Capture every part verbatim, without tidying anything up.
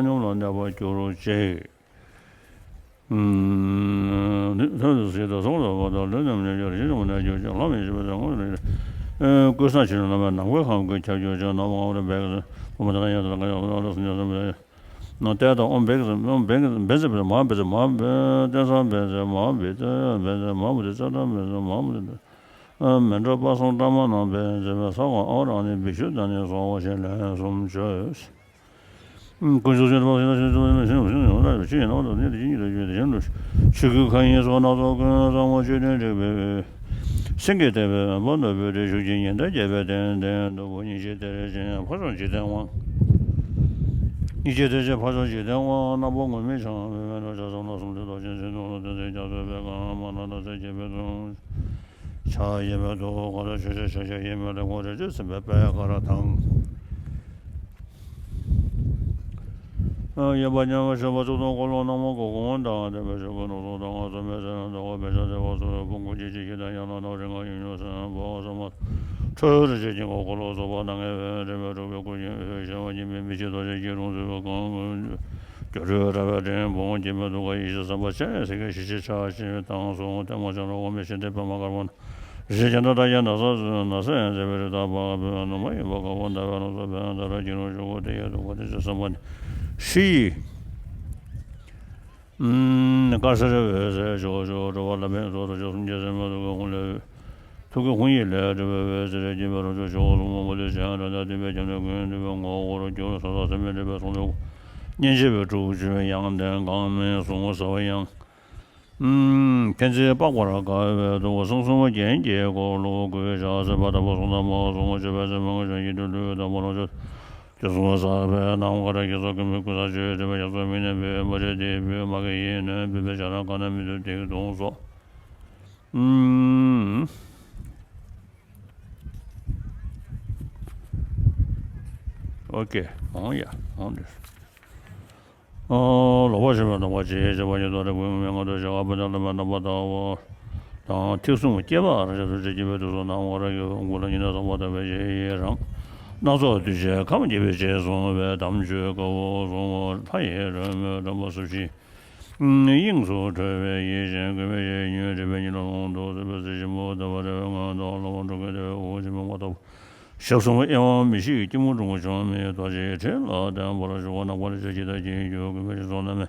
བཏང་སྙོམས་ལ་གནས་པར་གྱུར་ཅིག། ཐོན་དུ་ཟིལ་དང་ཟོང་ལ་བ་དང་ལུས་རྣམས་ནས་ཡོད་ཞིང་རུང་ནས་ཡོད་ཅིང་ལྷ་མིན་ཞི་བའི་ཚེ་ངོ་ནས་ཀུན་བཟང་ཆེ་ནས་ནམ་ཡང་ནམ་མཁའི་ཁམས་ཀྱི་ཁྱབ་འཇུག་ཅན་ནམ་ངོ་རེ་བེག་སེ་བུ་མོ་དང་ཡང་དང་ཡང་དང་ལ་སུ་ཉོ་སུ་མེད། ནོ་ཏེ་དང་ཨོམ་བེག་སེ་ཨོམ་བེག་སེ་བེ་ཙེ་བེ་མ་བེ་ཙེ་མ་བེ་ཏེ་སང་བེ་ཙེ་མ་བེ་ཏེ་བེ་ཙེ་མ་བེ་ཏེ་ཙ་ཏ་བེ་ཙེ་མ་བེ་ཏེ། མེ་འདྲ་པ་སང་ཏ་མ་ནང་བེ་ཙེ་བེ་ས་གོང་ཨོ་རང་ནི་བི་ཤུ་ད་ནི་སོང་བ་ཞེས་ལན་གསུམ་བརྗོད། ཀུན་རྫོབ་ཆོས་དང་ཕྱིན་ཆད་ཡོངས་ལ་ཆོས་ཀྱི་ནང་དུ་ནི་དེ་ཉིད་དུ་བརྗོད་དེ་བཞིན་དུ་ཆོས་ཀྱི་མཁའ་དབྱིངས་སོགས་སྣ་ཚོགས་ཀུན་བཟང་པོ་ཆོས་བདུན་དྲེགས་པའི་སེང་གེ་བསྟན་པའི་བུ་ནོར་བུའི་གྲས་ཤུགས་ཀྱིས་ཉི་ཟླ་རྒྱས་པའི་གདན་སྟེང་དུ་སྙིང་རྗེའི་གཏེར་ཆེན་ཕ་ཆོས་འཇིག་རྟེན་དབང་། སྙིང་རྗེའི་གཏེར་ཆེན་ཕ་ཆོས་འཇིག་རྟེན་དབང་རྣམ་པར་ངུར་སྨྲིག་འཆང་བའི་མེ་ཏོག་ཆ་ཚང་ལ་གསུམ་མཐུན་རྡོ་རྗེ་འཛིན་སྡོང་ལ་བསྟན་འཛིན་རྒྱ་མཚོའི་པད་ཀ་མ་ན་ལ་རྩེ་བརྒྱད་པའི་གཙུག། ཕྱག་གཡས་པའི་ཐུགས་ཀར་ཆོས་ཀྱི་ཞལ་ཞལ་གཡོན་པའི་ལག་པར་རིག་འཛིན་སེམས་དཔའི་པད་དཀར་དང་། གཡོན་པ་ཉམས་པ་ཞི་བ་གཙུག་ཏོར་འཁོར་ལོ་ནག་མོ་གོ་གོང་དང་ལྡན་པའི་ཞབས་ཀྱི་ནོར་སོགས་དང་ཚོམ་བུའི་ཚད་རྣམས་དང་བ་བེ་ཤ་ཟེ་བ་སོགས་ཕུང་པོ་གཅིག་གཅིག་བཞི་དང་ཡང་ན་ནག་རིང་གང་ཡིན་ཉུང་སེམས་པོ་སོ་མ་འཕྲོས་རིག་བྱེད་དཀྱིལ་འཁོར་འཁོར་ལོ་རྫོགས་པ་དང་ལྔ་པའི་རིམ་པས་དྲུག་པའི་སྐུ་རྒྱན་འོད་ཞི་བ་གཉིས་མེད་མི་ཕྱེད་རྡོ་རྗེ་སྐྱིལ་ཀྲུང་བཙུན་པའི་གང་གི་སྒྱུ་འཕྲུལ་རལ་པའི་སྒྲེང་བུ་མོ་སྐྱེད་མོས་གདུགས་དཀར་ཡེ་ཤེས་སེམས་དཔའ་སྤྱན་རས་གཟིགས་ཞལ་ཞི་བྱེད་ཕྱག་བཞི་བཏང་སོང་། ལྟད་མོ་བྱ་རོག་འོ་མའི་ཞལ་ལྡན་པདྨ་དཀར་པོ་ན། རིགས་ཀྱི་ནོར་བུ་ཡང་ན་བཟའ་ཟེར་བའི་རི་དྭགས་པ་བོད་ནུ་མ་ཡིན་པ་དཀར་པོ་ཟླ་བའི་ལོ་ཙཱ་བོད་ཟླ་ར་སྐྱིད་ལོ་ཆུ་བོ་དེ་ཡི་དུ་བ་དེ་ཚོ་བསམ་པ་ནི་ཧྲི་ཡི། དཀར་སེར་འོད་ཟེར་ཕྱོགས་བཅུ་འགྲོ་བ་ལ་ཕན་ཚུན་དུ་ཕྱོགས་སུམ་བརྒྱ་ཟེར་མ་ཐུགས་ཀྱི་ཧཱུྃ་ལས། ཐུགས་ཀྱི་ཧཱུྃ་ཡིག་ལས་གྲུབ་པའི་འོད་ཟེར་འགྱེད་པའི་རང་བྱུང་ཆུ་བོ་ལྷུན་པོ་མུ་ཏིག་ཅན་འདྲ་ལྡན་བསྟིམ་པས་ཁྱབ་ནས་ཀུན་འདུས་པའི་ངོ་བོར་གྱུར། ས་དང་ས་མེད་འདྲེས་པའི་གསུང་ལས་སྙན་འཇེབས་པའི་དྲུག་ཅུ་པའི་དབྱངས་ལྡན་གང་མིན་གཟུངས་ཟ་བ་ཡང་། ཕན་ཚུན་སྤགས་པར་དཀའ་བས་འདུག་གསུང་གསུང་བ་རྒྱན་གྱི་འཁོར་ལོ་བསྐོར་བྱ་ཟེར་བ་ལྟ་བུ་གསུང་དང་མ་གསུང་བ་བརྗོད་པའི་ཚེ་མང་བོ་ཞིང་ཡིད་དུ་ལུས་དང་པོ་ལོངས་སྤྱོད་དུ་གསུང་བ་ཟག་པའི་ནམ་མཁའ་ར་གི་སོགས་ཀུན་མི་ཀུན་བཟང་སྤྱོད་དེ་བའི་ཡག་སོགས་མི་གནས་པའི་མ་རེད་དེ་བུ་མ་གི་ཡིན་ནོན་བུ་པའི་བྱ་རང་ག་ན་མི་འདུག་དེའི་གདོང་སོགས། ཨུམ། ཨོ་ཀེ། འོང་ཡ། འོང་དུས། ལོག་པར་ཞེན་པའི་སྡོམ་པ་ཅི་ཞེས་པ་ཉིད་དོ་རེ་ཀུན་མེད་ངོ་ཐོག་ཞེས་པ་པོ་ཏ་ལ་མེ་རྣམ་པར་དག་པོ་དང་ཐེག་གསུམ་སྐྱེས་པ་རང་ཆ་སུ་ཆེ་སྐྱེ་བའི་དུས་སུ་ནམ་མཁའ་ར་གི་ཧཱུྃ་ལ་ཉི་ཟླ་ཚངས་པ་ལྟ་བུའི་ཞེས་ཡི་རང་སྣ་ཚོགས་གདུལ་བྱའི་ཁམས་སྐྱེ་བའི་ཆེད་གསུངས་པའི་དམ་ཆོས་དཀའ་བོ་གསུང་ངོ་། ལྷ་ཡི་རོལ་མོས་སྒྲོན་པ་སུ་ཞིག་དབྱིངས་སུ་འཕྲོས་པའི་ཡིད་བཞིན་ཀུན་མི་ཞིག་ཉོན་སྒྲིབ་པའི་ཉི་ལོག་ཀློང་དུ་སྲིད་པའི་གཟི་བྱིན་པོ་ལྟ་བུ་དེ་བས་ངན་དང་ལ་བ་འགྲོ་ཀུན་དེ་བས་འོ་ཆེན་མོ་མ་ལྟ་བུ། ཞབས་ཟུང་གཡས་པ་མི་ཤིགས་སྐྱིལ་མོ་ཀྲུང་གོ་ཆུང་མའི་རྡོ་རྗེའི་ཁྲི་ལ་བརྟེན་པར་བཞུགས་པ་ནམ་མཁའ་ལ་ཆགས་ཀྱི་ལྟ་ཅི་འགྱུར་ཀུན་མི་ཞིག་ཚོགས་རྣམས་མེད།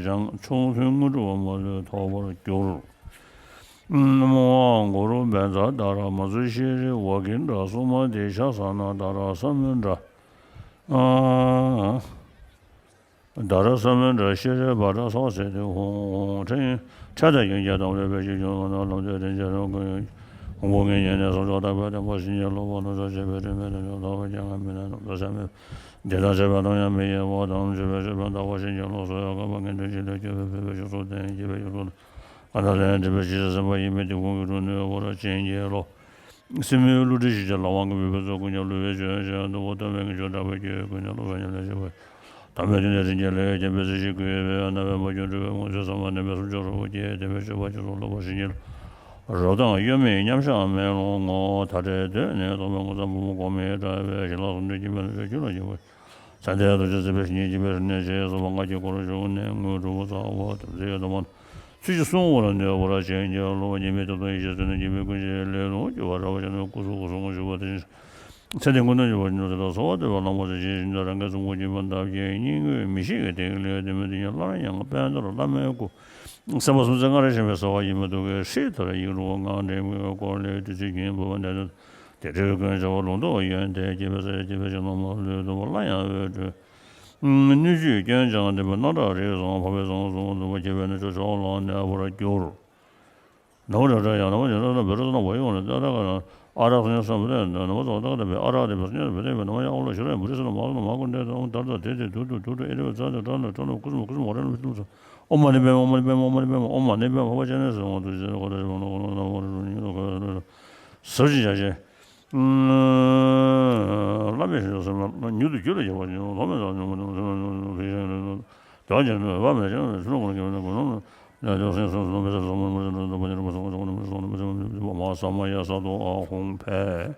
ཚུལ་འཆང་། མཆོག་ཐུན་དངོས་གྲུབ་མ་ལུས་ཐོབ་པར་འགྱུར། ཨོཾ་གུ་རུ་བཛྲ་ཏཱ་ར་མ་ཙུ་ཤྲཱི་ཝཱ་གི་ཎྜ་སུ་མ་ཏི་ཤ་ས་ན་ཏཱ་ར་ས་མུ་ཌ། ཨ། ཏཱ་ར་ས་མུ་ཌ་ཤྲཱི་བྷ་དྲ་སྭཱ་སིདྡྷི་ཧཱུྃ། ཧཱུྃ། ཕྲད་ཡོན་ཕྲད་དང་ཡོན་གྱི་དང་པོའི་དཔལ་གྱི་རྒྱུ་ལ་ལམ་དུ་རིན་ཆེན་རབ་ཀུན་ཡོད། ཧཱུྃ། བུ་ངའི་ཉེ་གནས་སྲོག་ཆགས་རྟག་པའི་བདེན་པ་བྱིན་གྱིས་རློབས་པ། ནོར་ཕྱུགས་བྱེ་བའི་དྲི་མས་དེ་ཚོ་དག་པའི་རྐྱེན་ངན་མི་ནད་རྣམས་འདས་ཟད་མེད་པ། འདི་དང་བཅས་པ་དང་ཡང་མི་འབྱལ་བ་དང་། བཅོས་པའི་མཆོད་པ་དག་པ་བྱིན་གྱིས་རློབས་སོ། ཡོ་ག་པ་ངན་འགྲོའི་འཇིགས་ལས་སྐྱོབ་པའི་ཕན་པའི་མཆོག་སྲེད་ལྡན་སྐྱེས་པའི་ཡུལ་དུ། ཀ་དག་ལས་འདྲེན་པའི་ཇི་ལྟར་སེམས་དཔའ་ཡིས། མི་བདེ་དགུང་གི་སྒྲུབ་ནི་འོད་ཕོག་རབ་བྱིན་གྱིས་རློབས། སྲིན་མོའི་བསླུ་བྲིད་ཞི་བྱེད་ལ་དབང་བསྐུར་བའི་ཕུན་ཚོགས་ཀུན་ཀྱང་བསླུ་བའི་ཆོས་ཅན། གདུལ་བ་དམ་པའི་ངེས་འབྱུང་གྲགས་པའི་སྐུ། ཀུན་ནས་བསླུ་བ་ཉམས་ལེན་བྱེད་པ། དམ་པའི་དོན་དེ་རིན་ཆེན་ལས་བརྒྱན་པའི་ཚུལ་གྱིས་བསྐུལ་བས། རྣམ་པར་མ་གྱུར་སྤྲུལ་པའི་དངོས་གཞི་ཟབ་མོ་བསྣན་པས་སུམ་ཅུ་རོལ་པར་བརྒྱན། བདེན་པའི་སྤྱོད་པ་ཁྱེད་ཚོར་སློབ་པར་བྱིན་གྱིས་རློབས། རོ་དང་གཡོ་མེད་མཉམ་གཞག་མེ་ལོང་ངོ་། མཐའ་བྲལ་གདོད་ནས་སྟོང་པའི་ངོ་མཚར་འབུར་མོ་སྒོ་མེ་འདྲ་བའི། ཞི་ལྷག་ཟུང་འབྲེལ་གྱི་མེ་ལོང་ཆོས་རྒྱུད་ལ་སྐྱེ་བ། མཚན་ལྡན་རྡོ་རྗེ་སེམས་དཔའི་ཞི་བརྙེས་སྦྱིན་པའི་རིམ་ནས་ཞེས་སོགས་པ་ལྔ་བརྒྱའི་སྒོ་རུ་ཞུགས་ནས་དངོས་གྲུབ་སྩལ་བ་དམ་ཚིག་གི་སྡོམ་པ། ཚུལ་གྱིས་བསྲུང་བར་ནུས་པར་བྱིན་གྱིས་རློབས། ཉེས་མེད་ཐོབ་ཐང་ཡེ་ཤེས་བརྩོན་འགྲུས་ཀྱི་མེ་ཀུན་གྱི་ལས་རླུང་རྒྱུ་བ་ར་བ་ཅན་དུ་སྐུ་གཟུགས་སྐུ་གསུང་ངོ་བཞུགས་པ་དེ་བཞིན་ཚེ་འདིའི་མངོན་མཐོ་འབྱོར་པ་ཉུང་ཟད་ལ་གསོལ་བ་འདེབས་པ་གླང་པོ་ཆེ་ཇི་བཞིན་དུ་རང་གི་གཟུགས་ཁམས་ཀྱི་མ་འདབ་ཀྱི་སྙིང་དབུས་མི་ཤིགས་ཀྱི་ཐིག་ལེ་བདེ་མོ་དེ་ཉིད་སླར་ཡང་དཔལ་ལྡན་བླ་མའི་སྐུ། སེམས་དཔའ་སུམ་བརྩེགས་ལྔ་རེ་བཞེངས་པའི་གསོལ་བ་ཡིད་མ་ཐུབ་ཀྱི་ཧྲཱིཿ་ལྟར་ཡིག་དྲུག་ངག་འདྲེན་མོས་གུས་སྐོར་ལས་བདུད་རྩིའི་རྒྱུན་བབས་པ་འདས་དོན། དེ་འདྲའི་མགོན་བྱ་བ་ལུང་རྟོགས་ཡོན་ཏན་སྐྱེས་པའི་ཚེ། སྐྱེས་པའི་ཕྱི་ནང་མ་ལུས་སྟོང་པ་སླར་ཡང་འོད་འཕྲོས། སྣོད་བཅུད་སྐྱོན་ཀྱང་ལྡན་པའི་སྣང་གྲགས་རིགས་བཟང་འཕགས་པའི་ཟང་ཟིང་འདུན་པ་སྐྱེས་པའི་གནས་མཆོག་ཕྱོགས་གླང་ནས་འཕོ་བར་གྱུར། ནམ་མཁའ་ལ་ཡང་ནམ་མཁའ་ལ་བོད་རིགས་ནང་བོད་ཡོངས་ལ་ཏག་ཏག་ཨ་རག་སོ་སོ་བོད་ནམ་མཁའ་ལ་ཏག་ཏག་བོད་ཨ་རག་དེ་བོད་སྙན་བོད་དེ་བོད་ནམ་ཡང་ཨོ་ལ་ཞུ་ར་བོད་རིགས་སོ་ལ་མ་ལ་མ་གོ་འདྲེ་དང་དར་དང་དེ་དེ་དུ་དུ་དུ་དུ་ཨེ་རེ་བ་ཙ་དེ་དྲ་ལ་དྲ་ལ་ཀུ་སུ་མ་ཀུ་སུ་མ་རེ་ལ་མི་ཐུབ་ས། ཨོཾ་མ་ཎི་པདྨེ། ཨོཾ་མ་ཎི་པདྨེ། ཨོཾ་མ་ཎི་པདྨེ། ཨོཾ་མ་ཎི་པདྨེ། འཕགས་པ་སྤྱན་རས་གཟིགས་དབང་དུ་བྱས་ཏེ་གོ་ཏ་ཤི་བ་ནོ་གོ་ནོ་ནམ་མཁའ་ལ་ཞུ་ར་བོད་ཟབ་ཅིང་རྒྱ་ཆེ། བླ་མེད་ཞིང་སོགས་སེམས་ལ་མྱུར་དུ་རྒྱུད་ལ་སྐྱེ་བ་ཉིད་ལོ་མེད་ཙམ་ཉུང་མ་ཉུང་སེམས་ལ་ཉུང་ཉུང་ཕི་ཤང་ལས་ནོ། དེ་བ་ཅན་དུ་བ་མེད་ཅན་ལས་ཚུལ་ལ་གོ་ན་སྐྱེ་བ་ནི་གོ་ནོ་ལས་དེ་སེམས་སོགས་སོགས་མེད་ས་སོགས་མ་མ་ཅན་དུ་བ་ཉེར་མ་སོགས་སོགས་མ་སོགས་མ་སོགས་མ་ས་མ་ཡ་ས་དོ་ཨ་ཧོང་ཕེ།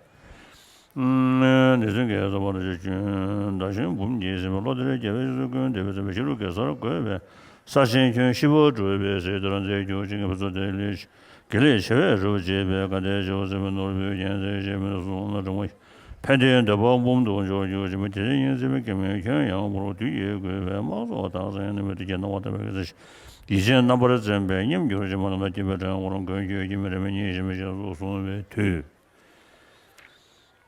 འདི་ཚུན་གྱི་ས་པ་ར་ཅི་ཅུན་ཟླ་གཞོན་འབུམ་གྱིས་ཟིན་པའི་བློ་དེར་རྒྱལ་བའི་ཞིང་སུ་ཀུན་འདས་པའི་ཚེ་བའི་ཤི་རུ་གེ་སར་བཀོད་པའི་ས་ཆེན་ཁྱོན་ཤི་བོ་གྲུབ་པའི་ཟེར་དེར་མཛད་རྒྱུ་ཅིག་གི་ཕུན་ཚོགས་དེ་ལས་དགེ་ལེགས་ཆེ་བས་གྲུབ་བྱེད་པའི་དགའ་ལྡན་ཞེ་བོ་ཟིན་པའི་ནོར་བུའི་རྒྱལ་མཚན་ཞེས་མིང་དུ་གསོལ་ན་འགྲིག་མོ། ཕན་བདེའི་འདོད་པ་འབུམ་དུ་འཇོག་རྒྱུ་ཅིག་མི་དེ་ཉིད་ཟིན་པའི་སྐྱེ་མེད་ཁྱོན་ཡངས་པོར་དུས་ཀྱིས་བསྐོས་པའི་དམག་ཚོགས་དག་ས་ཡང་ནི་མི་དེ་རྒྱལ་ནང་བ་དམ་པའི་གེ་སར་ཡིད་ཆེས་རྣམ་པར་འཛིན་པའི་ཉིམ་གྱུར་ཅིག་མ་ནམ་མཁའ་སྐྱིད་པའི་ཕྲེང་བར་མགོན་ཁྱོད་ཀྱི་མི་རེ་མི་གཉིས་ཞེས་མི་ཞེས་སུ་གསུངས་པའི་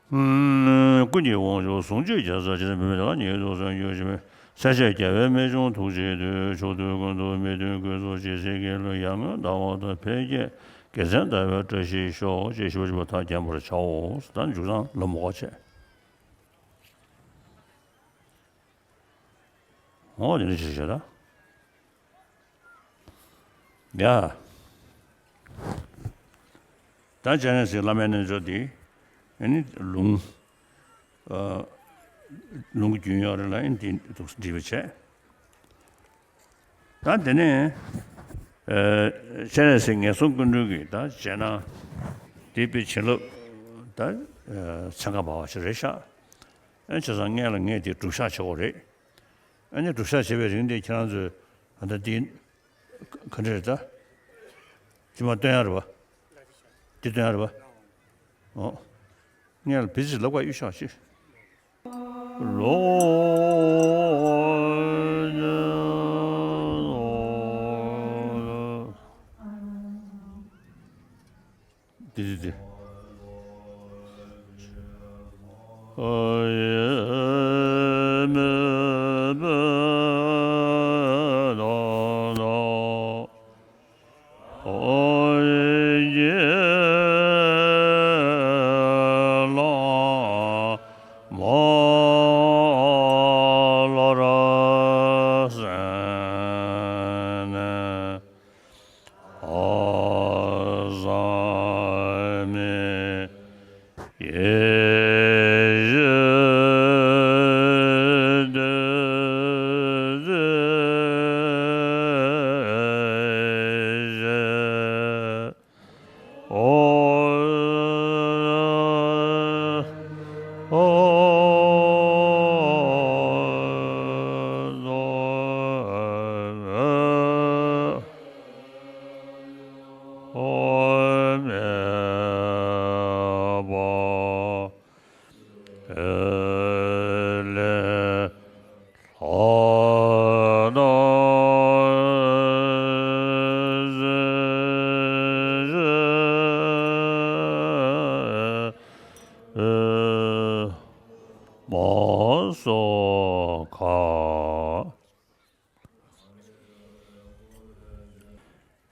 དུས། ཀུན་གྱི་དབང་ཕྱུག་ཟུང་འཇུག་རྒྱལ་ཚབ་ཇི་ལྟར་འབད་མེད་དེ་ལ་ཉིད་དུ་གསོན་གྱུར་ཅིག་མི་སྲས་བརྒྱ་པའི་རྨད་བྱུང་ཐུགས་རྗེའི་མཐུས་ཕྱོགས་དུས་ཀུན་ཏུ་མི་མཐུན་རྒུད་ཚོགས་ཇི་སྲིད་ཀྱི་ལུས་ཡར་ངོའི་ཟླ་བ་ལྟར་འཕེལ་རྒྱས་དགེ་མཚན་དར་བའི་བཀྲ་ཤིས་ཤོག་ཅེས་ཞུ་བ་ཞུ་བ་མཐའ་བརྒྱན་པར་བྱའོ། ད་མཇུག་སྡོམ་ལ་མོ་ཁ་བྱས། འོ་དེ་འདྲ་ཞིག་བྱས་ད། ཡ། ད་སྤྱན་རས་གཟིགས་བླ་མའི་རྣལ་འབྱོར་འདི་ཨ་ནི་ལུང་ཨ་ལུང་གི་རྒྱུན་ཡོད་རེད་ལ། ཨ་ནི་འདི་འདུག་འབྲི་བ་བྱས། ད་དེ་ནས་ཨ་སྤྱན་རས་གཟིགས་ངན་སོང་ཀུན་འདུལ་གྱི་ད་རྗེས་གནང་འདི་དཔེ་བྱིན་རླབས་ད་ཨ་ཚན་ཁ་འབར་བ་ཞིག་རེད་ཤག་ཨ་ནི་བྱས་ཙང་སྔོན་ལ་ངས་དེ་སྒྲུབ་བཞག་བྱེད་དགོས་རེད། ཨ་ནི་སྒྲུབ་བཞག་བྱེད་པའི་རིང་དེ་ཁྱེད་རང་ཚོས་ཨ་ད་འདི་ག་འདྲ་རེད་ད། ཅི་མ་སྟོན་ཡ་རེད་པ། འདི་སྟོན་ཡ་རེད་པ། ཨོ། ངས་ལ་བི་ཙི་ལབ་ག་གཡུག་ཤག་ཅིག་ལོ། འདི་འདི་འདི།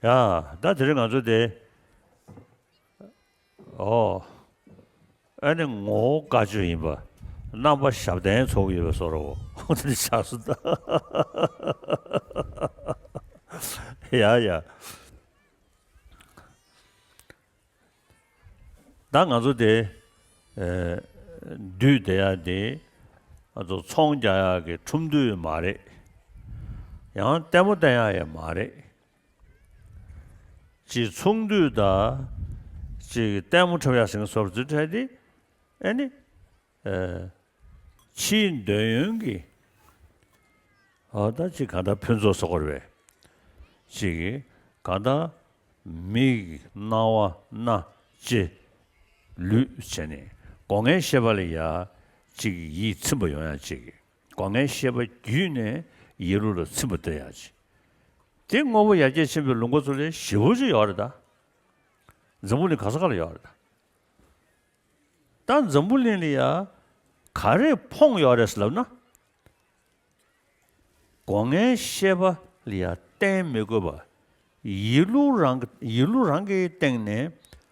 ཡ། ད་དེ་རིང་ང་ཚོ་དེ། ཨོ། ཨ་ནི་ངོ་བོ་བཀའ་ཆོས་ཡིན་པ། རྣམ་པ་ཞབས་བརྟན་ཚོགས་ཡོད་པའི་བཟོ་འདྲ་བོ། དེ་ནི་ཆགས་སོང་ད། ཡ་ཡ། ད་ང་ཚོ་དེ། ཨེ། འདུས་བསྡད་ཡ་དེ། ང་ཚོ་ཚོང་རྒྱག་ཡ་གི་ཁྲོམ་འདུས་མ་རེད། ཡང་ལྟད་མོ་བསྟན་ཡ་ཡང་མ་རེད། ཅིག་ཚོང་འདུས་དང་། ཅིག་ལྟད་མོ་འཁྲབ་ཡ་ཟེར་མཁན་བཟོ་འདྲ་ཚོའི་གྲས་དེ། ཨེ་ནི། ཨེ། ཕྱིའི་འདོད་ཡོན་གྱི། ཨ། ད་ཅིག་གང་ལྟར་ཕུན་ཚོགས་བཟོ་དགོས་རེད་པས། ཅིག་གང་ལྟར་མིག་རྣ་བ་སྣ་ལྕེ་ལུས་བྱས་ནས་སྒོ་ལྔའི་ཤེས་པ་ལ་ཡ་ཅིག་ཡིད་ཚིམ་པ་ཡོང་ཡ་ཅིག་སྒོ་ལྔའི་ཤེས་པ་བརྒྱུད་ནས་ཡིད་བློ་ལ་ཚིམ་པ་སྟེར་ཡ་ཅིག་དེ་དངོས་པོ་ཡར་རྒྱས་ཕྱིན་པའི་ལུང་པ་ཚོ་ལ་ཞེ་པོ་ཅིག་ཡོད་རེད་ད། འཛམ་བུ་གླིང་ག་ས་ག་ལ་ཡོད་རེད་ད། ད་འཛམ་བུ་གླིང་ལ་ཡ་ག་རེ་ཕོངས་ཡོད་རེད་ཟེར་ལབ་ན། སྒོ་ལྔའི་ཤེས་པ་ལ་ཡ་བརྟེན་མི་དགོས་པ། ཡིད་བློ་རང་གི་ཡིད་བློ་རང་གི་སྟེང་ནས་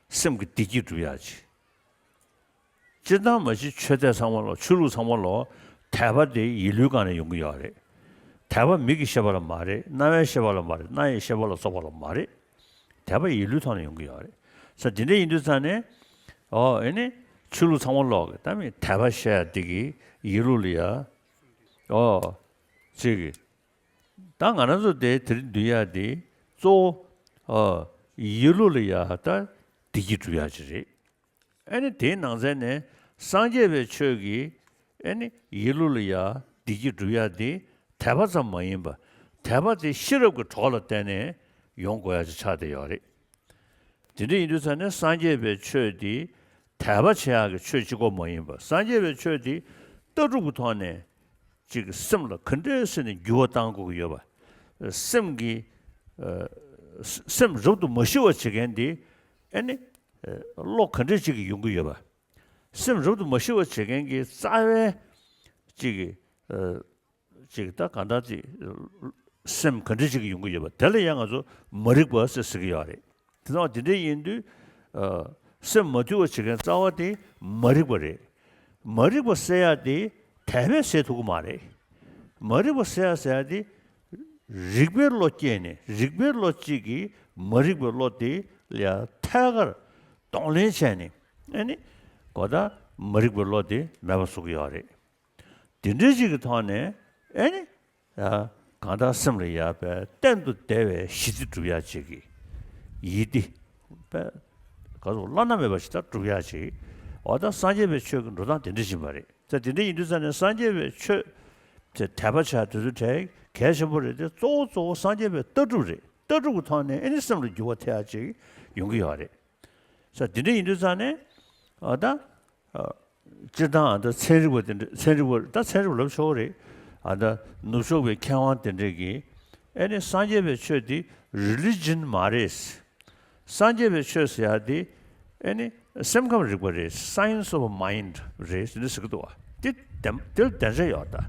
སེམས་ཀྱི་བདེ་སྐྱིད་སྒྲུབ་ཡ་ཅིག་སྤྱིར་བཏང་མ་གཞི་ཆོས་དད་ཚང་མ་ལོ། ཆོས་ལུགས་ཚང་མ་ལོ། དད་པ་དེ་ཡིད་བློའི་སྒང་ནས་ཡོང་གི་ཡོད་རེད། དད་པ་མིག་གི་ཤེས་པ་ལ་མ་རེད། རྣ་བའི་ཤེས་པ་ལ་མ་རེད། སྣ་ཡི་ཤེས་པ་ལ་སོགས་པ་ལ་མ་རེད། དད་པ་ཡིད་བློའི་ཐོག་ནས་ཡོང་གི་ཡོད་རེད། ས་དེ་འདྲ་ཡིན་དུས་ཙང་ནས། ཨོ། ཨེ་ནི། ཆོས་ལུགས་ཚང་མ་ལོག་གི་ད་མི་དད་པ་བཤད་ཡ་དེ་གི་ཡིད་བློ་ལ་ཡ། ཨོ། ཅིག་གི་ད་ང་རང་ཚོ་དེ་དེར་འདུས་ཡ་དེ་གཙོ་བོ། ཨོ། ཡིད་བློ་ལ་ཡ་ད་བདེ་སྐྱིད་སྒྲུབ་ཡ་ཅིག་རེད། ཨ་ནི་དེའི་ནང་ཚན་ནས་སངས་རྒྱས་པའི་ཆོས་ཀྱིས་ཨ་ནི་ཡིད་བློ་ལ་ཡ་བདེ་སྐྱིད་སྒྲུབ་ཡ་དེ་དད་པ་ཙམ་མ་ཡིན་པ། དད་པ་དེ་ཤེས་རབ་ཀྱི་གྲོགས་ལ་བརྟེན་ནས་ཡོང་དགོས་ཡ་ཅིག་ཆགས་བསྡད་ཡོད་རེད། དེ་འདྲ་ཡིན་དུས་ཙང་ནས་སངས་རྒྱས་པའི་ཆོས་དེ་དད་པ་བྱེད་ཡག་གི་ཆོས་གཅིག་པོ་མ་ཡིན་པ། སངས་རྒྱས་པའི་ཆོས་དེ་ལྟ་གྲུབ་ཀྱི་ཐོག་ནས་ཅིག་སེམས་ལ་ག་འདྲས་སེ་ནས་འགྱུར་བ་གཏང་དགོས་ཀྱི་ཡོད་པ། སེམས་ཀྱི། ཨ། སེམས་རབ་ཏུ་མ་ཞི་བ་བྱེད་མཁན་དེ། ཨ་ནི། ཨ། བློ་ག་འདྲས་ཅིག་གིས་ཡོང་གི་ཡོད་པ། སེམས་རབ་ཏུ་མ་ཞི་བ་བྱེད་མཁན་གྱི་རྩ་བའི་ཅིག་གི། ཨ། ཅིག་ད་གང་ལྟར་ཅིག་སེམས་ག་འདྲ་ཅིག་ཡོང་གི་ཡོད་པ་དེ་ལ་ཡང་ང་ཚོ་མ་རིག་པ་ཟེར་ཟེར་གྱི་ཡོད་རེད། དེ་ཚོ་དེ་འདྲ་ཡིན་དུས། ཨ། སེམས་མ་དུལ་བ་བྱེད་མཁན་རྩ་བ་དེ་མ་རིག་པ་རེད། མ་རིག་པ་སེལ་ཡ་དེ་དད་པས་སེལ་ཐུབ་ཀྱི་མ་རེད། མ་རིག་པ་སེལ་ཡ་ཟེར་ཡ་དེ་རིག་པའི་བློ་སྐྱེས་ནས། རིག་པའི་བློ་གཅིག་གིས་མ་རིག་པའི་བློ་དེ་ལ་ཐད་ཀར་གདོང་ལེན་བྱས་ནས། ཨ་ནི་གོ་ད་མ་རིག་པའི་བློ་དེ་མེད་པ་བཟོ་གི་ཡོད་རེད། དེ་འདྲའི་ཅིག་གི་ཐོག་ནས། ཨེ་ནི། ཡ། གང་ལྟར་སེམས་ལ་ཡ་བའི་གཏན་དུ་བདེ་བའི་ཞི་བདེ་སྒྲུབ་ཡ་ཅིག་གི་ཡིད་བདེ། བའི། ག་ཚོད་བླ་ན་མེད་པ་ཞིག་ད་སྒྲུབ་ཡ་ཅིག་འོ་ད་སངས་རྒྱས་པའི་ཆོས་ཀྱི་འགྲོ་སྟངས་དེ་འདྲ་ཡིན་པ་རེད། ད་དེ་འདྲ་ཡིན་དུས་ཙང་ནས་སངས་རྒྱས་པའི་ཆོས་དེ་དད་པ་བྱ་དེ་ཚོ་གྲས་གལ་ཆེན་པོ་རེད་དེ། གཙོ་བོ་གཙོ་བོ་སངས་རྒྱས་པའི་ལྟ་གྲུབ་རེད། ལྟ་གྲུབ་ཀྱི་ཐོག་ནས་ཨེ་ནི་སེམས་ལ་འགྱུར་བ་ཐེབས་ཡ་ཅིག་ཡོང་གི་ཡོད་རེད། ས་དེ་འདྲ་ཡིན་དུས་ཙང་ནས། ཨ། ད། ཨ། སྤྱིར་བཏང་ཨ་ད་ཚན་རིག་པ་དེ་འདྲ། ཚན་རིག་པ། ད་ཚན་རིག་པ་ལབ་ཆོག་རེད། ཨ་ད་ནུབ་ཕྱོགས་པའི་མཁས་དབང་དེ་འདྲས་ཀྱིས་ཨེ་ནི་སངས་རྒྱས་པའི་ཆོས་དེ་རི་ལི་ཇན་མ་རེད། སངས་རྒྱས་པའི་ཆོས་ཟེར་ཡ་དེ་ཨེ་ནི་སེམས་ཁམས་རིག་པ་རེད། Science of Mind རེད་ཟེར་ནས་ཟེར་གི་འདུག་བ། དེ་བདེན། དེ་ལ་བདེན་འཇགས་ཡོད་ད།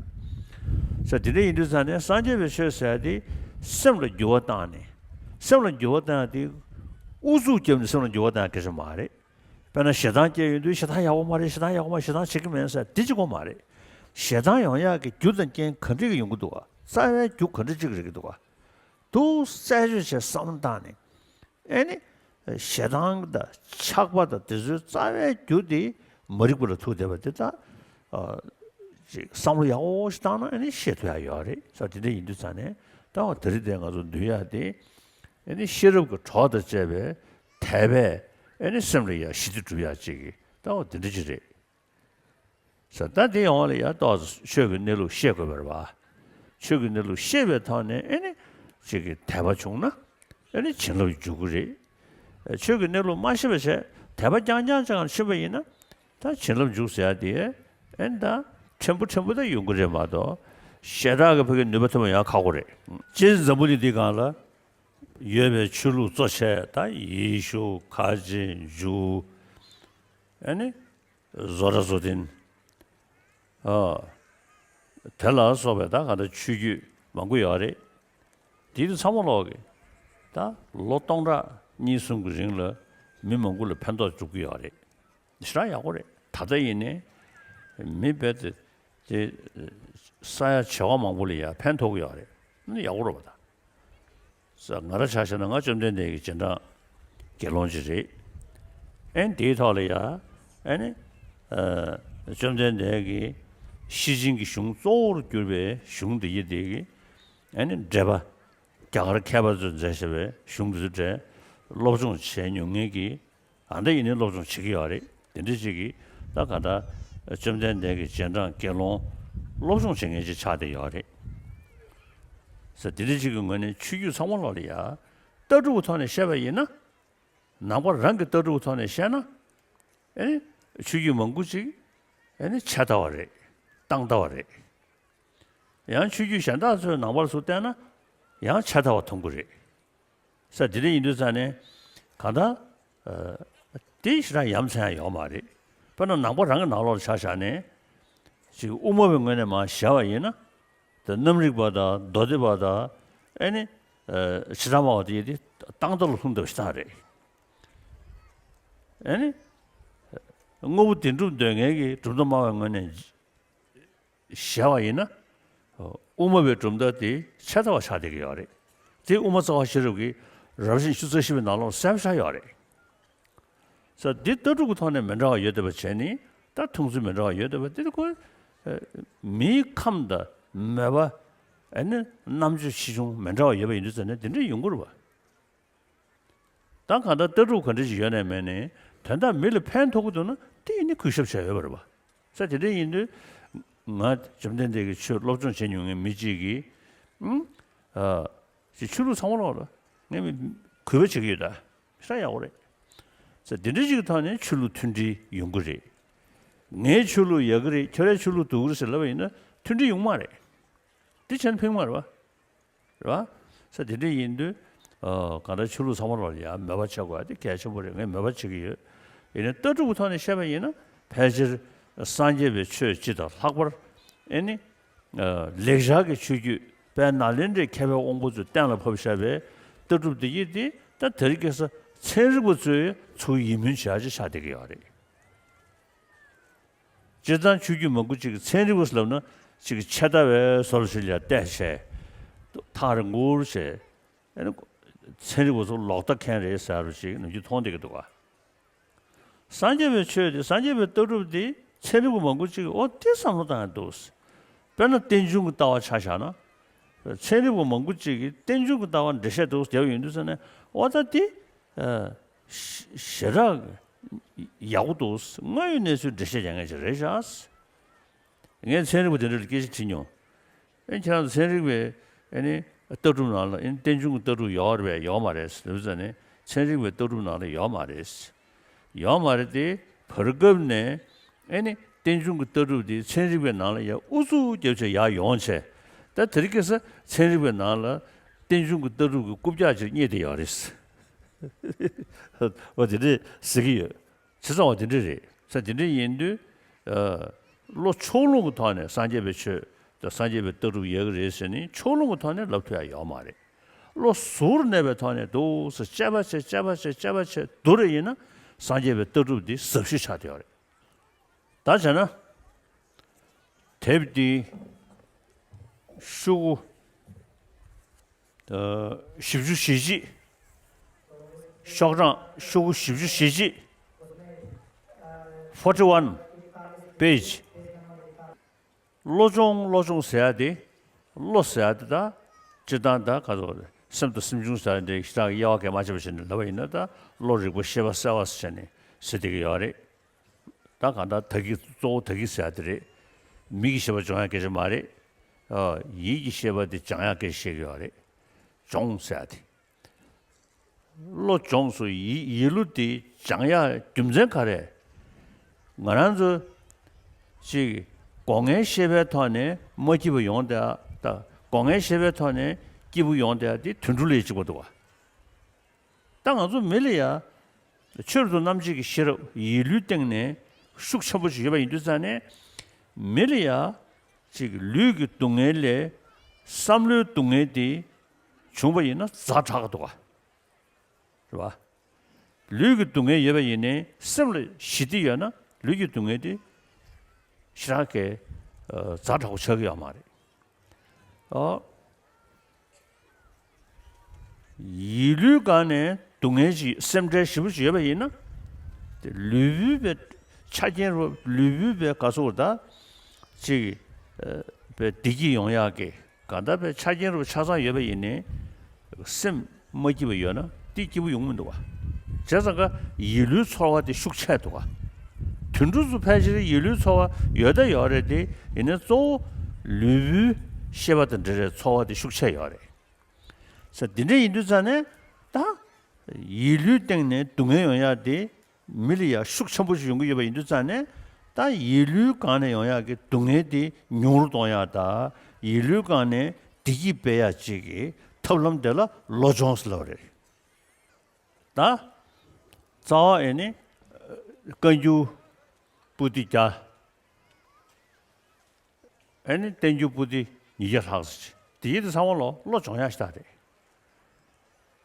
ས་དེ་འདྲ་ཡིན་དུས་ཙང་ནས་སངས་རྒྱས་པའི་ཆོས་ཟེར་ཡ་དེ་སེམས་ལ་འགྱུར་བ་བཏང་ནས། སེམས་ལ་འགྱུར་བ་བཏང་ཡ་དེ་ཨུ་ཚུགས་བརྒྱབ་ནས་སེམས་ལ་འགྱུར་བ་བཏང་ཡ་སྐད་ཆ་མ་རེད། དཔེར་ན་ཞེ་སྡང་སྐྱེས་ཡོང་དུས་ཞེ་སྡང་ཡག་པོ་མ་རེད། ཞེ་སྡང་ཡག་པོ་མ། ཞེ་སྡང་བྱེད་ཀྱི་མིན་ཟེར་འདི་གཅིག་པོ་མ་རེད། ཞེ་སྡང་ཡོང་ཡག་གི་རྒྱུ་དང་རྐྱེན་ག་འདྲ་ཞིག་ཡོང་གི་འདུག་ག་རྩ་བའི་རྒྱུ་ག་འདྲ་ཅིག་རེད་ཀྱི་འདུག་ག་འདུག་རྩད་གཅོད་བྱས་བསམ་བློ་བཏང་ནས། ཨེ་ནི། ཞེ་སྡང་དང་ཆགས་པ་དང་དེ་ཚོའི་རྩ་བའི་རྒྱུ་དེ་མ་རིག་པ་ལ་ཐུག་བསྡད་པ་དེ་དག་ཨ། ཅིག་བསམ་བློ་ཡག་པོ་ཞིག་བཏང་ན་ཨེ་ནི་ཤེས་ཐུབ་ཡག་ཡོད་རེད། ས་དེ་འདྲ་ཡིན་དུས་ཙང་ནས་ད་འོ་དེ་རིང་དེ་ང་ཚོ་འདུལ་ཡག་དེ། ཨེ་ནི་ཤེས་རབ་ཀྱི་གྲོགས་དང་བཅས་པའི་དད་པས་ཨེ་ནི་སེམས་ལ་ཡ་ཞི་བདེ་སྒྲུབ་ཡག་ཅིག་གི་ད་འོ་དེ་འདྲ་ཅིག་རེད། ས་ད་དེ་ཡོང་བ་ལ་ཡ་ཏོག་ཙམ་ཆོས་ཀྱི་གནས་ལུགས་ཤེས་དགོས་པ་རེད་པ། ཆོས་ཀྱི་གནས་ལུགས་ཤེས་པའི་ཐོག་ནས་ཨེ་ནི་ཅིག་གི་དད་པ་བྱུང་ན་ཨེ་ནི་བྱིན་རླབས་འཇུག་གི་རེད། ཆོས་ཀྱི་གནས་ལུགས་མ་ཤེས་པ་བྱས་དད་པ་རྐྱང་རྐྱང་ཅིག་ཕྱིན་པ་ཡིན་ན། ད་བྱིན་རླབས་འཇུག་ཟེར་ཡ་དེ་ཨེ་ནི་ད་ཕྲན་བུ་ཕྲན་བུ་ད་ཡོང་གི་རེད་མ་གཏོགས། ཞེ་དྲག་གི་ཕ་གི་ནུས་པ་ཐོན་པ་ཡང་ཁག་པོ་རེད། སྤྱིར་འཛམ་བུ་གླིང་འདིའི་སྒང་ལ་ཡོད་པའི་ཆོས་ལུགས་གཙོ་ཆེ་ད་ཡེ་ཤུ། ཁ་ཆེ། ཇུའུ། ཨེ་ནི། བཟོ་གྲྭ་བཟོ་ལྡན། ཨ། དེ་ལ་སོགས་པའི་ད་ག་འདྲ་ཆོས་བརྒྱུད་མང་པོ་ཡོད་རེད། དེ་དུས་ཚང་མ་ལོག་གི། ད་ལོ་སྟོང་ཕྲག་གཉིས་གསུམ་གྱི་རིང་ལ་མི་མང་པོ་ལ་ཕན་ཐོགས་འགྲོ་གི་ཡོད་རེད། ཞེ་དྲག་ཡག་པོ་རེད། ད་ལྟ་ཡིན་ནའི་མི་རྦད་དེ་དེ་ས་ཡ་བྱེ་བ་མང་པོ་ལ་ཡ་ཕན་ཐོགས་ཀྱི་ཡོད་རེད། ཨ་ནི་ཡག་པོ་རེད་པ་ད། ས་ང་རང་ཆ་བཞག་ན་ང་བཅོམ་ལྡན་འདས་ཀྱི་རྗེས་འབྲང་དགེ་སློང་ཅིག་རེད། ཨ་ནི་དེའི་ཐོག་ལ་ཡ་ཨ་ནི་ཨ་བཅོམ་ལྡན་འདས་ཀྱི་ཤེར་ཕྱིན་གྱི་གཞུང་གཙོ་བོར་གྱུར་པའི་གཞུང་འདི་ཡི་དེ་གི་ཨ་ནི་འགྲེལ་པ། རྒྱ་གར་མཁས་པ་ཚོས་མཛད་བཞག་པའི་གཞུང་འདི་ཚོ་འདྲ་སློབ་སྦྱོང་བྱས་མྱོང་མཁན་གྱི་ཨ་འདྲ་ཡིན་ནའི་སློབ་སྦྱོང་བྱེད་ཀྱི་ཡོད་རེད། དེ་འདྲ་ཅིག་གིས་ད་ག་ད་བཅོམ་ལྡན་འདས་ཀྱི་རྗེས་འབྲང་དགེ་སློང་སློབ་སྦྱོང་བྱེད་མཁན་ཅིག་ཆགས་བསྡད་ཡོད་རེད། ས་དེ་འདྲ་ཅིག་གི་ངོས་ནས་ཆོས་བརྒྱུད་ཚང་མ་ལོག་ལ་ཡ་ལྟ་གྲུབ་ཀྱི་ཐོག་ནས་བཤད་པ་ཡིན་ན། ནང་པ་རང་གི་ལྟ་གྲུབ་ཀྱི་ཐོག་ནས་བཤད་ན། ཨེ་ནི་ཆོས་བརྒྱུད་མང་པོ་ཅིག་ཨེ་ནི་ཆད་ལྟ་བ་རེད། བཏང་ལྟ་བ་རེད། ཡང་ཆོས་བརྒྱུད་གཞན་དག་ཚོས་ནང་པར་ཟུར་བལྟས་ན་ཡང་ཆད་ལྟ་བ་མཐོང་གི་རེད། ས་དེ་འདྲ་ཡིན་དུས་ཙང་ནས་གང་ལྟར་ཨ་དེ་ཞེ་དྲག་ཡ་མཚན་ཡང་ཡོད་མ་རེད། དཔེར་ན་ནང་པ་རང་གི་ནང་ལོགས་ལ་ཆ་བཞག་ནས་ཅིག་དབུ་མ་པའི་ངོས་ནས་མར་བཞག་པ་ཡིན་ན། དེ་རྣམ་རིག་པ་དང་མདོ་སྡེ་པ་དང་ཨེ་ནི་ཨ་ཕྱི་ཐག་སྨྲ་བ་དེ་དེ་བཏང་ལྟ་ལ་ལྷུང་བསྡད་པ་ཞིག་རེད། ཨེ་ནི་དངོས་པོ་བདེན་གྲུབ་འདོད་མཁན་གྱི་གྲུབ་མཐའ་སྨྲ་བའི་ངོས་ནས་བཞག་པ་ཡིན་ན། དབུ་མ་པའི་གྲུབ་མཐའ་དེ་ཆད་ལྟ་བ་ཆགས་བསྡད་ཀྱི་ཡོད་རེད། དེ་དབུ་མ་རྩ་བ་ཤེས་རབ་ཀྱི་རབ་བྱེད་ཉི་ཤུ་རྩ་བཞི་པའི་ནང་ལོགས་གསལ་པོ་ཆགས་ཡོད་རེད། ས་འདི་ལྟ་གྲུབ་ཀྱི་ཐོག་ནས་མི་འདྲ་བ་ཡོད་བསྡད་པ་བྱས་ནས་ད་མཐོང་ཚུལ་མི་འདྲ་བ་ཡོད་བསྡད་པ་འདི་ཁོ་མིའི་ཁམས་དང་མོས་པ་ཨ་ནི་རྣམ་དཔྱོད་ཆེ་ཆུང་མི་འདྲ་བ་ཡོད་པ་ཡིན་དུས་ཙང་ནས་འདི་འདྲ་ཡོང་གི་རེད་པ། ད་གང་ལྟར་ལྟ་གྲུབ་ག་འདྲ་ཞིག་ཡོད་ནའི་མེད་ནའི་དོན་དག་མི་ལ་ཕན་ཐོགས་ཀྱི་འདུག་ན་དེ་ཡིན་ནི་གུས་ཞབས་བྱས་ཡོད་པ་རེད་པ། ས་དེ་འདྲ་ཡིན་དུས་ང་བཅོམ་ལྡན་འདས་ཀྱི་ཆོས་སློབ་སྦྱོང་བྱེད་མྱོང་མཁན་མི་གཅིག་གིས་ཨུམ་ཨ་ཅིག་ཆོས་ལུགས་ཚང་མ་ལོག་ལ་ངས་མི་གུས་པ་བྱེད་ཀྱི་ཡོད་ད། ཞེ་དྲག་ཡག་པོ་རེད། ས་དེ་འདྲ་ཞིག་གི་ཐོག་ནས་ཆོས་ལུགས་མཐུན་སྒྲིལ་ཡོང་གི་རེད། ངའི་ཆོས་ལུགས་ཡག་གི་རེད། ཁྱོད་རའི་ཆོས་ལུགས་སྡུག་གི་རེད་ཟེར་ལབ་པ་ཡིན་ན་མཐུན་སྒྲིལ་ཡོང་མ་རེད། དེ་བྱས་ན་ཕན་མ་རེད་པ། རེད་པ། ས་དེ་འདྲ་ཡིན་དུས་ཨ་གང་ལྟར་ཆོས་ལུགས་ཚང་མ་ལོག་ལ་ཡང་མོས་པ་བྱེད་དགོས་ཡ་དེ་གལ་ཆེན་པོ་རེད། ངས་མོས་པ་བྱེད་ཀྱི་ཡོད། ཡིན་ནའི་ལྟ་གྲུབ་ཀྱི་ཐོག་ནས་བཤད་པ་ཡིན་ན་ཕལ་ཆེར་སངས་རྒྱས་པའི་ཆོས་སྤྱི་དང་ལྷག་པར་ཨེ་ནི་ཨ་ལེགས་སྦྱར་གྱི་ཆོས་བརྒྱུད་དཔལ་ནཱ་ལེནྡྲའི་མཁས་པའི་དབང་པོ་ཚོས་གཏན་ལ་ཕབ་བཞག་པའི་ལྟ་གྲུབ་འདི་ཡིན་ཏེ་ད་དེ་རིང་ཁ་སང་ཚན་རིག་པ་ཚོས་ཚུར་ཡིད་སྨོན་བྱེད་ཡ་ཅིག་ཆགས་བསྡད་ཀྱི་ཡོད་རེད། སྤྱིར་བཏང་ཆོས་བརྒྱུད་མང་པོ་ཅིག་གིས་ཚན་རིག་པ་ཟེར་ལབ་ན་ཅིག་གི་ཆད་ལྟ་བའི་བཟོ་འདྲ་ཞིག་ལ་བལྟས་བྱས། ཐག་རིང་པོར་བྱས། ཨ་ནི་ཚན་རིག་པ་ཚོ་ལོག་ལྟ་མཁན་རེད་ཟེར་བ་ཅིག་ནམ་རྒྱུན་མཐོང་བསྡད་ཀྱི་འདུག་ག་སངས་རྒྱས་པའི་ཆོས་དེ་སངས་རྒྱས་པའི་ལྟ་གྲུབ་དེ་ཚན་རིག་པ་མང་པོ་ཅིག་གིས་འོ་དེ་བསམ་བློ་བཏང་ཡ་འདུག་དཔེར་ན་རྟེན་འབྱུང་གི་ལྟ་བ་ཆ་བཞག་ན། ཚན་རིག་པ་མང་པོ་ཅིག་གིས་རྟེན་འབྱུང་གི་ལྟ་བ་འགྲེལ་བཤད་འདུག་བརྒྱབ་ཡོང་དུས་ཙ་ནས་འོ་ད་དེ་ཞེ་དྲག་ཡག་པོ་འདུག་སྔ་ཡོད་གནས་ཚུལ་འགྲེལ་བཤད་རྒྱག་མཁན་ཅིག་རེད་ཤག་ངས་ཚན་རིག་པ་དེ་འདྲ་ལ་སྐད་ཆ་དྲིས་མྱོང་། ཨེ་ཁྱེད་རང་ཚོ་ཚན་རིག་པའི་ཨེ་ནི་ལྟ་གྲུབ་ནང་ལ་ཨེ་ནི་རྟེན་འབྱུང་གི་ལྟ་གྲུབ་ཡོད་རེད་པས། ཡོད་མ་རེད་ཟེར་ཙ་ནས་ཚན་རིག་པའི་ལྟ་གྲུབ་ནང་ལ་ཡོད་མ་རེད། ཡོད་མ་རེད་དེ་བར་སྐབས་ནས་ཨེ་ནི་རྟེན་འབྱུང་གི་ལྟ་གྲུབ་དེ་ཚན་རིག་པའི་ནང་ལ་ཡར་ཨུ་ཚུགས་རྒྱབ་བྱས་ཡར་ཡོང་བྱས། ད་དེ་རིང་ཁ་སང་ཚན་རིག་པའི་ནང་ལ་རྟེན་འབྱུང་གི་ལྟ་གྲུབ་ཀྱི་རྐུབ་བཀྱག་ཅིག་རྙེད་བསྡད་ཡོད་རེད། འོ་དེ་འདྲས་ཟེར་གྱི་ཡོད། བྱས་ཙང་འོ་དེ་འདྲས་རེད། ས་དེ་འདྲས་ཡིན་དུས་ཨ་བློ་ཕྱོགས་ལྷུང་གི་ཐོག་ནས་སངས་རྒྱས་པའི་ཆོས་དང་སངས་རྒྱས་པའི་ལྟ་གྲུབ་ཡག་གི་རེད་ཟེར་ནས་ཕྱོགས་ལྷུང་གི་ཐོག་ནས་ལབ་ཐུབ་ཡ་ཡོད་མ་རེད། བློ་གཟུར་གནས་པའི་ཐོག་ནས་འདུག་སེ་དཔྱད་པ་བྱས་དཔྱད་པ་བྱས་དཔྱད་པ་བྱས་བསྡུར་རེ་ཡིན་ན་སངས་རྒྱས་པའི་ལྟ་གྲུབ་འདི་ཟབ་ཤོས་ཆགས་བསྡད་ཡོད་རེད། ད་བྱས་ན། དེབ་འདི་ཤོག་གུ་ཨ་བཞི་བཅུ་ཞེ་གཅིག་ཤོག་གྲངས་ཤོག་གུ་བཞི་བཅུ་ཞེ་གཅིག forty one page། བློ་སྦྱོང་བློ་སྦྱོང་ཟེར་ཡ་དེ། བློ་ཟེར་ཡ་དེ་ད་སྤྱིར་བཏང་ད་ག་ཚོད་རེད། སེམས་དང་སེམས་བྱུང་ཟེར་ཡ་འདྲ་ཞེ་དྲག་དབྱེ་བ་གང་མ་ཕྱེ་བ་བྱས་ནས་ལབ་པ་ཡིན་ན་ད་བློ་རིག་པ་ཤེས་པ་གསལ་བ་ཟེར་བྱས་ནས་ཟེར་བསྡད་ཀྱི་ཡོད་རེད། ད་གང་ལྟར་ད་གི་གཙོ་བོ་ད་གི་ཟེར་ཡ་དེ་རེད། མིག་གི་ཤེས་པ་སྦྱོང་ཡ་སྐད་ཆ་མ་རེད། ཨ་ཡིད་ཀྱི་ཤེས་པ་དེ་སྦྱང་ཡ་སྐད་ཆ་བཤད་ཀྱི་ཡོད་རེད། སྦྱོང་ཟེར་ཡ་དེ། བློ་སྦྱོང་སོ་ཡིད་ཡིད་བློ་དེ་སྦྱང་ཡ་རྒྱུ་མཚན་ག་རེ། ང་རང་ཚོ་ཅིག་སྒོ་ལྔའི་ཤེས་པའི་ཐོག་ནས་མ་སྐྱིད་པ་ཡོང་བསྡད་ཡ་ད་སྒོ་ལྔའི་ཤེས་པའི་ཐོག་ནས་སྐྱིད་པོ་ཡོང་བསྡད་ཡ་དེ་དུད་འགྲོ་ལས་གཅིག་པ་འདུག་བ། ད་ང་ཚོ་མི་ལ་ཡ། ཆོས་རབ་ཏུ་རྣམ་འབྱེད་ཀྱི་ཤེས་རབ་ཡིད་བློའི་སྟེང་ནས་ཤུགས་ཆེན་པོ་ཞིག་ཡོད་པ་ཡིན་དུས་ཙང་ནས། མི་ལ་ཡ། ཅིག་ལུས་ཀྱི་སྡུག་བསྔལ་ལས། བསམ་བློའི་སྡུག་བསྔལ་དེ། བྱུང་བ་ཡིན་ན་ཛ་དྲག་ག་འདུག་ག་རེད་བ། ལུས་ཀྱི་སྡུག་བསྔལ་ཡོད་པ་ཡིན་ནའི་སེམས་ལ་ཞི་བདེ་ཡོད་ན་ལུས་ཀྱི་སྡུག་བསྔལ་དེ་ཞེ་དྲག་གི་ཛ་དྲག་པོ་ཆགས་ཀྱི་ཡོད་མ་རེད། ཨོ། ཡིད་ལུས་གང་ནས་སྡུག་བསྔལ་ཞིག་སེམས་ཁྲལ་ཞེ་པོ་ཞིག་ཡོད་པ་ཡིན་ན། དེ་ལུས་པོའི་ཆ་རྐྱེན་རུ་ལུས་པོའི་ག་ཚོད་ད་ཅིག་བདེ་སྐྱིད་ཡོང་ཡག་གི་གང་ལྟར་ཆ་རྐྱེན་རུ་ཆ་ཚང་ཡོད་པ་ཡིན་ནའི་སེམས་མ་སྐྱིད་པ་ཡོད་ན་དེ་སྐྱིད་པོ་ཡོང་མི་འདུག་བ། བྱས་ཙང་ཀ་ཡིད་ལུས་ཚོར་བ་དེ་ཤུགས་ཆེ་འདུག་བ། དུད་འགྲོ་ཚོ་ཕལ་ཆེར་ཡིད་ལུས་ཚོར་བ་ཡོད་ད་ཡོད་རེད་དེ། ཡིན་ནའི་གཙོ་བོ་ལུས་པོའི་ཤེས་པ་དང་འབྲེལ་བའི་ཚོར་བ་དེ་ཤུགས་ཆེ་ཡོད་རེད། ས་འདི་འདྲ་ཡིན་དུས་ཙང་ནས་ད་ཡིད་ལུས་སྟེང་ནས་སྡུག་བསྔལ་ཡོང་ཡག་དེ་མི་ལ་ཡང་ཤུགས་ཆེན་པོ་ཞིག་ཡོང་གི་ཡོད་པ་ཡིན་དུས་ཙང་ནས་ད་ཡིད་ལུས་སྒང་ནས་ཡོང་ཡག་གི་སྡུག་བསྔལ་དེ་ཉུང་རུ་གཏོང་ཡག་དང་ཡིད་ལུས་སྒང་ནས་བདེ་སྐྱིད་སྤེལ་ཡག་ཅིག་གི་ཐབས་ལམ་དེ་ལ་བློ་སྦྱོང་ཟེར་ལབ་རེད། ད་རྩ་བ་ཨེ་ནི་བཀའ་འགྱུར་པོ་ཏི་བརྒྱ། ཨེ་ནི་བསྟན་འགྱུར་པོ་ཏི་ཉིས་བརྒྱ་ལྷག་ཙམ་ཅིག་དེ་ཡིན་དུས་ཚང་མ་ལོ་བློ་སྦྱོང་ཡག་ཞིག་ད་རེད།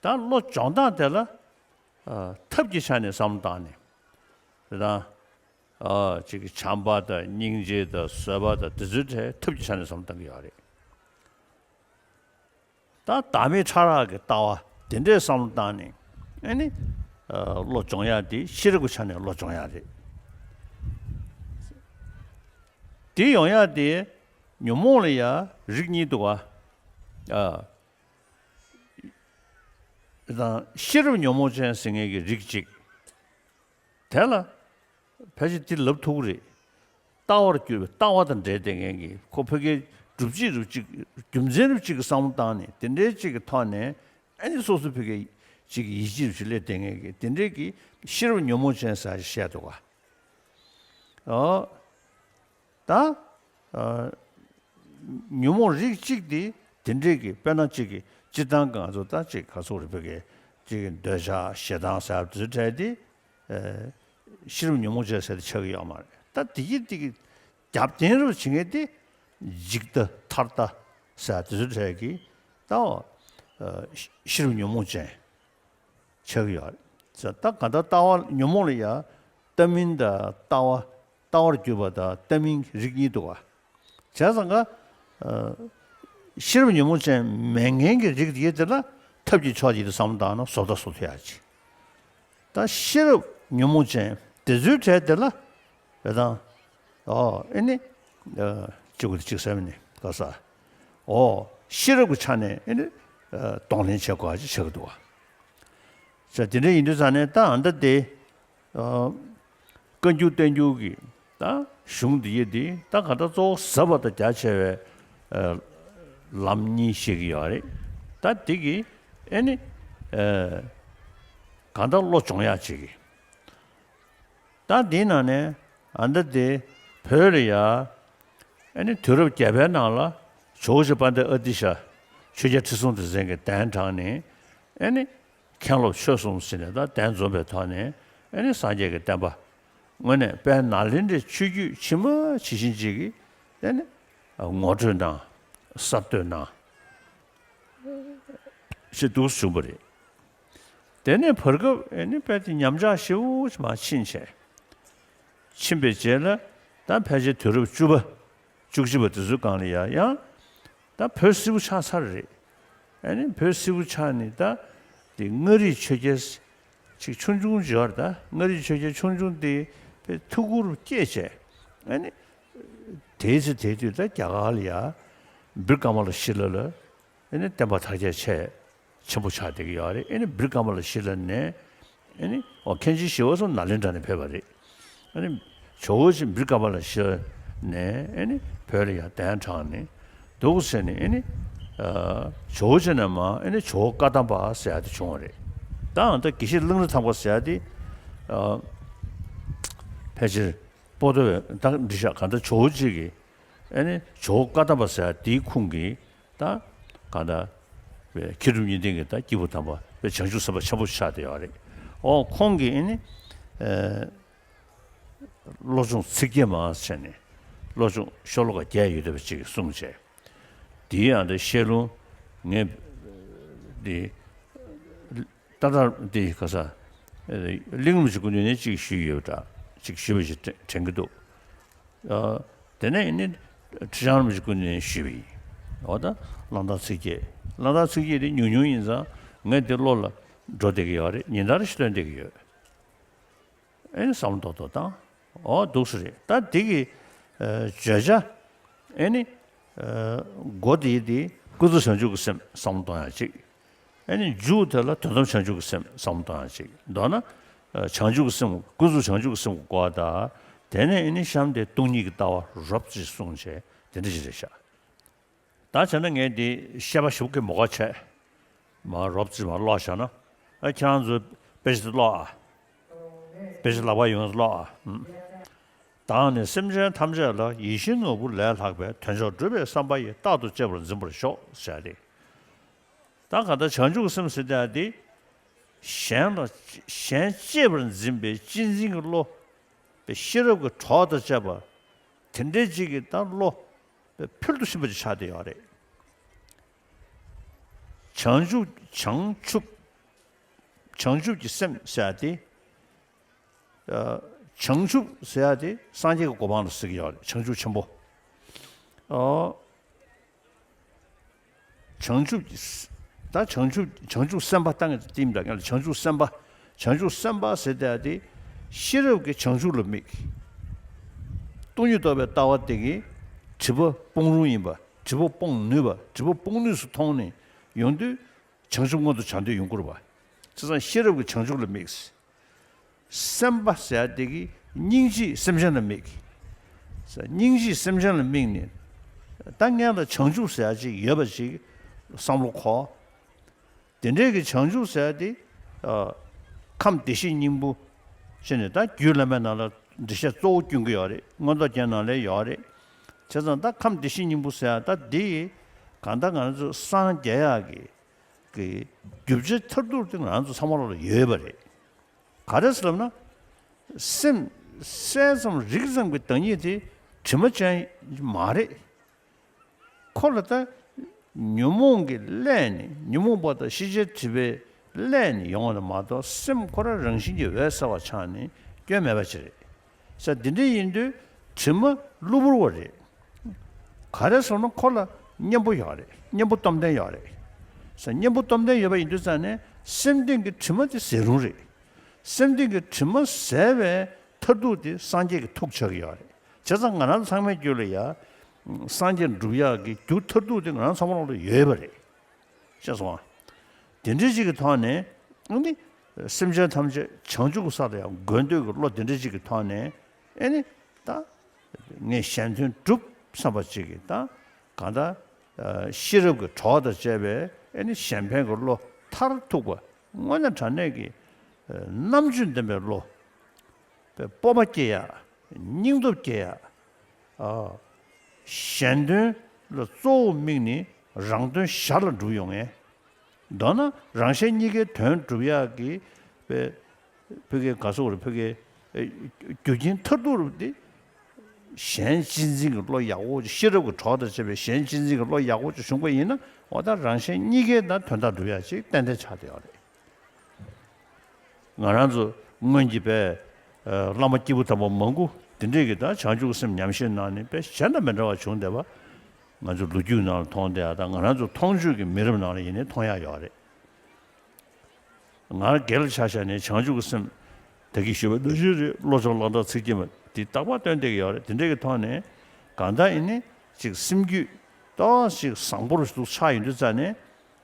ད་བློ་སྦྱོང་སྟངས་དེ་ལ་ཨ་ཐབས་ཀྱི་ཆ་ནས་བསམ་བློ་བཏང་ནས་དེ་དང་ཨ་ཅིག་གི་བྱམས་པ་དང་སྙིང་རྗེ་དང་བཟོད་པ་དང་དེ་ཚོའི་གྲས་ཐབས་ཀྱི་ཆ་ནས་བསམ་བློ་བཏང་གི་ཡོད་རེད། ད་བདག་མེད་ཕྲ་རགས་ཀྱི་ལྟ་བ་དེ་འདྲའི་བསམ་བློ་བཏང་ནས་ཨ་ནི་ཨ་བློ་སྦྱོང་ཡག་དེ་ཤེས་རབ་ཀྱི་ཆ་ནས་བློ་སྦྱོང་ཡག་རེད། དེ་ཡོང་ཡག་དེ་ཉོན་མོངས་ལ་ཡང་རིགས་གཉིས་འདུག་བ། ཨ་དང་ཤེས་རབ་ཉོན་མོངས་ཅན་ཟེར་མཁན་གྱི་རིགས་གཅིག་དེ་ལ་ཕལ་ཆེར་དེ་ལབ་ཐུབ་ཀྱི་རེད། ལྟ་བར་གྱུར་པའི་ལྟ་བ་དང་འབྲེལ་བསྡད་མཁན་གྱི་ཁོ་ཕ་གིའི་སྒྲུབ་བྱེད་རུ་གཅིག་རྒྱུ་མཚན་རུ་གཅིག་གི་བསམ་བློ་བཏང་ནས་དེ་འདྲའི་གཅིག་གི་ཐོག་ནས་ཨ་ནི་སོ་སོ་ཕ་གིའི་གཅིག་གི་ཡིད་ཆེས་རུ་གཅིག་སླེབས་བསྡད་མཁན་གྱི་དེ་འདྲའི་གི་ཤེས་རབ་ཉོན་མོངས་ཅན་ཟེར་བཤད་འདུག་ག་ཨོ། ད་ཨ་ཉོན་མོངས་རིགས་གཅིག་དེ་དེ་འདྲའི་གི་དཔེར་ན་གཅིག་གི་སྤྱིར་བཏང་གི་ང་ཚོ་ད་གཅིག་ག་ཚོད་རེད་ཕ་གིའི་གཅིག་གི་འདོད་ཆགས་ཞེ་སྡང་ཟེར་བ་དེ་ཚོའི་གྲས་དེ། ཤེས་རབ་ཉོན་མོངས་ཅན་ཟེར་དེ་ཆགས་ཀྱི་ཡོད་མ་རེད། ད་དེ་གི་དེ་གི་རྒྱབ་རྟེན་རུ་བྱེད་མཁན་དེ་འཇིག་ལྟ་ཐར་ལྟ་ཟེར་དེ་ཚོའི་གྲས་ཀྱི་ད་ཤེས་རབ་ཉོན་མོངས་ཅན་ཆགས་ཀྱི་ཡོད་རེད། ད་ག་ད་ལྟ་བ་ཉོན་མོངས་ལ་ཡང་ལྟ་མིན་དང་ལྟ་བ་ལྟ་བར་གྱུར་པ་དང་ལྟ་མིན་རིགས་གཉིས་འདུག་བ། བྱས་ཙང་ཀ་ཤེས་རབ་ཉོན་མོངས་ཅན་མེད་མཁན་གྱི་རིགས་དེ་དེ་ལ་ཐབས་ཀྱི་ཕྱོགས་ཀྱི་བསམ་བློ་བཏང་ན་བཟོ་ལྟ་བཟོ་ཐུབ་ཡག་ཅིག་ད་ཤེས་རབ་ཉོན་མོངས་ཅན་དེ་ཚོའི་གྲས་དེ་ལ་བས་དང་། ཨོ་ཨེ་ནི། གཅིག་གུ་དེ་གཅིག་ཟེར་མི་ནི་ག་ས། ཨོ་ཤེས་རབ་ཀྱི་ཆ་ནས་ཨེ་ནི། གདོང་ལེན་བྱེད་དགོས་ཅིག་ཆགས་ཀྱི་འདུག་བ། ཟེར་དེ་འདྲ་ཡིན་དུས་ཙང་ནས་ད་ཨ་མདའ་དེ། བཀའ་འགྱུར་བསྟན་འགྱུར་གྱི་ད་གཞུང་འདི་ཡི་འདི་ད་ག་ད་གཙོ་བོ་ཟབ་པ་དང་རྒྱ་ཆེ་བའི་ལམ་གཉིས་བཤད་ཀྱི་ཡོད་རེད། ད་འདི་གི་ཨེ་ནི་གང་ལྟར་བློ་སྦྱོང་ཡག་ཅིག་གི་ད་འདིའི་ནང་ནས་ཨ་མདའ་དེ་བོད་ལ་ཡ་ཨེ་ནི་དུས་རབས་བརྒྱད་པའི་ནང་ལ་ཇོ་བོ་རྗེ་དཔལ་ལྡན་ཨ་ཏི་ཤ་ཆོས་རྒྱལ་ཁྲི་སྲོང་ལྡེ་བཙན་གྱི་གདན་དྲངས་ནས་ཨེ་ནི། མཁན་སློབ་ཆོས་གསུམ་ཟེར་ནས་ད་གདན་འཛོམས་པའི་ཐོག་ནས་ཨེ་ནི་སངས་རྒྱས་ཀྱི་བསྟན་པ་དངོས་གནས་དཔལ་ནཱ་ལེནྡྲའི་ཆོས་བརྒྱུད་ཕྱི་མ་ཇི་བཞིན་ཅིག་གི་ཨེ་ནི་ངོ་སྤྲོད་གནང་གསར་གཏོད་གནང་ཞེས་འདུག་བྱུང་བ་རེད། དེ་ནས་བར་སྐབས་ཨེ་ནི་དཔལ་དེ་ཉམས་ཆག་ཞེ་པོ་ཅིག་མར་ཕྱིན་བྱས། ཕྱིན་པའི་རྗེས་ལ་ད་ཕལ་ཆེར་དུས་རབས་བཅུ་པ། བཅུ་གཅིག་པ་དེ་ཚོའི་སྒང་ལ་ཡ་ཡང་ད་བོད་སིལ་བུ་ཆགས་ཚར་རེད། ཨ་ནི་བོད་སིལ་བུ་ཆགས་ནས་ད་དེ་མངའ་རིས་ཆོས་རྒྱལ་ཅིག་ཆུང་ཆུང་ཡོད་རེད། ད་མངའ་རིས་ཆོས་རྒྱལ་ཆུང་ཆུང་དེ་དཔེ་ཐུགས་ཁུར་བསྐྱེད་བྱས་ཨ་ནི་དེའི་ཚེ་དེ་དུས་ད་རྒྱ་གར་ལ་ཡ་བིར་ཀ་མ་ལ་ཤི་ལ་ལ་ཨ་ནི་བསྟན་པ་དར་རྒྱས་ཆེ། ཆེན་པོ་ཆགས་བསྡད་ཀྱི་ཡོད་རེད། ཨེ་ནི་བིར་ཀ་མ་ལ་ཤི་ལ་ནས་ཨེ་ནི་ཨོ་མཁན་ཆེན་ཞི་བ་འཚོ་ནཱ་ལེནྡྲ་ནས་ཕེབས་པ་རེད། ཨེ་ནི་ཇོ་བོ་རྗེ་བིར་ཀ་མ་ལ་ཤི་ལ་ནས་ཨེ་ནི་བོད་ལ་ཡར་གདན་དྲངས་ནས་འདུག་ཟེར་ནས་ཨེ་ནི་ཨ་ཇོ་བོ་རྗེ་ནས་མར་ཨེ་ནི་ཇོ་བོ་བཀའ་གདམས་པ་ཟེར་ཡག་དེ་བྱུང་བ་རེད། ད་ཨ་ད་དགེ་བཤེས་གླང་རི་ཐང་པ་ཟེར་ཡག་དེ་ཨ་ཕལ་ཆེར་པོ་ཏོ་བས་ད་འབྲི་ཤག་གང་ལྟར་ཇོ་བོ་རྗེ་གི་ཨེ་ནི་ཇོ་བོ་བཀའ་གདམས་པ་ཟེར་ཡག་དེའི་ཁུངས་ཀྱི་ད་གང་ལྟར་བའི་མཁས་གྲུབ་གཉིས་ལྡན་གྱི་ད་སྐྱེས་བུ་དམ་པ་བའི་བྱང་ཆུབ་སེམས་དཔའ་ཆེན་པོ་ཆགས་བསྡད་ཡོད་རེད། ཨོ་ཁོང་གིས་ཨེ་ནི་ཨེ་བློ་སྦྱོང་ཚིག་བརྒྱད་མ་བྱས་ནས་བློ་སྦྱོང་ཤོ་ལོ་ཀ་བརྒྱད་ཡོད་བསྡད་པ་ཅིག་གསུངས་བྱས། དེའི་ཨ་ད་བཤད་ལུང་ངས་འདི་ ཏག་ཏག་འདི་ག་ས་གླིང་རིན་པོ་ཆེ་སྐུ་མདུན་ནས་གཅིག་ཞུས་ཡོད་པ་འདྲ། གཅིག་ཞུས་པ་ཞིག་དྲན་གྱི་འདུག་ཨ། དེ་ནས་ནི་ཁྲི་བྱང་རིན་པོ་ཆེ་སྐུ་མདུན་ནས་ཞུས་པ་ཡིན། འོ་ད་གླང་དར་ཚིགས་བརྒྱད། གླང་དར་ཚིགས་བརྒྱད་དེ་ཉུང་ཉུང་ཡིན་ཙང་ངས་འདི་བློ་ལ་འགྲོ་བསྡད་ཀྱི་ཡོད་རེད། ཉིན་ལྟར་ཞིག་ལྷོད་བསྡད་ཀྱི་ཡོད། ཨེ་ནི་བསམ་བློ་ཏོག་ཏོག་བཏང་། འོ་འདུག་སེ་རེད། ད་འདི་གི་ཨ་བརྗོད་བྱ། ཨེ་ནི་ཨ་མགོ་དེ་དེ་ཀུན་རྫོབ་བྱང་ཆུབ་ཀྱི་སེམས་བསམ་བློ་གཏོང་ཡག་གཅིག་ཨེ་ནི་མཇུག་དེ་ལ་དོན་དམ་བྱང་ཆུབ་ཀྱི་སེམས་བསམ་བློ་གཏོང་ཡག་གཅིག་མདོར་ན་ཨ་བྱང་ཆུབ་ཀྱི་སེམས། ཀུན་རྫོབ་བྱང་ཆུབ་ཀྱི་སེམས་ཀྱི་སྐོར་དང་། དེ་ནས་ཨེ་ནི་གཤམ་དེ་སྟོང་ཉིད་ཀྱི་ལྟ་བ་རོབ་ཙམ་གསུངས་བྱས་དེ་འདྲ་ཞིག་རེད་ཤག་ད་བྱས་ན་ངས་འདི་བཤད་པ་ཞིབ་གི་མ་དགོས་བྱས། མར་རོབ་ཙམ་མར་ཀློག་བཞག་ན། ཨ་ཁྱེད་རང་ཚོ་དཔེ་ཆ་དེ་ཀློག་ཨ། དཔེ་ཆ་ལག་པ་ཡོངས་སུ་ཀློག་ཨ། ཨུམ། བདག་ནི་སེམས་ཅན་ཐམས་ཅད་ལ། ཡིད་བཞིན་ནོར་བུ་ལས་ལྷག་པའི། དོན་མཆོག་སྒྲུབ་པའི་བསམ་པ་ཡིས། རྟག་ཏུ་གཅེས་པར་འཛིན་པར་ཤོག་ཟེར་ཏེ། ད་གང་ལྟར་བྱང་ཆུབ་སེམས་ཟེར་ཡག་དེ། གཞན་ལ་གཞན་གཅེས་པར་འཛིན་པའི་གཅེས་འཛིན་གྱི་བློ། པའི་ཤེས་རབ་ཀྱི་གྲོགས་དང་བཅས་པ། དེ་འདྲའི་ཅིག་གི་ད་བློ། པའི་ཕུལ་དུ་ཕྱིན་པ་ཅིག་ཆགས་བསྡད་ཡོད་རེད། བྱང་ཆུབ་བྱང་ཆུབ། བྱང་ཆུབ་ཀྱི་སེམས་ཟེར་ཡག་དེ། ཨ་བྱང་ཆུབ་ཟེར་ཡག་དེ་སངས་རྒྱས་ཀྱི་གོ་འཕང་ལ་ཟེར་གྱི་ཡོད་རེད། བྱང་ཆུབ་ཆེན་པོ། ཨོ། བྱང་ཆུབ་ཀྱི་ས། ད་བྱང་ཆུབ། བྱང་ཆུབ་སེམས་དཔའ་བཏང་གི་བསྟིམ་འདྲ་ངས་ལ། བྱང་ཆུབ་སེམས་དཔའ། བྱང་ཆུབ་སེམས་དཔའ་ཟེར་ཡག་དེ་ཤེས་རབ་ཀྱི་བྱང་ཆུབ་ལ་དམིགས། སྟོང་ཉིད་རྟོགས་པའི་ལྟ་བ་དེ་གིས་སྒྲིབ་པ་སྤོང་རུང་ཡིན་པ། སྒྲིབ་པ་སྤོང་ནུས་པ། སྒྲིབ་པ་སྤོང་ནུས་སུ་མཐོང་ནས་ཡོང་དུས་བྱང་ཆུབ་མངོན་དུ་བྱ་འདོད་ཡོང་གི་རེད་པ། བྱས་ཙང་ཤེས་རབ་ཀྱི་བྱང་ཆུབ་ལ་དམིགས། སེམས་དཔའ་ཟེར་ཡག་དེ་གིས་སྙིང་རྗེས་སེམས་ཅན་ལ་དམིགས། སྙིང་རྗེས་སེམས་ཅན་ལ་དམིགས་ནས། ད་སྔོན་ལ་བྱང་ཆུབ་ཟེར་ཡག་ཅིག་ཡོད་པ་ཅིག་བསམ་བློ་འཁོར། དེ་འདྲའི་གི་བྱང་ཆུབ་ཟེར་ཡག་དེ། ཨ་ཁམས་བདེ་གཤེགས་སྙིང་པོ་ཟེར་ནས་ད་རྒྱུད་བླ་མའི་ནང་ལ་འགྲེལ་བཤད་གཙོ་བོ་སྐྱོན་གྱི་ཡོད་རེད། མངོན་རྟོགས་རྒྱན་ནང་ལ་ཡོད་རེད། བྱས་ཙང་ད་ཁམས་བདེ་གཤེགས་སྙིང་པོ་ཟེར་ཡག་ད་འདི་གང་ལྟར་ང་ཚོ་སངས་རྒྱས་ཡག་གི་གི་རྒྱུ་ཆ་མཐར་ཐུག་དེ་ང་ཚོ་ཚང་མ་ལོག་ལ་ཡོད་པ་རེད། ག་རེ་ཟེར་ལབ་ན། སེམས་གསལ་ཙམ་རིག་ཙམ་གྱི་བདག་ཉིད་དེ་དྲི་མ་ཅན་མ་རེད། ཁོ་ལ་ད་ཉོན་མོངས་ཀྱི་ཀླད་ནས། ཉོན་མོངས་པ་དང་ཤེས་བྱའི་སྒྲིབ་པའི་ཀླད་ནས་ཡོང་བ་ལ་མ་གཏོགས་སེམས་ཁོ་རང་རང་བཞིན་གྱིས་འོད་གསལ་བ་ཆགས་ནས་སྐྱོན་མེད་པ་ཅིག་རེད། ས་འདི་འདྲ་ཡིན་དུས་དྲི་མ་གློ་བུར་བ་རེད། ག་རེ་ཟེར་ན་ཁོ་ལ་གཉེན་པོ་ཡོད་རེད། གཉེན་པོ་སྟོབས་ལྡན་ཡོད་རེད། ས་གཉེན་པོ་སྟོབས་ལྡན་ཡོད་པ་ཡིན་དུས་ཙང་ནས་སེམས་གཏིང་གི་དྲི་མ་དེ་ཟད་རུང་རེད། སེམས་གཏིང་གི་དྲི་མ་ཟད་པའི་མཐར་ཐུག་དེ་སངས་རྒྱས་ཀྱི་ཐུགས་ཆགས་ཀྱི་ཡོད་རེད། བྱས་ཙང་ང་རང་ཚང་མའི་རྒྱུད་ལ་ཡ། སངས་རྒྱས་འགྲུབ་ཡག་གི་རྒྱུ་མཐར་ཐུག་དེ་ང་རང་ཚང་མ་ལོག་ལ་ཡོད་པ་རེད། ཤེས་སོང་ང་། དེ་འདྲའི་ཅིག་གི་ཐོག་ནས་ཨ་ནི་སེམས་ཅན་ཐམས་ཅད་བྱང་ཆུབ་ཀྱི་ས་ལ་ཡང་འགོད་འདོད་ཀྱི་བློ་དེ་འདྲའི་ཅིག་གི་ཐོག་ནས་ཨ་ནི་ད་ངས་གཞན་དོན་སྒྲུབ་བསམ་པ་ཅིག་གིས་ད་གང་ལྟར་ཤེས་རབ་ཀྱི་གྲོགས་དང་བཅས་པའི་ཨ་ནི་གཞན་ཕན་གྱི་བློ་མཐར་ཐུག་པ་དངོས་གནས་དྲང་གནས་ཀྱི་རྣམ་དཔྱོད་ལྡན་པའི་བློ། སྤོབས་པ་སྐྱེ་ཡག་སྙིང་སྟོབས་སྐྱེ་ཡག་ཨ། གཞན་དོན་ལ་གཙོ་བོ་དམིགས་ནས་རང་དོན་གཞན་ལ་འགྲུབ་ཡོང་ངེས། མདོར་ན་རང་གཞན་གཉིས་ཀའི་དོན་སྒྲུབ་ཡག་གི་བོད་སྐད་ག་སོགས་རེད། བོད་སྐད་རྒྱུ་རྐྱེན་མཐར་ཐུག་རུ་དེ་གཞན་གཅེས་འཛིན་གྱི་བློ་ཡག་པོ་ཅིག་ཤེས་རབ་ཀྱི་གྲོགས་དང་བཅས་པའི་གཞན་གཅེས་འཛིན་གྱི་བློ་ཡག་པོ་ཅིག་བྱུང་པ་ཡིན་ན་འོ་ད་རང་གཞན་གཉིས་ཀའི་ད་དོན་དག་སྒྲུབ་ཡག་ཅིག་ཏན་ཏན་ཆགས་བསྡད་ཡོད་རེད། ང་རང་ཚོ་སྔོན་གྱི་པའི་བླ་མ་སྐྱེས་བུ་དམ་པ་མང་པོ་དེ་འདྲས་ཀྱིས་ད་བྱང་ཆུབ་སེམས་ཉམས་བཞེས་གནང་ནས་དཔེ་གཞན་དང་མི་འདྲ་བ་བྱུང་བསྡད་པ་ང་ཚོ་ལོ་རྒྱུས་ནང་ལ་མཐོང་བསྡད་ཡག་དང་ང་རང་ཚོ་མཐོང་ཆོས་ཀྱི་མི་རབས་ནང་ལ་ཡིན་ནའི་མཐོང་ཡག་ཡོད་རེད། ང་སྒེར་ལ་ཆ་བཞག་ནས་བྱང་ཆུབ་ཀྱི་སེམས་ད་གིན་ཞུས་པ་ནང་བཞིན་རེད། བློ་སྦྱོང་བླང་དོར་ཚིག་བརྒྱད་མ་དེ་རྟག་པར་སྟོན་བསྡད་ཀྱི་ཡོད་རེད། དེ་འདྲས་ཀྱི་ཐོག་ནས་གང་ལྟར་ཡིན་ནའི་ཅིག་སེམས་རྒྱུད་ཏོག་ཙམ་ཅིག་བཟང་པོ་རུ་ཆགས་ཡོང་དུས་ཙང་ནས།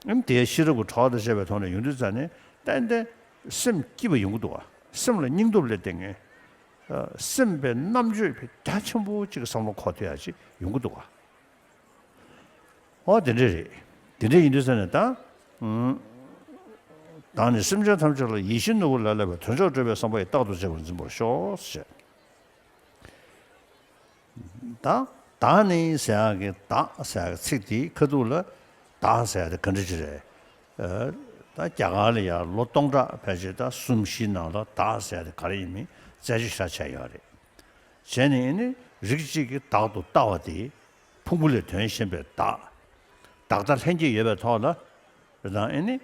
ཨ་ནི་དེའི་ཤེས་རབ་ཀྱི་གྲོགས་དང་བཅས་པའི་ཐོག་ནས་ཡོང་དུས་ཙང་ནས་ཏན་ཏན་སེམས་སྐྱིད་པ་ཡོང་གི་འདུག་བ། སེམས་ལ་སྙིང་སྟོབས་སླེབས་བསྡད་མཁན། ཨ་སེམས་པའི་རྣམ་དཔྱོད་རྒྱ་ཆེན་པོ་གཅིག་གི་བསམ་བློ་འཁོར་ཐུབ་ཡག་ཅིག་ཡོང་གི་འདུག་བ། ཨོ་དེ་འདྲས་རེད། དེ་འདྲས་ཡིན་དུས་ཙང་ནས་ད། ཨུམ། བདག་ནི་སེམས་ཅན་ཐམས་ཅད་ལ། ཡིད་བཞིན་ནོར་བུ་ལས་ལྷག་པའི། དོན་མཆོག་སྒྲུབ་པའི་བསམ་པ་ཡིས། རྟག་ཏུ་གཅེས་པར་འཛིན་པར་ཤོག་ཟེར། ད་བདག་ནི་ཟེར་ཡག་གི་བདག་ཟེར་ཡག་གི་ཚིག་དེའི་ཁ་ཐུག་ལ་བདག་ཟེར་ཡག་དེ་ག་འདྲ་ཅིག་རེད། ཨ་ད་རྒྱ་གར་ལ་ཡང་ལོ་སྟོང་ཕྲག་ཕལ་ཆེར་ད་གསུམ་བཞི་ནང་ལ་བདག་ཟེར་ཡག་དེ་ག་རེ་ཡིན་མིན་རྩད་གཅོད་ཞེ་དྲག་བྱས་ཡོད་རེད། བྱས་ནས་ཨ་ནི་རིགས་གཅིག་གིས་བདག་ཏུ་ལྟ་བ་དེ་ཕུང་པོ་ལས་དོན་གཞན་པའི་བདག་བདག་ལྟ་ལྷན་སྐྱེས་ཡོད་པའི་ཐོག་ལ་རེད་དང་། ཨ་ནི་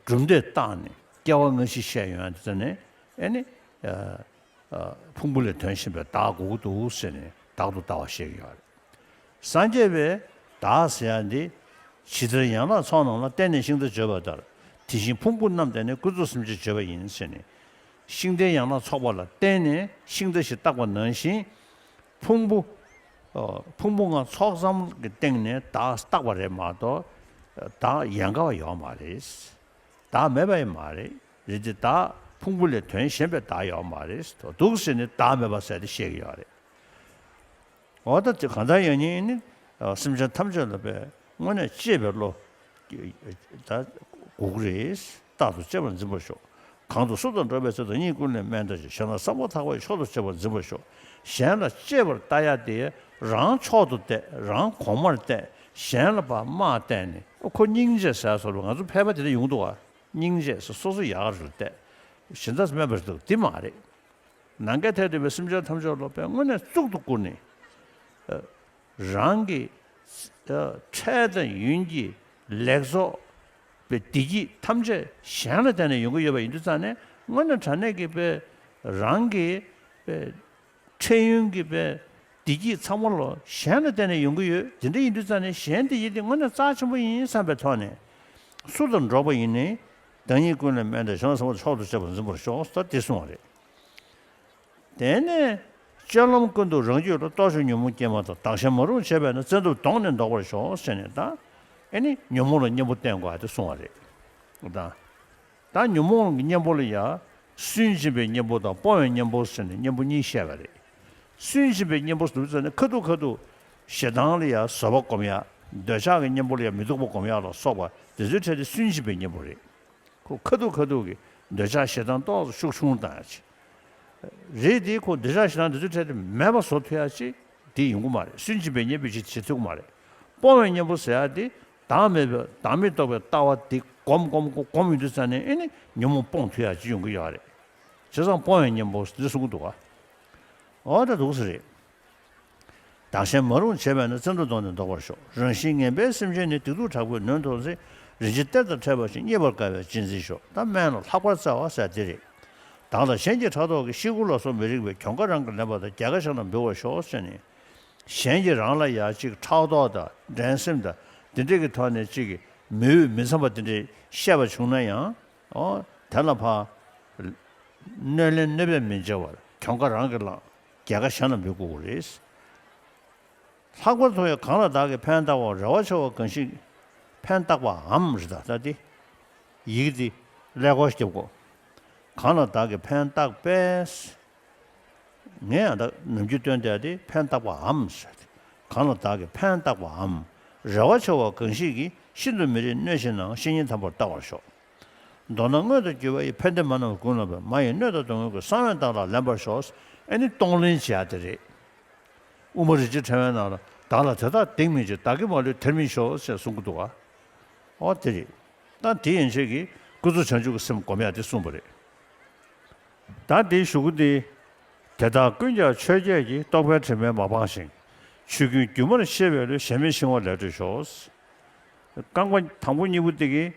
གྲུབ་མཐས་བཏགས་ནས་ སྐྱེ་བ་སྔ་ཕྱི་བཤད་ཡོང་ཡ་དེ་ཚོ་ནི་ཨེ་ནི་ཨ་ཨ་ཕུང་པོ་ལས་དོན་གཞན་པའི་བདག་དགོས་ཀྱི་འདུག་ཟེར་ནས་བདག་ཏུ་ལྟ་བ་བཤད་ཀྱི་ཡོད་རེད། སངས་རྒྱས་པས་བདག་ཟེར་ཡ་འདི་ཇི་ལྟར་ཡན་ལག་ཚོགས་རྣམས་ལ་བརྟེན་ནས་ཤིང་རྟ་བརྗོད་པ་ལྟར་དེ་བཞིན་ཕུང་པོ་རྣམས་བརྟེན་ནས་ཀུན་རྫོབ་སེམས་ཅན་བརྗོད་པ་ཡིན་ཟེར་ནས། ཤིང་རྟའི་ཡན་ལག་ཚོགས་པ་ལ་བརྟེན་ནས་ཤིང་རྟ་ཞེས་བཏགས་པ་ནང་བཞིན། ཕུང་པོ། ཨ་ཕུང་པོ་ལྔ་ཚོགས་ཙམ་གྱི་སྟེང་ནས་བདག་བཏགས་པ་རེད་མ་གཏོགས། བདག་ཡན་གར་བ་ཡོད་མ་རེད། བདག་མེད་པ་ཡང་མ་རེད། རེད་དེ་བདག་ཕུང་པོ་ལས་དོན་གཞན་པའི་བདག་ཡོད་མ་རེད། འདུག་ཟེར་ནས་བདག་མེད་པ་ཟེར་ཏེ་བཤད་ཀྱི་ཡོད་རེད། འོ་ད་དེ་གང་ལྟར་ཡང་ཉིད་ནི་སེམས་ཅན་ཐམས་ཅད་ལ་དཔེ་དངོས་གནས་གཅེས་པའི་བློ་ད་དགོས་ཀྱི་རེད། རྟག་ཏུ་གཅེས་པར་འཛིན་པར་ཤོག་གང་དུ་སུ་དང་འགྲོགས་པའི་ཚེ་བདག་ཉིད་ཀུན་ལས་དམན་འདྲ་ཞིང་། གཞན་ལ་བསམ་པ་ཐག་པས་མཆོག་ཏུ་གཅེས་པར་འཛིན་པར་ཤོག་གཞན་ལ་གཅེས་པར་ལྟ་ཡ་དེ་རང་མཆོག་ཏུ་བལྟས། རང་གོང་མར་བལྟས། གཞན་ལ་ཕར་དམའ་བལྟས་ནས་ཨོ་ཁོ་སྙིང་རྗེ་ཟེར་བཟོ་འདྲ་ང་ཚོ་ཕལ་པ་དེ་འདྲ་ཡོང་གི་འདུག་ག་སྙིང་རྗེ་ཟེར་སོ་སོ་ཡག་རེད་བལྟས། གཞན་དག་དམན་པ་རེད་འདུག་འདི་མ་རེད། ནམ་མཁའི་མཐས་གཏུགས་པའི་སེམས་ཅན་ཐམས་ཅད་ལ་དཔེ་དངོས་གནས་གཙུག་ཏུ་བཀུར་ནས། ཨ་རང་གི་ཨ་འཕྲལ་དང་ཡུན་གྱི་ལེགས་ཚོགས་པའི་བདེ་སྐྱིད་ཐམས་ཅད་གཞན་ལ་བརྟེན་ནས་ཡོང་གི་ཡོད་པ་ཡིན་དུས་ཙང་ནས་དངོས་གནས་དྲང་གནས་ཀྱི་དཔེ་རང་གི་དཔེ་འཕྲལ་ཡུན་གྱི་དཔེ་བདེ་སྐྱིད་ཚང་མ་ལོ་གཞན་ལ་བརྟེན་ནས་ཡོང་གི་ཡོད། དེ་འདྲ་ཡིན་དུས་ཙང་ནས་གཞན་བདེ་སྐྱིད་དེ་དངོས་གནས་རྩ་ཆེན་པོ་ཡིན་བསམ་པའི་ཐོག་ནས་སུ་དང་འགྲོགས་པ་ཡིན་ནའི་བདག་ཉིད་ཀུན་ལས་དམན་འདྲ་ཞིང་། གཞན་ལ་བསམ་པ་མཆོག་ཏུ་གཅེས་པར་འཛིན་པར་ཤོག་ད་དེ་གསུངས་པ་རེད། དེ་ནས་སྤྱོད་ལམ་ཀུན་ཏུ་རང་རྒྱུད་ལ། རྟོག་ཞིབ་ཉོན་མོངས་སྐྱེས་མ་ཐག་བདག་གཞན་མ་རུངས་བྱེད་པས་ན། བཙན་ཐབས་གདོང་ནས་བཟློག་པར་ཤོག་ཟེར་ནས་ད་ཨེ་ནི་ཉོན་མོངས་ལ་གཉེན་པོ་བསྟེན་དགོས་ཨ་དེ་གསུངས་པ་རེད། ད་ད་ཉོན་མོངས་ཀྱི་གཉེན་པོ་ལ་ཡ་སུན་འབྱིན་པའི་གཉེན་པོ་དང་སྤོང་བའི་གཉེན་པོ་ཟེར་ནས་གཉེན་པོ་གཉིས་བཤད་པ་རེད། སུན་འབྱིན་པའི་གཉེན་པོ་ཟེར་ནས་ཁ་ཐུག་ཁ་ཐུག་ཞེ་སྡང་ལ་ཡ་བཟོད་པ་སྒོམ་ཡ། འདོད་ཆགས་ཀྱི་གཉེན་པོ་ལ་ཡ་མི་སྡུག་པ་སྒོམ་ཡ་ལ་སོགས་པ་དེ་ཚོའི་གྲས་དེ་སུན་འབྱིན་པའི་གཉེན་པོ་རེད། ཁོ་ཁ་ཐུག་ཁ་ཐུག་གི་འདོད་ཆགས་ཞེ་སྡང་ཏོག་ཙམ་ཤུགས་ཆུང་བཏང་ཡ་ཅིག་རེད་དེ། ཁོ་འདོད་ཆགས་ཞེ་སྡང་འདི་ཚོའི་གྲས་དེ་མེད་པ་བཟོ་ཐུབ་ཡ་ཅིག་དེ་ཡོང་གི་མ་རེད། སུན་འབྱིན་པའི་གཉེན་པོ་ཅིག་བྱེད་ཐུབ་ཀྱི་མ་རེད། སྤོང་བའི་གཉེན་པོ་ཟེར་ཡ་དེ་བདག་མེད་པའི་བདག་མེད་རྟོགས་པའི་ལྟ་བ་དེ་སྒོམ་སྒོམ་སྒོམ་ཡོང་དུས་ཙ་ནས་ཨེ་ནི་ཉོན་མོངས་སྤོང་ཐུབ་ཡ་ཅིག་ཡོང་གི་ཡོད་རེད། བྱས་ཙང་སྤོང་བའི་གཉེན་པོ་འདི་གསུང་གི་འདུག་ག་འོ་ད་འདུག་སེ་རེད། བདག་གཞན་མ་རུངས་བྱེད་པས་ན། བཙན་ཐབས་གདོང་ནས་བཟློག་པར་ཤོག་རང་བཞིན་ངན་པའི་སེམས་ཅན་ནི། སྡིག་སྡུག་དྲག་པོས་ནོན་མཐོང་ཚེ། རིན་ཆེན་གཏེར་དང་འཕྲད་པ་བཞིན། རྙེད་པར་དཀའ་བས་གཅེས་འཛིན་ཤོག་ད་སྨན་ལ་ལྷག་པར་བརྩེ་བ་ཟེར་དེ་རེད། བདག་ལ་གཞན་གྱིས་ཕྲག་དོག་གིས། གཤེ་སྐུར་ལ་སོགས་མི་རིགས་པའི། གྱོང་ཁ་རང་གིས་ལེན་པ་དང་། རྒྱལ་ཁ་གཞན་ལ་འབུལ་བར་ཤོག་ཟེར་ནས། གཞན་གྱིས་རང་ལ་ཡ་གཅིག་ཕྲག་དོག་དང་འགྲན་སེམས་དང་དེ་འདྲས་ཀྱི་ཐོག་ནས་གཅིག་གི་མི་འོས་མི་འཚམ་པ་དེ་འདྲས་བཤད་པ་བྱུང་ན་ཡང་། ཨོ་དེ་ལ་ཕར་གནོད་ལན་གནོད་པས་མི་འཇལ་བར་གྱོང་ཁ་རང་གིས་བླངས། རྒྱལ་ཁ་གཞན་ལ་འབུལ་དགོས་ཀྱི་རེད། ལྷག་པར་དུ་ཡང་གང་ལ་བདག་གིས་ཕན་བཏགས་པའམ། རེ་བ་ཆེ་བ་གང་ཞིག་ཕན་བཏགས་པའམ་རེད་ད། ད་དེ་ཡི་གེ་འདི་ཀླད་ཀོར་རྒྱབ་དགོས། གང་ལ་བདག་གིས་ཕན་བཏགས་པས། ངས་ཡང་ད་ནམ་རྒྱུན་སྟོན་བསྡད་དེ་ཕན་བཏགས་པའམ་ཟེར་ཏེ། གང་ལ་བདག་གིས་ཕན་བཏགས་པའམ། རེ་བ་ཆེ་བ་གང་ཞིག་གིས། ཤིན་ཏུ་མི་རིགས་གནོད་བྱེད་ན། བཤེས་གཉེན་དམ་པར་བལྟ་བར་ཤོག་མདོར་ན་སྔོན་དུ་འགྱུར་བ་ཡི། ཕན་བདེ་མ་རྣམས་ཀུན་ལ་འབུལ། མ་ཡི་གནོད་དང་སྡུག་བསྔལ་ཀུན། གསང་བས་བདག་ལ་ལེན་པར་ཤོག་ཨེ་ནི་གཏོང་ལེན་བྱེད་ཡ་དེ་རེད། དབུ་མ་རིན་ཆེན་ཕྲེང་བའི་ནང་ལ་བདག་ལ་དེ་དག་སྡིག་མི་བྱེད། བདག་གིས་མ་ལུས་དེར་སྨིན་ཤོག་ཅེས་གསུང་གི་འདུག་ག་འོ་དེ་རེད། ད་དེ་ཡན་ཆད་ཀྱིས་ཀུན་རྫོབ་བྱང་ཆུབ་ཀྱི་སེམས་སྒོམ་ཡ་དེ་གསུངས་པ་རེད། ད་དེའི་གཞུག་གུ་འདི། དེ་དག་ཀུན་ཀྱང་ཆོས་བརྒྱད་ཀྱི། རྟོག་པའི་དྲི་མས་མ་སྦངས་ཤིང་། ཆོས་ཀུན་སྒྱུ་མར་ཤེས་པའི་བློས། ཞེན་མེད་ཤིང་བ་ལས་སྒྲོལ་ཤོག་རྐང་པ་དང་པོ་གཉིས་པོ་དེ་གིས་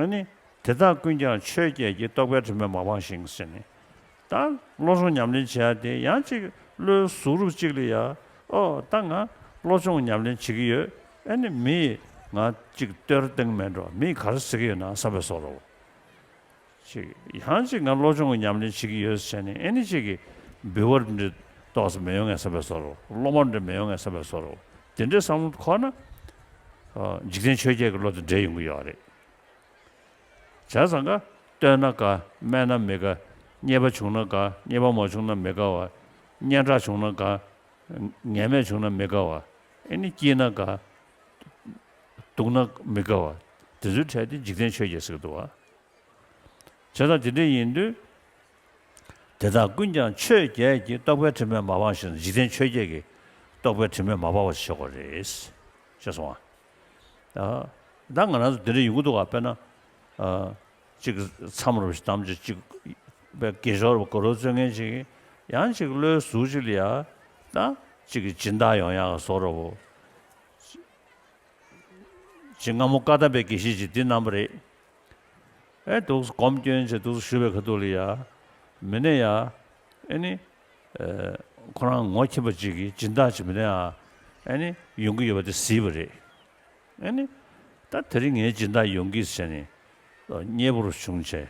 ཨ་ནི། དེ་དག་ཀུན་ཀྱང་ཆོས་བརྒྱད་ཀྱི། རྟོག་པའི་དྲི་མས་མ་སྦངས་ཤིང་ཟེར་ནས། ད་བློ་སྦྱོང་ཉམས་ལེན་བྱེད་ཡ་དེ་ཡང་ཅིག་བློའི་གཟུགས་རུབ་ཅིག་ལ་ཡ། ཨོ་ད་ང་བློ་སྦྱོང་ཉམས་ལེན་བྱེད་ཀྱི་ཡོད། ཨ་ནི་མིས་ང་ཅིག་བསྟོད་ར་བཏང་མེད་འགྲོ། མིས་ག་རེ་ཟེར་གྱི་ཡོད་ན་བསམ་པའི་བཟོ་འདྲ་བོ། ཅིག་ཡང་ཅིག་ང་བློ་སྦྱོང་གི་ཉམས་ལེན་བྱེད་ཀྱི་ཡོད་ཟེར་ནས་ཨེ་ནི་ཅིག་གི་འབུལ་བ་འདྲ་ཏོག་ཙམ་མི་ཡོང་ངས་བསམ་པའི་བཟོ་འདྲ་བོ། སློབ་མ་འདྲ་མི་ཡོང་ངས་བསམ་པའི་བཟོ་འདྲ་བོ། དེ་འདྲའི་བསམ་བློ་འཁོར་ན། ཨ་འཇིག་རྟེན་ཆོས་བརྒྱད་ཀྱི་བློ་དང་འདྲེས་ཡོང་གི་ཡོད་རེད། བྱས་ཙང་ཀ་བསྟོད་ན་དགའ། སྨད་ན་མི་དགའ། རྙེད་པ་བྱུང་ན་དགའ། རྙེད་པ་མ་བྱུང་ན་མི་དགའ་བ། སྙན་གྲགས་བྱུང་ན་དགའ། ངན་སྨྲས་བྱུང་ན་མི་དགའ་བ། ཨེ་ནི་སྐྱིད་ན་དགའ། སྡུག་ན་མི་དགའ་བ། དེ་ཚོའི་གྲས་དེ་འཇིག་རྟེན་ཆོས་བརྒྱད་ཟེར་གི་འདུག་བ། བྱས་ཙང་དེ་འདྲ་ཡིན་དུས། དེ་དག་ཀུན་ཀྱང་ཆོས་བརྒྱད་ཀྱི། རྟོག་པའི་དྲི་མས་མ་སྦངས་ཤིང་། འཇིག་རྟེན་ཆོས་བརྒྱད་ཀྱི་རྟོག་པའི་དྲི་མས་མ་སྦངས་པ་ཞིག་བྱེད་དགོས་རེད། ཤེས་སོང་ཨ། ད་ང་རང་ཚོ་དེ་འདྲ་ཡོང་གི་འདུག་ག་དཔེར་ན། ཨ། གཅིག་མཚམས་རུ་བཞི་དམ་ཅིག་གཅིག་པའི་དགེ་སྦྱོར་བ་དགའ་རབ་བརྩོན་མཁན་ཅིག་ཡང་གཅིག་བློའི་གཟུགས་ཅིག་ལ་ཡ། ད་གཅིག་སྦྱིན་བདག་ཡོང་ཡག་བཟོ་འདྲ་བོ། ཅིག་སྔ་མོ་བཀའ་གདམས་པའི་དགེ་བཤེས་ཅིག་འདི་གནང་བ་རེད། ཨེ་འདུག་སེ་སྒོམ་སྐྱོན་བྱས་འདུག་སེ་བཞུགས་པའི་ཁ་ཐུག་ལ་ཡ། མི་སྣ་ཡ། ཨེ་ནི། ཨེ། ཁོ་རང་ངོ་མཁྱེན་པ་ཅིག་གིས་སྦྱིན་བདག་ཅིག་མི་སྣ་ཡ། ཨེ་ནི་ཡོང་གི་ཡོད་པ་དེ་གཟིགས་པ་རེད། ཨེ་ནི། ད་དེ་རིང་ངའི་སྦྱིན་བདག་ཡོང་གི་ཟེར་ནས། མཉེས་པོར་བྱུང་བྱས།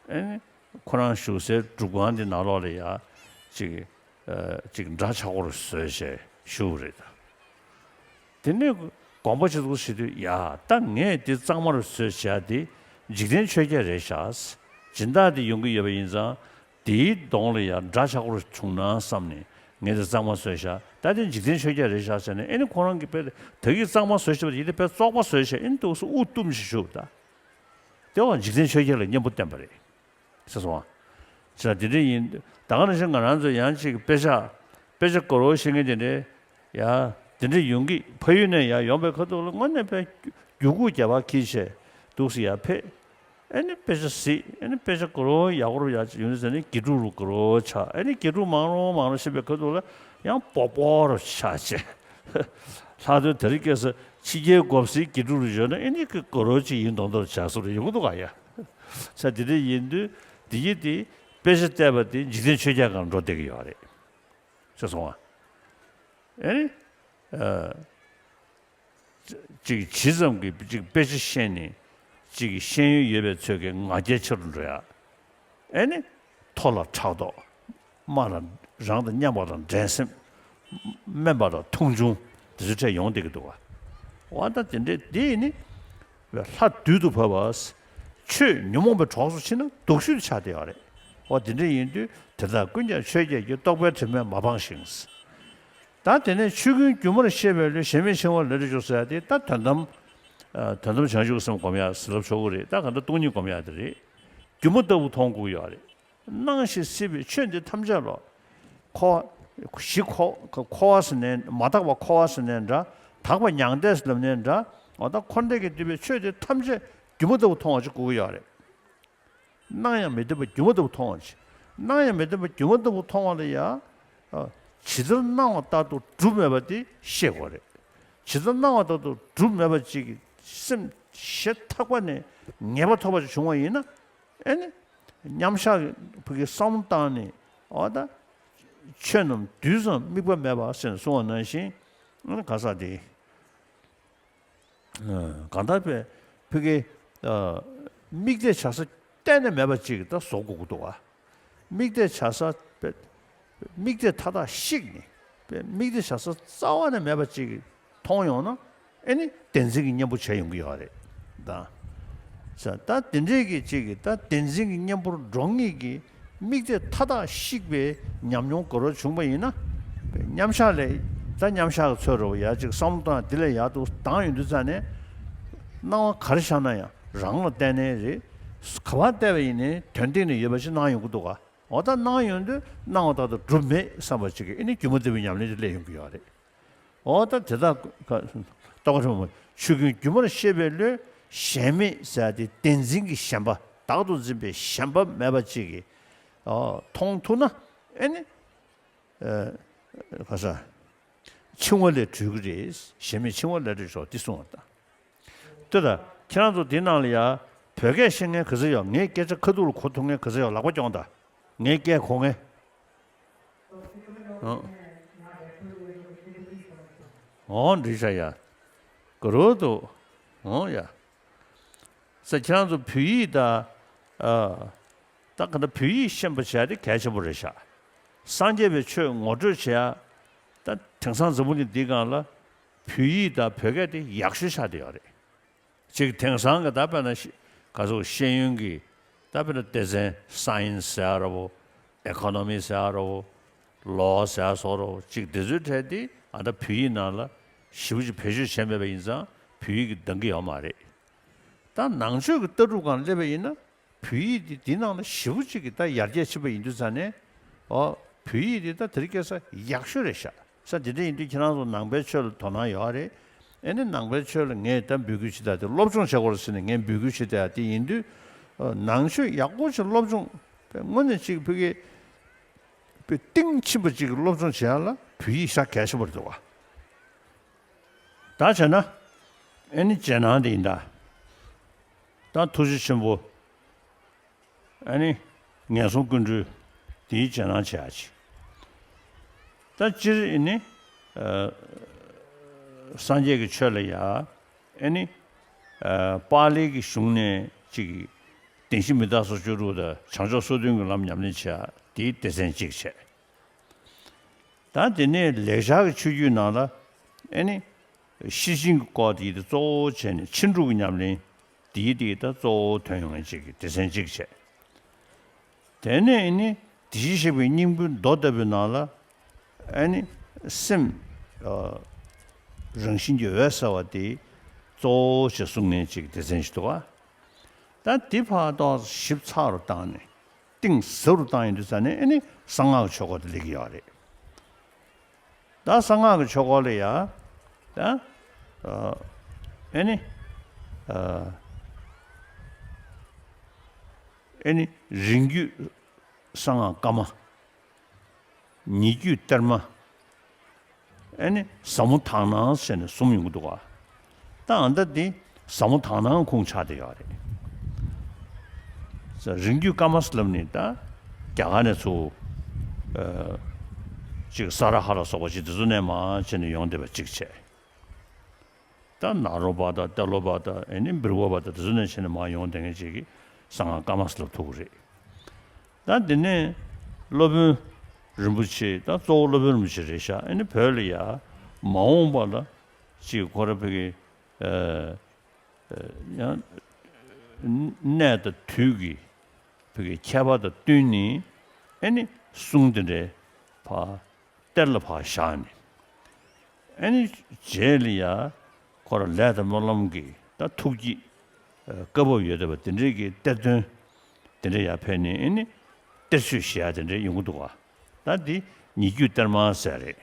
ཨེ་ནི། ཁོ་རང་བཞུགས་སའི་སྒྲུབ་ཁང་འདི་ནང་ལོགས་ལ་ཡ། ཅིག་ཨེ། ཅིག་འདྲ་ཆགས་པོར་བཟོས་བྱས་བཞུགས་པ་རེད་ད། དེ་ནས་དགོངས་པ་ཅིག་འདུག་ཞུ་དུས་ཡ། ད་ངས་འདི་གཙང་མར་བཟོས་བྱས་འདི་འཇིག་རྟེན་ཆོས་བརྒྱད་རེད་ཤག་སྦྱིན་བདག་འདི་ཡོང་གི་ཡོད་པ་ཡིན་ཙང་། དེའི་གདོང་ལ་ཡ་འདྲ་ཆགས་པོར་བྱུང་ན་བསམ་ནས་ངས་འདི་གཙང་མ་བཟོས་ཤག་ད་དེ་འཇིག་རྟེན་ཆོས་བརྒྱད་རེད་ཤག་ཟེར་ནས། ཨེ་ནི་ཁོ་རང་གིས་དཔེ་ད་གིན་གཙང་མ་བཟོས་ཤག་པ་ཡིན་ཏེ། དཔེ་བཙོག་པ་བཟོས་ཤག་ཨེ་ནི་འདུག་སེ་དབུ་བཏུམ་ཞིག་བཞུགས་ད། དེ་བ་འཇིག་རྟེན་ཆོས་བརྒྱད་ལ་གཉེན་པོ་བསྟེན་པ་རེད། ཟེར་སོང་བ། ཅི་ལ་དེ་འདྲ་ཡིན། ད་ག་ནང་བཞིན་ང་རང་ཚོ་ཡང་ཅིག་དཔེ་ཆ། དཔེ་ཆ་དགའ་རོགས་ཤེས་མཁན་དེ་འདྲ། ཡ། དེ་འདྲ་ཡོང་གི། ཕ་ཡུལ་ནས་ཡར་ཡོང་པའི་ཁ་ཐུག་ལ་དངོས་གནས་དཔེ་རྒྱུ་སྒུག་རྒྱབ་པ་འཁྱེར་བྱས་འདུག་སེ་ཡར་ཕེབས། ཨེ་ནི་དཔེ་ཆ་གཟིགས། ཨེ་ནི་དཔེ་ཆ་དགའ་རོགས་ཡག་པོ་རུ་ཡར་ཡོང་དུས་ཟེར་ནས་དགེ་ཕྲུག་རུ་དགའ་རོགས་ཆགས། ཨེ་ནི་དགེ་ཕྲུག་མང་རུ་མང་རུ་ཕྱིན་པའི་ཁ་ཐུག་ལ་ཡང་སྤོ་སྤོ་རུ་ཆགས་བྱས། ལྷག་དོན་དེ་རིང་ཁ་སང་ཕྱི་རྒྱལ་གོ་སའི་དགེ་ཕྲུག་རུ་ཡོད་ན། ཨེ་ནི་གི་དགའ་རོགས་ཅིག་ཡིན་མདོག་མདོག་ཆགས་སོང་རུ་ཡོང་གི་འདུག་ག་ཡ། ས་དེ་འདྲ་ཡིན་དུས་འདི་ཡི་དེ་དཔེ་ཆ་བལྟས་པ་དེ་འཇིག་རྟེན་ཆོས་བརྒྱད་སྒང་འགྲོ་བསྡད་ཀྱི་ཡོད་རེད། ཤེས་སོང་ང་། ཨེ་ནི། ཨ། ཅིག་ཇི་ཙམ་གྱིས་ཅིག་དཔེ་ཆ་ཤེས་ནས་ཅིག་ཤེས་ཡོན་ཡོད་པའི་ཚོད་ཀྱིས་ང་རྒྱལ་ཆེ་རུ་འགྲོ་ཡ། ཨེ་ནི། མཐོ་ལ་ཕྲག་དོག་དམའ་ལ་རང་དང་མཉམ་པ་དང་འགྲན་སེམས། དམན་པ་དང་མཐོང་ཆུང་དེ་ཚོའི་གྲས་ཡོང་བསྡད་ཀྱི་འདུག་བ། འོ་ད་དེ་འདྲའི་དེ་ནི། ལྷ་བདུད་དུ་བབས་པ། ཆོས་ཉོན་མོངས་པའི་གྲོགས་སུ་ཕྱིན་ན་སྡུག་ཤོས་དེ་ཆགས་བསྡད་ཡོད་རེད། འོ་དེ་འདྲ་ཡིན་དུས་དེ་དག་ཀུན་ཀྱང་ཆོས་བརྒྱད་ཀྱི། རྟོག་པའི་དྲི་མས་མ་སྦངས་ཤིང་། ད་དེ་ནས་ཆོས་ཀུན་སྒྱུ་མར་ཤེས་པའི་བློས། གཞན་མི་འཆིང་བ་ལས་སྒྲིབ་སྦྱོང་ཟེར་ཡ་དེ། ད་དོན་དམ། ཨ། དོན་དམ་བྱང་ཆུབ་སེམས་སྒོམ་ཡ་ཟེར་ལབ་ཆོག་གི་རེད། ད་ག་འདྲ་སྟོང་ཉིད་སྒོམ་ཡ་དེ་རེད། སྒྱུ་མ་ལྟ་བུ་མཐོང་དགོས་ཀྱི་ཡོད་རེད། སྣང་ཞིང་སྲིད་པའི་ཆོས་འདི་ཐམས་ཅད་ལོ། འཁོར་བ་བཞི་འཁོར། འཁོར་བ་ཟེར་ནའི་མ་དག་པ་འཁོར་བ་ཟེར་ནའི་འདྲ། དག་པ་མྱང་འདས་ལབ་ནའི་འདྲ། འོ་ད་འཁོར་འདས་ཀྱིས་བསྡུས་པའི་ཆོས་དེ་ཐམས་ཅད་སྒྱུ་མ་ལྟ་བུ་མཐོང་བ་ཅིག་དགོས་ཀྱི་ཡོད་རེད། སྣང་ཡང་མི་བདེན་པ་སྒྱུ་མ་ལྟ་བུ་མཐོང་བ་ཅིག་སྣང་ཡང་མི་བདེན་པ་སྒྱུ་མ་ལྟ་བུ་མཐོང་བ་ལ་ཡ། ཨ། ཇི་ལྟར་སྣང་བ་ལྟར་དུ་གྲུབ་མེད་པ་དེ་ཤེས་དགོས་རེད། ཇི་ལྟར་སྣང་བ་ལྟར་དུ་གྲུབ་མེད་པ་ཅིག་གི་སེམས་ཞེ་ཐག་པ་ནས་ངེས་པ་ཐོབ་པ་ཅིག་བྱུང་བ་ཡིན་ན། ཨེ་ནི། མཉམ་བཞག་གི་ཕ་གི་བསམ་བློ་བཏང་ནས། འོ་ད། ཆོས་རྣམས་དུས་ཙམ་དམིགས་པ་མེད་པ་ཟེར་ནས་གསུངས་པ་ནང་བཞིན། ཨ་ནི་ག་ས་དེ། ཨ། གང་ལྟར་པའི་ཕ་གི། ཨ། དམིགས་གཏད་བྱ་ས་གཏན་ནས་མེད་པ་ཅིག་ད་བཟོ་དགོས་ཀྱི་འདུག་བ། དམིགས་གཏད་བྱ་ས་པའི། དམིགས་གཏད་མཐའ་དག་བཤིག་ནས། པའི་དམིགས་གཏད་བྱ་ས་རྩ་བ་ནས་མེད་པ་ཅིག་མཐོང་ཡོང་ན། ཨེ་ནི་བདེན་འཛིན་གྱི་གཉེན་པོ་བྱས་ཡོང་གི་ཡོད་རེད་ད། ས་ད་དེ་འདྲའི་གི་ཅིག་གི་ད་བདེན་འཛིན་གྱི་གཉེན་པོར་འགྲོ་ངེས་ཀྱི་དམིགས་གཏད་མཐའ་དག་བཤིག་པའི་ཉམས་མྱོང་དགའ་རབ་བྱུང་བ་ཡིན་ན། མཉམ་བཞག་ལས། ད་མཉམ་བཞག་གི་ཚོད་རེད་བ། ཡར་ཅིག་བསམ་བློ་བཏང་། དེ་ལས་ཡར་འདུག་ལྡང་ཡོང་དུས་ཙ་ནས། སྣང་བ་ག་རེ་ཤར་ན་ཡང་རང་ལ་བརྟེན་ནས་རེད། ག་པར་བལྟས་པ་ཡིན་ནའི་དོན་སྟེང་ནས་ཡོད་པ་ཞིག་སྣང་ཡོང་གི་འདུག་ག་འོ་ད་སྣང་ཡོང་དུས་སྣང་བ་ལྟར་དུ་གྲུབ་མེད་བསམ་པ་ཅིག་གིས། ཨེ་ནི་སྒྱུ་མ་ལྟ་བུའི་ཉམས་ལེན་དེ་སླེབས་ཡོང་གི་ཡོད་རེད། འོ་ད་དེ་དག་ཀ་རྟོགས་པ་ཆེན་པོ། ཆོས་ཀུན་སྒྱུ་མར་ཤེས་པའི་བློས། གཞན་མེད་ཟེར་ཡ་དེ་བདེན་འཛིན་གྱི་ཞེན་པ། བདག་ཏུ་འཛིན་པའི་ཞེན་པ་མེད་པ་ཅིག་གིས། ཨོ། མཐོང་ཐུབ་ན། ཨེ་ནི། ཨ། ག་ས། འཆིང་བ་ལས་གྲོལ་གྱི་རེད། གཞན་མེད་འཆིང་བ་ལས་གྲོལ་ཆོག་འདི་གསུངས་པ་དང་། ལྟོས་དང་། ཁྱེད་རང་ཚོ་འདི་ནང་ལ་ཡ། བོད་སྐད་ཤེས་མཁན་ག་ཚོད་ཡོད། ངའི་སྐད་ཆ་ཁ་ཐུག་ལ་གོ་ཐུབ་མཁན་ག་ཚོད་ཡོད། ལག་པ་རྐྱོང་དང་། ངའི་སྐད་གོ་མཁན། ཨོ། ཨོ་འགྲིག་ཤག་ཡ། དགའ་རབ་འདུག་ཨོ་ཡ། ས། ཁྱེད་རང་ཚོ་བོད་ཡིག་དང་། ཨ། ད་ག་འདྲ་བོད་ཡིག་ཤེས་པ་བྱས་ཏེ་གལ་ཆེན་པོ་རེད་ཤག་སངས་རྒྱས་པའི་ཆོས་ངོ་སྤྲོད་བྱེད་ཡ། ད་དེང་སང་འཛམ་བུ་གླིང་འདིའི་སྒང་ལ་བོད་ཡིག་དང་བོད་སྐད་དེ་ཡག་ཤོས་ཆགས་བསྡད་ཡོད་རེད། ཅིག་དེང་སང་གི་ད་དཔེར་ན་ཤེ། ག་ཚོད་ཤེས་ཡོན་གྱི། ད་དཔེར་ན་སྡེ་ཚན་སའེན་སི་ཟེར་ཡ་ར་བོ། ཨེ་ཁོ་ནོ་མི་ཟེར་ཡ་ར་བོ། ལོ་ཟེར་ཡ་སོགས་ར་བོ། ཅིག་དེ་ཚོའི་གྲས་དེ་ཨ་ད་བོད་ཡིག་ནང་ལ་ཞེ་པོ་ཅིག་བེད་སྤྱོད་བྱས་མེད་པ་ཡིན་ཙང་བོད་ཡིག་གིས་འདང་གི་ཡོད་མ་རེད། ད་ནང་ཆོས་ཀྱི་ལྟ་གྲུབ་སྒང་སླེབས་པ་ཡིན་ན། བོད་ཡིག་འདི་འདི་ནང་ལ་ཞེ་པོ་ཅིག་གི་ད་ཡར་རྒྱས་ཕྱིན་པ་ཡིན་དུས་ཙང་ནས། ཨོ། བོད་ཡིག་འདི་ད་དེ་རིང་ཁ་སང་ཡག་ཤོས་རེད་ཤག་ས། འདི་འདྲ་ཡིན་དུས་ཁྱེད་རང་ཚོ་ནང་པའི་ཆོས་ལ་དོ་སྣང་ཡོད་རེད། ཨེ་ནི་ནང་པའི་ཆོས་ལ་ངས་ད་འབོད་སྐུལ་བྱེད་ད་དེ་སློབ་སྦྱོང་བྱེད་དགོས་རེད་ཟེར་ནས་ངས་འབོད་སྐུལ་བྱེད་ད་དེ་ཡིན་དུས། ཨོ། ནང་ཆོས་ཡག་པོ་ཞིག་སློབ་སྦྱོང་། དངོས་གནས་ཅིག་ཕ་གི་དཔེ་གཏིང་ཕྱིན་པ་ཅིག་གི་སློབ་སྦྱོང་བྱེད་ཡ་ལ་བོད་ཡིག་ཞེ་དྲག་གལ་ཆེན་པོ་རེད་འདུག་བ། ད་བྱས་ན། ཨེ་ནི་རྗེས་གནང་དེ་ཡིན་ད། ད་ཐུགས་རྗེ་ཆེན་པོ། ཨ་ནི་ངན་སོང་ཀུན་འདུལ་དེའི་རྗེས་གནང་བྱེད་ཡ་ཅིག་ད་སྤྱིར་ཨ་ནི་ཨ་སངས་རྒྱས་ཀྱི་ཆོས་ལ་ཡ་ཨ་ནི་ཨ་པཱ་ལིའི་གི་གཞུང་ནས་ཅིག་བདེན་བཞི་མི་རྟག་སོགས་བཅུ་དྲུག་དང་བྱང་ཆུབ་སོ་བདུན་གྱི་ལམ་ཉམས་ལེན་བྱེད་ཡ་དེའི་སྡེ་ཚན་གཅིག་བྱས། ད་དེ་ནས་ལེགས་སྦྱར་གྱི་ཆོས་བརྒྱུད་ནང་ལ་ཨེ་ནི་ཤེར་ཕྱིན་གྱི་སྐོར་དེ་ད་གཙོ་བོ་བྱས་ནས་ཕྱིན་དྲུག་གི་ཉམས་ལེན་དེའི་དེ་ད་གཙོ་བོ་ཐོན་ཡོང་མཁན་ཅིག་གི་སྡེ་ཚན་གཅིག་བྱས། དེ་ནས་ཨེ་ནི་དེ་བཞིན་གཤེགས་པའི་སྙིང་པོའི་མདོ་ལྟ་བུའི་ནང་ལ་ཨེ་ནི་སེམས་ཨ་རང་བཞིན་གྱིས་འོད་གསལ་བ་དེ་གཙོ་བོ་ཞེས་གསུངས་མཁན་ཅིག་སྡེ་ཚན་ཞིག་འདུག་ག་ད་འདི་ཕར་ཏོག་ཙམ་ཞིབ་ཚགས་རུ་བཏང་ནས། གཏིང་ཟབ་རུ་བཏང་ཡོང་དུས་ཙ་ནས་ཨེ་ནི་གསང་སྔགས་ཀྱི་ཆོས་སྐོར་དེ་སླེབས་ཀྱི་ཡོད་རེད། ད་གསང་སྔགས་ཀྱི་ཆོས་སྐོར་ལ་ཡ་ད་ཨ་ཨེ་ནི་ཨ་ཨེ་ནི་རིང་བརྒྱུད་གསང་སྔགས་བཀའ་མ། ཉེ་བརྒྱུད་གཏེར་མ། ཨེ་ནི་ཟབ་མོ་དག་སྣང་ཟེར་ནས་གསུམ་ཡོང་གི་འདུག་ག་ད་ཨ་ད་འདི་ཟབ་མོ་དག་སྣང་ཁུངས་ཆགས་བསྡད་ཡོད་རེད། རིང་བརྒྱུད་བཀའ་མ་ཟེར་ལབ་ནི་ད་རྒྱ་གར་ནས་ཚུར་ཨ་ཅིག་ས་ར་ཧ་ལ་སོགས་པ་ཅིག་དེ་ཚོ་ནས་མར་བྱས་ནས་ཡོང་བསྡད་པ་གཅིག་བྱས། ད་ནཱ་རོ་པ་དང་ཏེ་ལོ་པ་དང་ཨེ་ནི་བིར་ཝ་པ་དང་དེ་ཚོ་ནས་བྱས་ནས་མར་ཡོང་བསྡད་མཁན་ཅིག་གིས་གསང་སྔགས་བཀའ་མ་ཟེར་ལབ་ཐུབ་ཀྱི་རེད། ད་འདི་ནས་སློབ་དཔོན་རིན་པོ་ཆེ། ད་གཙོ་བོ་སློབ་དཔོན་རིན་པོ་ཆེ་རེད་ཤག་ཨེ་ནི་བོད་ལ་ཡ་མ་འོངས་པ་ལ་ཅིག་ཁོ་ར་བོད་ཀྱི་ཨ་ཡང་གནས་དང་དུས་ཀྱི་བོད་ཀྱི་ཁྱད་པར་དང་བསྟུན་ནས་ཨེ་ནི་གསུང་དེ་འདྲའི་ཕར་གཏེར་ལ་ཕར་བཞག་ནས། ཨེ་ནི་རྗེས་ལ་ཡ་ཁོ་ར་ལས་དང་སྨོན་ལམ་གྱི་ད་ཐུགས་བསྐྱེད་ཨ་བཀའ་བབས་ཡོད་བསྡད་པ་དེ་འདྲའི་གི་གཏེར་སྟོན་དེ་འདྲ་ཡར་ཕེབས་ནས་ཨེ་ནི་གཏེར་ཆོས་བཞེས་ཡ་དེ་འདྲ་ཡོང་གི་འདུག་ག་ད་འདི་ཉེ་བརྒྱུད་གཏེར་མ་ཟེར་རེད།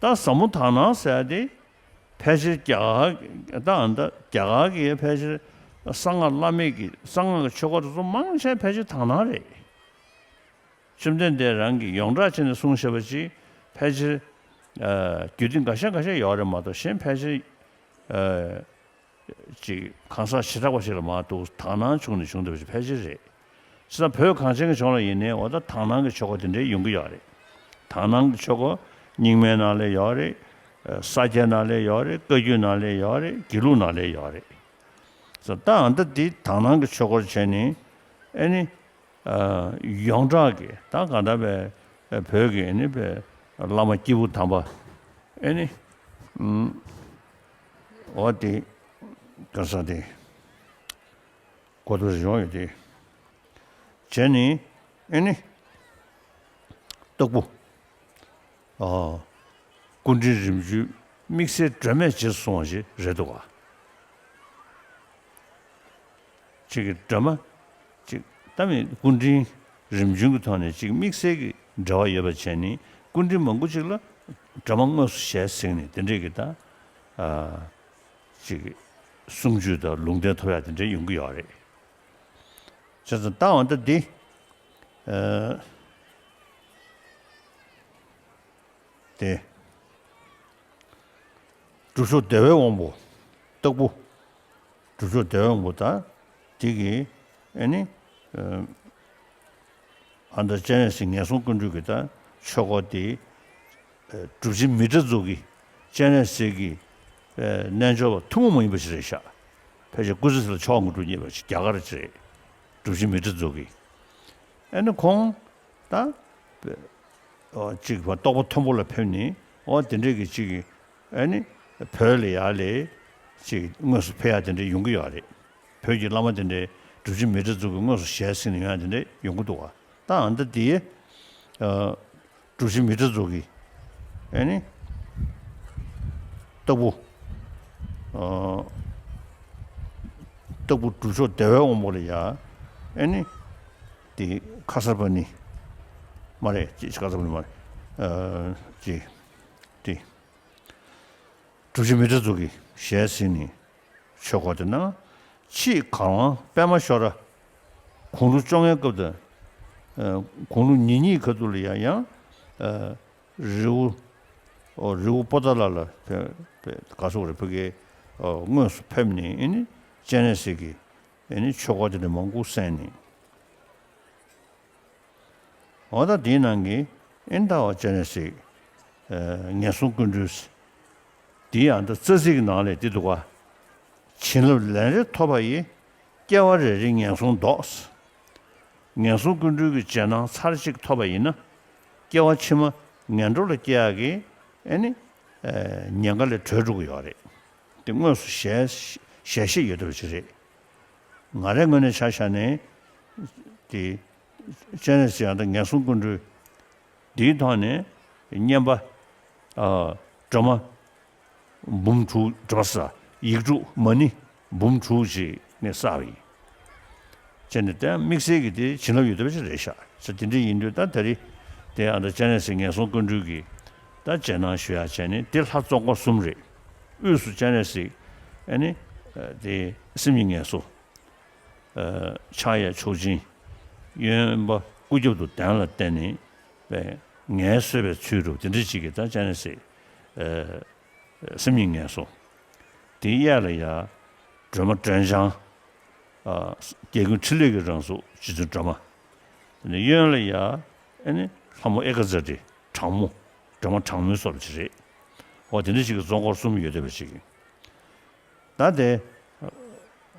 ད་ཟབ་མོ་དག་སྣང་ཟེར་ཡ་དེ་ཕལ་ཆེར་རྒྱ་གར་ད་ད་རྒྱ་གར་གི་ཕལ་ཆེར་གསང་སྔགས་བླ་མེད་ཀྱི་གསང་སྔགས་ཀྱི་ཆོས་སྐོར་དེ་ཚོ་མང་ཆེ་ཕལ་ཆེར་དག་སྣང་རེད། བཅོམ་ལྡན་འདས་རང་གིས་ཡོངས་གྲགས་བྱས་ནས་གསུངས་བཞག་པ་ཅིག་ཕལ་ཆེར་ཨ་རྒྱུད་སྡེ་འགའ་ཤས་འགའ་ཤས་ཡོད་རེད་མ་གཏོགས་གཞན་ཕལ་ཆེར་ཨ་ཅིག་གང་ཟག་བྱེ་བྲག་པ་ཞིག་ལ་མ་གཏོགས་དག་སྣང་བྱུང་ནས་བྱུང་བསྡད་པ་ཅིག་ཕལ་ཆེར་རེད། བྱས་ཙང་བོད་གངས་ཅན་གྱི་ལྗོངས་ལ་ཡིན་ནའི་འོ་ད་དག་སྣང་གི་ཆོས་སྐོར་དེ་འདྲའི་ཡོང་གི་ཡོད་རེད། དག་སྣང་གི་ཆོས་སྐོར་རྙིང་མའི་ནང་ལ་ཡོད་རེད། ས་སྐྱའི་ནང་ལ་ཡོད་རེད། བཀའ་བརྒྱུད་ནང་ལ་ཡོད་རེད། དགེ་ལུགས་ནང་ལ་ཡོད་རེད། ད་ཨ་ད་འདི་དག་སྣང་གི་ཆོས་སྐོར་བྱས་ནས་ཨེ་ནི། ཡོངས་གྲགས་ཀྱི་ད་གང་ལྟར་བའི་བོད་ཀྱི་ཨེ་ནི་བའི་བླ་མ་སྐྱེས་བུ་དམ་པ་ཨེ་ནི་འོ་དེ་ག་ས་དེ་གོ་ཐོས་ཡོང་ཡོད་དེ་བྱས་ནི་ཨེ་ནི་སྟག་པུ། ཨ། སྐུ་ཕྲེང་རིམ་བྱོན་དམིགས་བསལ་སྒྲོལ་མས་རྗེས་སུ་བཟུང་བ་ཞིག་རེད་འདུག་ག་ཅིག་གི་སྒྲོལ་མ་ཅིག་ད་མི་སྐུ་ཕྲེང་རིམ་བྱོན་གྱི་ཐོག་ནས་ཅིག་དམིགས་བསལ་གྱི་འབྲེལ་བ་ཡོད་པ་བྱས་ནས་སྐུ་ཕྲེང་མང་པོ་ཅིག་ལ་སྒྲོལ་མ་དངོས་སུ་ཞལ་གཟིགས་ནས་དེ་འདྲས་ཀྱི་ད་ཨ་ཅིག་གསུང་ཆོས་དང་ལུང་བསྟན་ཐོབ་ཡ་དེ་འདྲས་ཡོང་གི་ཡོད་རེད། བྱས་ཙང་ད་འོ་ད་འདི་ཨ། དེ། སྒྲུབ་མཆོག་བདེ་བའི་དབང་པོ། སྟག་པུ། སྒྲུབ་མཆོག་བདེ་བའི་དབང་པོ་དང་། དེ་གི་ཨེ་ནི། ཨ་ད་སྤྱན་རས་གཟིགས་ངན་སོང་ཀུན་འདུལ་གྱི་ད་ཆོས་སྐོར་དེ། སྒྲུབ་ཆེན་མི་ཏྲ་མཛོད་ཀྱི་སྤྱན་རས་གཟིགས་ཀྱི་རྣལ་འབྱོར་པ་ཐུན་མོང་མ་ཡིན་པ་ཞིག་རེད་ཤག་ཕལ་ཆེར་སྐུ་ཚེ་ལ་མཆོག་དངོས་གྲུབ་བརྙེས་པ་ཞིག་རྒྱ་གར་ཅིག་རེད། སྒྲུབ་ཆེན་མི་ཏྲ་མཛོད་ཀྱི། ཨེ་ནི་ཁོང་ད། ཨོ་གཅིག་པ་རྟོགས་པ་མཐོན་པོ་ལ་ཕེབས་ནས་ཨོ་དེ་འདྲས་ཀྱི་གཅིག་གི་ཨེ་ནི་བོད་ལ་ཡར་ལས་གཅིག་དངོས་སུ་ཕེབས་ཡ་དེ་འདྲས་ཡོང་གི་ཡོད་རེད། བོད་ཀྱི་བླ་མ་དེ་འདྲས་སྒྲུབ་ཆེན་མི་ཏྲ་མཛོད་ཀྱི་དངོས་སུ་ཞལ་གཟིགས་ནས་ཡོང་ཡ་དེ་འདྲས་ཡོང་གི་འདུག་བ། ད་ཨ་ད་དེ་ཨ་སྒྲུབ་ཆེན་མི་ཏྲ་མཛོད་ཀྱི་ཨེ་ནི་སྟག་པུ་ཨ་སྟག་པུ་སྒྲུབ་མཆོག་བདེ་བའི་དབང་པོ་ལ་ཡ་ཨེ་ནི། དེ་ཁ་སར་པ་ཎི་མ་རེད། ཅེས་ཁ་སར་པ་ཎི་མ་རེད། ཨ་ཅེས་དེ་སྒྲུབ་ཆེན་མི་ཏྲ་མཛོད་ཀྱི་ཞལ་གཟིགས་ནས་ཆོས་སྐོར་དེ་གནང་། ཕྱིས་གར་དབང་པདྨ་ཤོ་ར་དགུང་ལོ་བཅོ་ལྔའི་སྐབས་དང་། ཨ་དགུང་ལོ་ཉེར་གཉིས་ཁ་ཐུག་ལ་ཡང་ཡང་ཨ་རི་བོ་ཨོ་རི་བོ་པོ་ཏ་ལ་ལ་ཕེབས་ཕེབས་ག་སོགས་རེད་ཕ་གི་ཨོ་དངོས་སུ་ཕེབས་ནས་ཨེ་ནི་སྤྱན་རས་གཟིགས་ཀྱི་ཨེ་ནི་ཆོས་སྐོར་དེ་འདྲ་མང་པོ་གསན་ནས་ འོ་ད་དེའི་ནང་གི་ཨེ་ནི་ད་བ་སྤྱན་རས་གཟིགས་ངན་སོང་ཀུན་འདུལ། དེའི་ཨ་ད་རྩ་ཚིག་གི་ནང་ལས་དེ་འདུག་ག་བྱིན་རླབས་ལན་རེ་ཐོབ་པ་ཡིས། སྐྱེ་བ་རེ་རེའི་ངན་སོང་ཟློག་ངན་སོང་ཀུན་འདུལ་གྱི་རྗེས་གནང་ཚར་གཅིག་ཐོབ་པ་ཡིན་ན། སྐྱེ་བ་ཕྱི་མ་ངན་འགྲོ་ལ་སྐྱེ་ཡག་གི་ཨེ་ནི། ཉེན་ཁ་ལས་གྲོལ་འགྲོ་གི་ཡོད་རེད། དེ་དངོས་སུ་ཞལ་ཞལ་བཞེས་ཡོད་བསྡད་པ་ཅིག་རེད། ང་རའི་ངོས་ནས་ཆ་བཞག་ནས། དེ་སྤྱན་རས་གཟིགས་ཨ་ད་ངན་སོང་ཀུན་འདུལ་འདིའི་ཐོག་ནས་བསྙེན་པ། ཨ་སྒྲོལ་མ་འབུམ་དྲུག་སྒྲོལ་མ་ས་ཡིག་དྲུག་མ་ཎི་འབུམ་དྲུག་ཅིག་ནས་བསགས་པ་ཡིན། བྱས་ནས་དེ་དམིགས་བསལ་གྱི་དེ་བྱིན་རླབས་ཡོད་བསྡད་པ་ཅིག་རེད་ཤག་ས་དེ་འདྲ་ཡིན་དུས་ད་ད་རེས་དེ་ཨ་ད་སྤྱན་རས་གཟིགས་ངན་སོང་ཀུན་འདུལ་གྱི་ད་རྗེས་གནང་ཞུ་ཡག་བྱས་ནས་དེ་ལྷ་ཙོང་ཁ་གསུམ་རེད། དབུས་སུ་སྤྱན་རས་གཟིགས། ཨ་ནི་དེ་སེམས་ཉིད་ངལ་གསོ། ཕྱག་གཡས་མཆོག་སྦྱིན། གཡོན་པ་སྐུ་རྒྱབ་ཏུ་གདན་ལ་བསྟེན་ནས་པས་ངལ་གསོ་བའི་ཚུལ་དུ་དེ་འདྲ་ཅིག་གིས་ད་སྤྱན་རས་གཟིགས་སེམས་ཉིད་ངལ་གསོ། དེའི་གཡས་ལ་ཡ་སྒྲོལ་མ་སྒྲོལ་ལྗང་། རྒྱལ་ཀུན་ཕྲིན་ལས་ཀྱི་རང་གཟུགས་རྗེ་བཙུན་སྒྲོལ་མ། དེ་ནས་གཡོན་ལ་ཡ་ཨེ་ནི་ལྷ་མོ་ཨེ་ཀ་ཛ་ཏི་དྲག་མོ། སྒྲོལ་མ་དྲག་མོའི་བཟོ་འདྲ་ཅིག་རེད། འོ་དེ་འདྲ་ཅིག་གི་ཙོང་ཁ་གསུམ་ཡོད་བསྡད་པ་ཅིག་ད་དེ་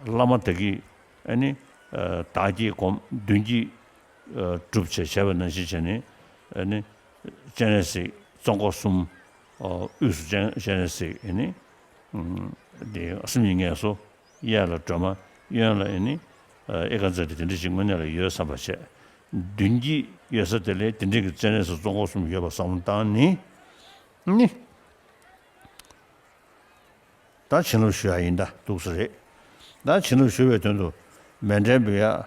བླ་མ་དག་གིས་ཨ་ནི་བདག་བསྐྱེད་སྒོམ་མདུན་བསྐྱེད་སྒྲུབ་བྱས་བྱས་པ་ནང་བཞིན་བྱས་ནས་ཨ་ནི་སྤྱན་རས་གཟིགས་ཙོང་ཁ་གསུམ། དབུས་སུ་སྤྱན་སྤྱན་རས་གཟིགས་ཨ་ནི་དེ་སེམས་ཉིད་ངལ་གསོ། གཡས་ལ་སྒྲོལ་མ། གཡོན་ལ་ཨ་ནི་ཨེ་ཀ་ཛ་ཏི་དེ་འདྲ་ཞིག་དངོས་གནས་ལ་ཡོད་བསམ་པ་བྱས། མདུན་བསྐྱེད་ཡོད་ས་དེ་ལས་དེ་འདྲ་གི་སྤྱན་རས་གཟིགས་ཙོང་ཁ་གསུམ་ཡོད་པ་བསམ་བློ་བཏང་ནི་ནི། ད་བྱིན་རླབས་ཞུ་ཡག་ཡིན་ད་འདུག་ས་རེད། ད་བྱིན་རླབས་ཞུ་བའི་དོན་དུ་མཎྜལ་འབུལ་ཡག་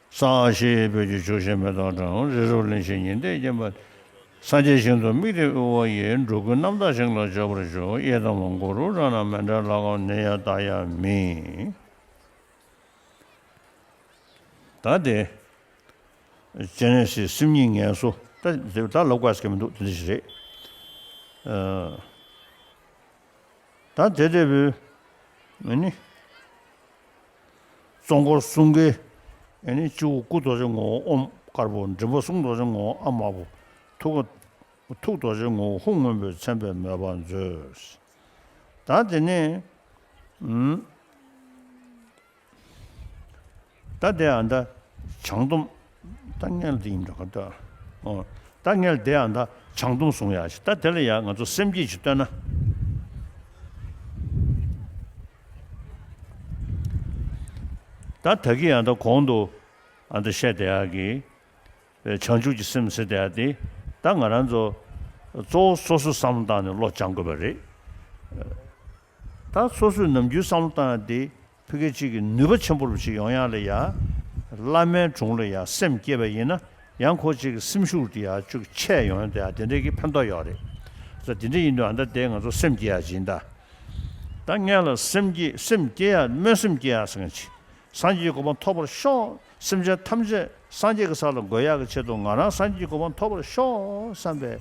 གསང་སྔགས་ཕྱི་ཡི་སྤོས་ཀྱི་ཆུ་ཤེལ་མེ་ཏོག་དང་། རི་རབ་གླིང་བཞི་ཉི་ཟླས་བརྒྱན་པ། སངས་རྒྱས་ཞིང་དུ་དམིགས་ཏེ་དབུལ་བ་ཡིས། འགྲོ་ཀུན་རྣམ་དག་ཞིང་ལ་སྤྱོད་པར་ཤོག་གཡས་དང་མ་གུ་རུ་རང་ན་མཎྜལ་ལྷ་ཁང་ནི་ཡང་བཏགས་ཡ་མིན། ད་དེ། སྤྱན་རས་གཟིགས་སེམས་ཉིད་ངལ་གསོ། ད་དེ་ད་ལབ་དགོས་ཀྱི་མི་འདུག་དེ་འདྲ་ཞིག་རེད། ཨ། ད་དེ་ལྟ་བུའི་ཨ་ནི་ཙོང་ཁ་གསུམ་ཀའི་ཨ་ནི་སྤྱི་བོ་སྐུ་རྡོ་རྗེ་ངོ་བོ་ཨོཾ་དཀར་པོ། མགྲིན་པ་གསུང་རྡོ་རྗེ་ངོ་བོ་ཨ་དམར་པོ། ཐུགས་ཐུགས་རྡོ་རྗེ་ངོ་བོ་ཧཱུྃ་སྔོན་པོས་མཚན་པའི་མོས་པ་མཛོད། ད་དེ་ནས་ཨུམ། ད་དེ་ཨ་ད་བྱང་སྡོམ། ད་སྔོན་ལ་དེ་ཡིན་འགྲོ་ག་ད། ཨོ། ད་སྔོན་ལ་དེ་ཨ་ད་བྱང་སྡོམ་གསུང་ཡག་ཞིག་ད་དེ་ལ་ཡ་ང་ཚོ་སེམས་བསྐྱེད་ཅིག་བཏོན་ན། ད་ད་གི་ཨ་ད་གོང་དུ་ཨ་ད་བཤད་བསྡད་ཡག་གི་བྱང་ཆུབ་ཀྱི་སེམས་ཟེར་བསྡད་ཡག་དེ་ད་ང་རང་ཚོ་གཙོ་བོ་སོ་སོའི་བསམ་བློ་བཏང་ནས་བློ་སྦྱང་དགོས་པ་རེད། ད་སོ་སོས་ནམ་རྒྱུན་བསམ་བློ་བཏང་ཡག་དེ་ཕ་གི་གཅིག་གི་ནུས་པ་ཆེན་པོ་རུ་ཞིག་ཡོང་ཡག་ལ་ཡ། བླ་མའི་དྲུང་ལ་ཡ་སེམས་བསྐྱེད་པ་ཡིན་ན་ཡང་ཁོ་གཅིག་གི་སེམས་ཤུགས་དེ་ཡ་ཅིག་ཆེ་ཡོང་ཡག་དེ་ཡ་དེ་འདྲའི་གི་ཕན་ཐོགས་ཡོད་རེད། ས་དེ་འདྲ་ཡིན་དུས་ཨ་ད་དེ་ང་ཚོ་སེམས་བསྐྱེད་ཡག་ཅིག་ཡིན་ད། ད་སྔོན་ལ་སེམས་བསྐྱེད་སེམས་བསྐྱེད་ཡག་སྨོན་སེམས་བསྐྱེད་ཡག་ཟེར་མཁན་ཅིག་སངས་རྒྱས་ཀྱི་གོ་འཕང་ཐོབ་པར་ཤོག་སེམས་ཅན་ཐམས་ཅད་སངས་རྒྱས་ཀྱི་ས་ལ་འགོད་ཡག་གི་ཆེད་དུ་ང་རང་སངས་རྒྱས་ཀྱི་གོ་འཕང་ཐོབ་པར་ཤོག་བསམ་པའི་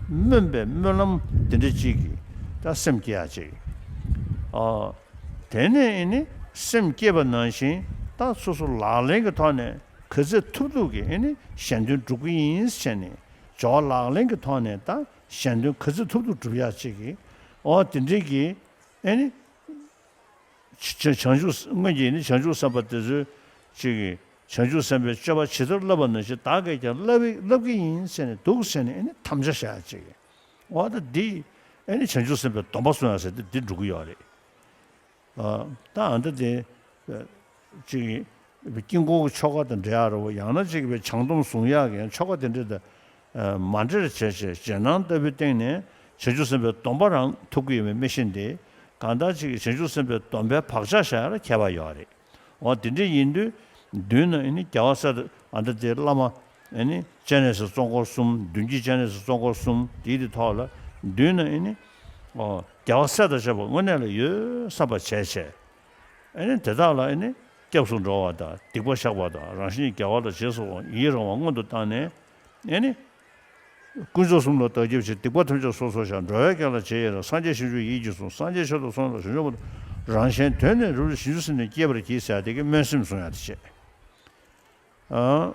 སྨོན་པའི་སྨོན་ལམ་དེ་འདྲ་ཅིག་གིས་ད་སེམས་བསྐྱེད་ཡག་ཅིག་ཨ། དེ་ནས་ཨེ་ནི་སེམས་བསྐྱེད་པ་ནང་བཞིན་ད་སོ་སོ་ལག་ལེན་གྱི་ཐོག་ནས་ག་ཚོད་ཐུབ་ཐུབ་ཀྱིས་ཨེ་ནི་གཞན་དོན་སྒྲུབ་ཀྱི་ཡིན་ཟེར་ནས་སྦྱོར་བ་ལག་ལེན་གྱི་ཐོག་ནས་ད་གཞན་དོན་ག་ཚོད་ཐུབ་ཐུབ་སྒྲུབ་ཡག་ཅིག་གིས་ཨོ་དེ་འདྲ་གིས་ཨེ་ནི། བྱང་ཆུབ་སྔོན་གྱི་ནི་བྱང་ཆུབ་སེམས་དཔའ་དེ་ཚོས་ཅིག་གིས་བྱང་ཆུབ་སེམས་དཔའི་སྤྱོད་པ་ཇི་ལྟར་བསླབ་པ་ནང་བཞིན་བདག་གིས་ཀྱང་བསླབ་བསླབ་ཀྱི་ཡིན་ཟེར་ནས་འདུག་ཟེར་ནས་ཨེ་ནི་དམ་བཅའ་བཞག་ཅིག་འོ་ད་འདི་ཨེ་ནི་བྱང་ཆུབ་སེམས་དཔའི་སྡོམ་པ་སྲུང་ཡག་ཟེར་ཏེ་འདི་འགྲོ་གི་ཡོད་རེད། ཨ་ད་ཨ་ད་དེ་ཅིག་དཀྱིལ་འཁོར་གྱི་ཆོ་ག་དང་འབྲེལ་ཡག་རེད་བ། ཡང་ན་ཅིག་བྱང་སྡོམ་བཟུང་ཡག་གི་ཡང་ཆོ་ག་དེ་འདྲ་དང་མ་འབྲེལ་བྱས་བྱས་རྗེས་གནང་ལྟ་བུའི་སྟེང་ནས་བྱང་ཆུབ་སེམས་དཔའི་སྡོམ་པ་རང་ཐོབ་ཀྱི་ཡོད་མེད་མི་ཤེས་ཏེ། གང་ལྟར་ཅིག་བྱང་ཆུབ་སེམས་དཔའི་སྡོམ་པའི་བག་ཆགས་བཞག་ཡག་ལ་མཁས་པ་ཡོད་རེད། འོ་དེ་འདྲ་ཡིན་དུས་མདུན་ན་ཨེ་ནི་རྒྱལ་བ་སྲས་དང་ཨ་ད་དེ་བླ་མ་ཨེ་ནི་སྤྱན་རས་གཟིགས་ཙོང་ཁ་གསུམ། མདུན་བསྐྱེད་སྤྱན་རས་གཟིགས་ཙོང་ཁ་གསུམ་དེའི་དེ་ཐོག་ལ་མདུན་ན་ཨེ་ནི་འོ་རྒྱལ་བ་སྲས་དང་བཅས་པ་དངོས་གནས་ལ་ཡོད་བསམ་པ་བྱས་བྱས། ཨེ་ནི་དེ་དག་ལ་ཨེ་ནི་སྐྱབས་སུ་འགྲོ་བ་དང་སྡིག་པ་བཤགས་པ་དང་རང་བཞིན་གྱི་དགེ་བ་ལ་རྗེས་སུ་དབང་ཡི་རང་བ་སྔོན་དུ་བཏང་ནས་ཨེ་ནི། དཀོན་མཆོག་གསུམ་ལ་བདག་སྐྱབས་མཆི། སྡིག་པ་ཐམས་ཅད་སོ་སོར་བཤགས། འགྲོ་བའི་དོན་ལ་རྗེས་ཡི་རང་། སངས་རྒྱས་ཞིང་སྐྱོང་ཡིད་ཀྱིས་ཟུངས། སངས་རྒྱས་ཆོས་དང་ཚོགས་ལ་ཞབས་འབྱོར་པ་དང་། རང་གཞན་དོན་ནི་རབ་ཏུ་བྱིན་གྱིས་བརླབ་ནས། སྐྱེ་བར་བགྱི་ཟེར་ཡག་དེ་གི་སྨོན་སེམས་བཟུང་ཡག་དེ་བྱས། ཨ།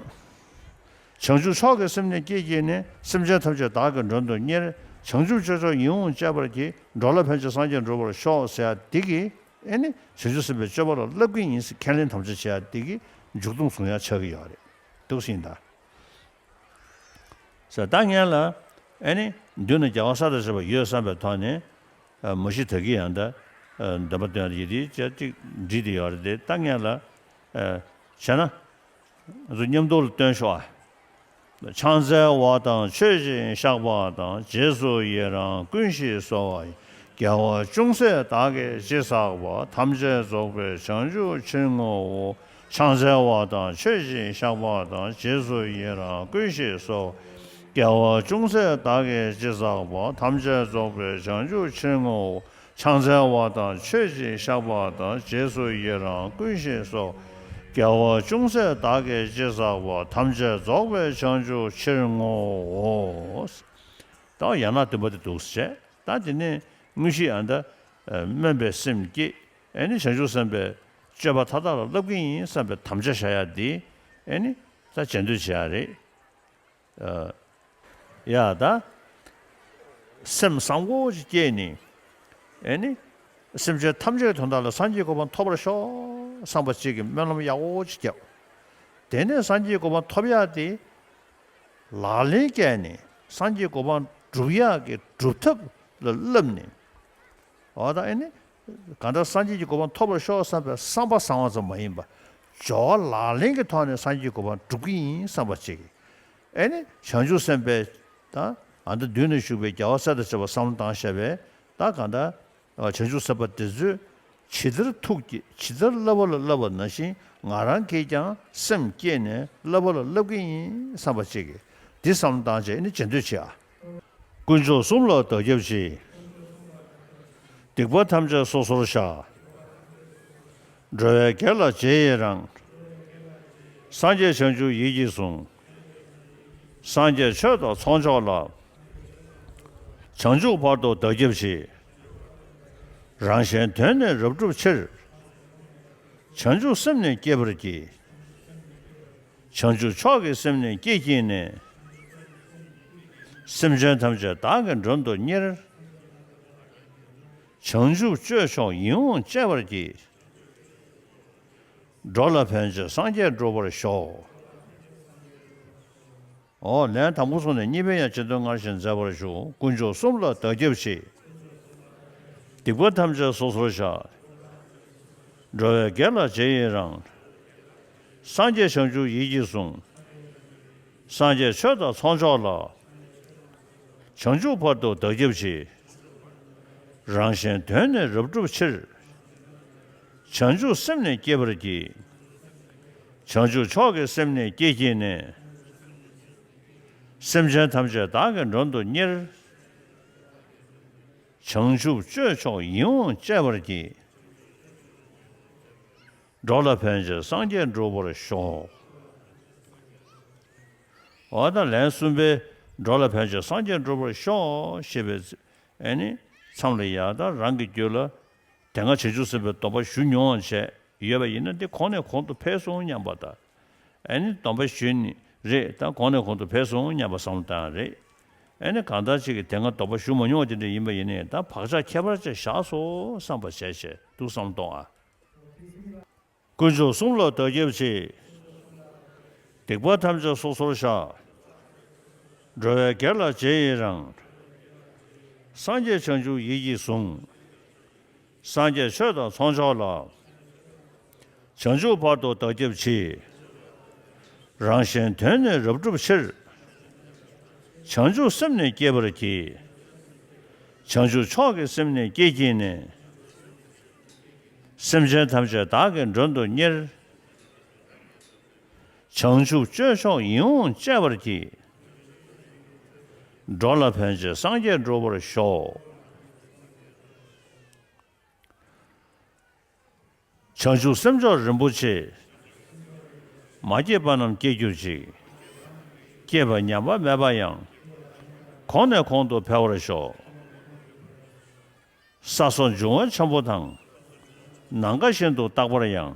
བྱང་ཆུབ་མཆོག་གི་སེམས་ནི་བསྐྱེད་བགྱིས་ནས། སེམས་ཅན་ཐམས་ཅད་བདག་གིས་མགྲོན་དུ་གཉེར། བྱང་ཆུབ་སྤྱོད་མཆོག་ཡིད་འོང་སྤྱད་པར་བགྱི། འགྲོ་ལ་ཕན་ཕྱིར་སངས་རྒྱས་འགྲུབ་པར་ཤོག་ཟེར་ཡ་འདི་གིས། ཨེ་ནི་བྱང་ཆུབ་སེམས་དཔའི་སྤྱོད་པ་ལ་བསླབ་ཀྱི་ཡིན་ཟེར་ཁས་ལེན་དམ་བཅའ་བྱེད་ཡ་འདི་གིས་མཇུག་སྡོམ་བཟུང་ཡ་ཆགས་ཀྱི་ཡོད་རེད། འདུག་སེ་ཡིན་ད། ཟེར་ད་ངན་ལ། ཨེ་ནི་མདུན་ན་རྒྱལ་བ་ས་དང་བཅས་པ་ཡོད་བསམ་པའི་ཐོག་ནས། མ་གཞི་ད་གི་ཡང་ད། འདོན་པ་བཏོན་ཡ་ཡི་དེ་ཅག་ཅིག་བྲིས་ཏེ་ཡོད་རེད་དེ། ད་ངན་ལ། བྱས་ན། ང་ཚོ་མཉམ་དུ་ལ་བཏོན་ཤོག་ཨ། ཕྱག་འཚལ་བ་དང་མཆོད་ཅིང་བཤགས་པ་དང་། རྗེས་སུ་ཡི་རང་ཀུན་ཞིག་གསོལ་བ་ཡི། དགེ་བ་ཅུང་ཟད་བདག་གིས་ཅི་བསགས་པ། ཐམས་ཅད་རྫོགས་པའི་བྱང་ཆུབ་ཕྱིར་བསྔོའོ། ཕྱག་འཚལ་བ་དང་མཆོད་ཅིང་བཤགས་པ་དང་། རྗེས་སུ་ཡི་རང་ཀུན་ཞིག་གསོལ་བ་ཡི། དགེ་བ་ཅུང་ཟད་བདག་གིས་ཅི་བསགས་པ། ཐམས་ཅད་རྫོགས་པའི་བྱང་ཆུབ་ཕྱིར་བསྔོའོ། ཕྱག་འཚལ་བ་དང་མཆོད་ཅིང་བཤགས་པ་དང་། རྗེས་སུ་ཡི་རང་ཀུན་ཞིག་གསོལ། དགེ་བ་ཅུང་ཟད་བདག་གིས་ཅི་བསགས་པ། ཐམས་ཅད་རྫོགས་པའི་བྱང་ཆུབ་ཕྱིར་བསྔོའོ། ད་ཡང་ན་འདོན་པ་དེ་འདུག་སེ་བྱས། ད་དེ་ནས་དངོས་གཞི་ཨ་ད། སྨོན་པའི་སེམས་བསྐྱེད། ཨེ་ནི་བྱང་ཆུབ་སེམས་དཔའི་སྤྱོད་པ་མཐའ་དག་ལ་བསླབ་ཀྱི་ཡིན་བསམ་པའི་དམ་བཅའ་བཞག་ཡ་འདི། ཨེ་ནི་ད་བྱེད་འདོད་བྱེད་ཡ་རེད། ཡ་ད། སེམས་བཟང་པོ་ཅིག་སྐྱེས་ནས། ཨེ་ནི། སེམས་ཅན་ཐམས་ཅད་ཀྱི་དོན་དག་ལ་སངས་རྒྱས་གོ་འཕང་ཐོབ་པར་ཤོག་བསམ་པ་ཅིག་གི་སྨོན་ལམ་ཡག་པོ་ཅིག་བརྒྱབ། དེ་ནས་སངས་རྒྱས་གོ་འཕང་ཐོབ་ཡ་དེ། ལག་ལེན་བཀལ་ནས་སངས་རྒྱས་གོ་འཕང་སྒྲུབ་ཡག་གི་སྒྲུབ་ཐབས་ལ་བསླབས་ནས། འོ་ད་ཨེ་ནི། གང་ལྟར་སངས་རྒྱས་ཀྱི་གོ་འཕང་ཐོབ་པར་ཤོག་བསམ་པའི་བསམ་པ་བཟང་བ་ཙམ་མ་ཡིན་པ། སྦྱོར་བ་ལག་ལེན་གྱི་ཐོག་ནས་སངས་རྒྱས་ཀྱི་གོ་འཕང་སྒྲུབ་ཀྱི་ཡིན་བསམ་པ་ཅིག། ཨེ་ནི་བྱང་ཆུབ་སེམས་དཔའི། ད་ཨ་ད་མདུན་ན་བཞུགས་པའི་རྒྱལ་བ་སྲས་དང་བཅས་པ་བསམ་བློ་བཏང་བཞག་པས། ད་གང་ལྟར་བྱང་ཆུབ་སེམས་དཔའ་དེ་ཚོས་ཇི་ལྟར་ཐུགས་བསྐྱེད། ཇི་ལྟར་བསླབ་པ་ལ་བསླབ་པ་ནང་བཞིན་ང་རང་གིས་ཀྱང་སེམས་བསྐྱེད་ནས་བསླབ་པ་ལ་བསླབ་ཀྱི་ཡིན་བསམ་པ་ཅིག་གིས་འདི་བསམ་བློ་བཏང་བྱས་ནི་བྱེད་འདོད་བྱེད་ཨ། དཀོན་མཆོག་གསུམ་ལ་བདག་སྐྱབས་མཆི། སྡིག་པ་ཐམས་ཅད་སོ་སོར་བཤགས། འགྲོ་བའི་དགེ་ལ་རྗེས་ཡི་རང་། སངས་རྒྱས་བྱང་ཆུབ་ཡིད་ཀྱིས་བཟུང་། སངས་རྒྱས་ཆོས་དང་ཚོགས་མཆོག་ལ། བྱང་ཆུབ་བར་དུ་བདག་སྐྱབས་མཆི། རང་གཞན་དོན་ནི་རབ་བསྒྲུབ་ཕྱིར། བྱང་ཆུབ་སེམས་ནི་བསྐྱེད་པར་བགྱི། བྱང་ཆུབ་མཆོག་གི་སེམས་ནི་བསྐྱེད་བགྱིས་ནས། སེམས་ཅན་ཐམས་ཅད་བདག་གིས་མགྲོན་དུ་གཉེར། བྱང་ཆུབ་སྤྱོད་མཆོག་ཡིད་འོང་སྤྱད་པར་བགྱི། འགྲོ་ལ་ཕན་ཕྱིར་སངས་རྒྱས་འགྲུབ་པར་ཤོག། འོ་ལན་དང་པོ་སོང་ནས་གཉིས་པའི་ཡང་རྗེས་ཟློས་སྔར་བཞིན་མཛད་པར་ཞུ། དཀོན་མཆོག་གསུམ་ལ་བདག་སྐྱབས་མཆི། སྡིག་པ་ཐམས་ཅད་སོ་སོར་བཤགས། འགྲོ་བའི་དགེ་ལ་རྗེས་ཡི་རང་། སངས་རྒྱས་བྱང་ཆུབ་ཡིད་ཀྱིས་བཟུང་། སངས་རྒྱས་ཆོས་དང་ཚོགས་མཆོག་ལ། བྱང་ཆུབ་བར་དུ་བདག་སྐྱབས་མཆི། རང་གཞན་དོན་ནི་རབ་བསྒྲུབ་ཕྱིར། བྱང་ཆུབ་སེམས་ནི་བསྐྱེད་པར་བགྱི། བྱང་ཆུབ་མཆོག་གི་སེམས་ནི་བསྐྱེད་བགྱིས་ནས། སེམས་ཅན་ཐམས་ཅད་བདག་གིས་མགྲོན་དུ་གཉེར། བྱང་ཆུབ་སྤྱོད་མཆོག་ཡིད་འོང་སྤྱད་པར་བགྱི། འགྲོ་ལ་ཕན་ཕྱིར་སངས་རྒྱས་འགྲུབ་པར་ཤོག། འོ་ད་ལན་གསུམ་པའི་འགྲོ་ལ་ཕན་ཕྱིར་སངས་རྒྱས་འགྲུབ་པར་ཤོག་ཞེས་པའི། ཨེ་ནི་མཚམས་ལ་ཡ་ད་རང་གི་རྒྱུད་ལ། དེ་སྔ་བྱང་ཆུབ་སེམས་དཔའི་སྡོམ་པ་ཞུ་མྱོང་བྱས་ཡོད་པ་ཡིན་ན་འདི་གོང་ནས་གོང་དུ་འཕེལ་སོང་སྙམ་པ་དང་། ཨེ་ནི་སྡོམ་པ་ཞུས་ནི་རེད་ད་གོང་ནས་གོང་དུ་འཕེལ་སོང་སྙམ་པ་བསམ་བློ་བཏང་ཡ་རེད། ཨེ་ནི་གང་ལྟར་ཅིག་གིས་དེ་སྔ་སྡོམ་པ་ཞུ་མ་མྱོང་བ་དེ་འདྲ་ཡིན་པ་ཡིན་ནའི་ད་བག་ཆགས་ཁྱད་པར་ཅན་བཞག་སོང་བསམ་པ་བྱས་བྱས་འདུག་བསམ་བློ་གཏོང་ཨ། དཀོན་མཆོག་གསུམ་ལ་བདག་སྐྱབས་མཆི། སྡིག་པ་ཐམས་ཅད་སོ་སོར་བཤགས། འགྲོ་བའི་དགེ་ལ་རྗེས་ཡི་རང་། སངས་རྒྱས་བྱང་ཆུབ་ཡིད་ཀྱིས་བཟུང་། སངས་རྒྱས་ཆོས་དང་ཚོགས་མཆོག་ལ། བྱང་ཆུབ་བར་དུ་བདག་སྐྱབས་མཆི། རང་གཞན་དོན་ནི་རབ་བསྒྲུབ་ཕྱིར། བྱང་ཆུབ་སེམས་ནི་བསྐྱེད་པར་བགྱི། བྱང་ཆུབ་མཆོག་གི་སེམས་ནི་བསྐྱེད་བགྱིས་ནས། སེམས་ཅན་ཐམས་ཅད་བདག་གིས་མགྲོན་དུ་གཉེར། བྱང་ཆུབ་སྤྱོད་མཆོག་ཡིད་འོང་སྤྱད་པར་བགྱི། འགྲོ་ལ་ཕན་ཕྱིར་སངས་རྒྱས་འགྲུབ་པར་ཤོག། བྱང་ཆུབ་སེམས་མཆོག་རིན་པོ་ཆེ། མ་སྐྱེས་པ་རྣམས་སྐྱེ་གྱུར་ཅིག། སྐྱེས་པ་ཉམས་པ་མེད་པ་ཡང་། གོང་ནས་གོང་དུ་འཕེལ་བར་ཤོག། ས་སོགས་འབྱུང་བ་ཆེན་པོ་དང་། ནམ་མཁའ་བཞིན་དུ་རྟག་པར་ཡང་།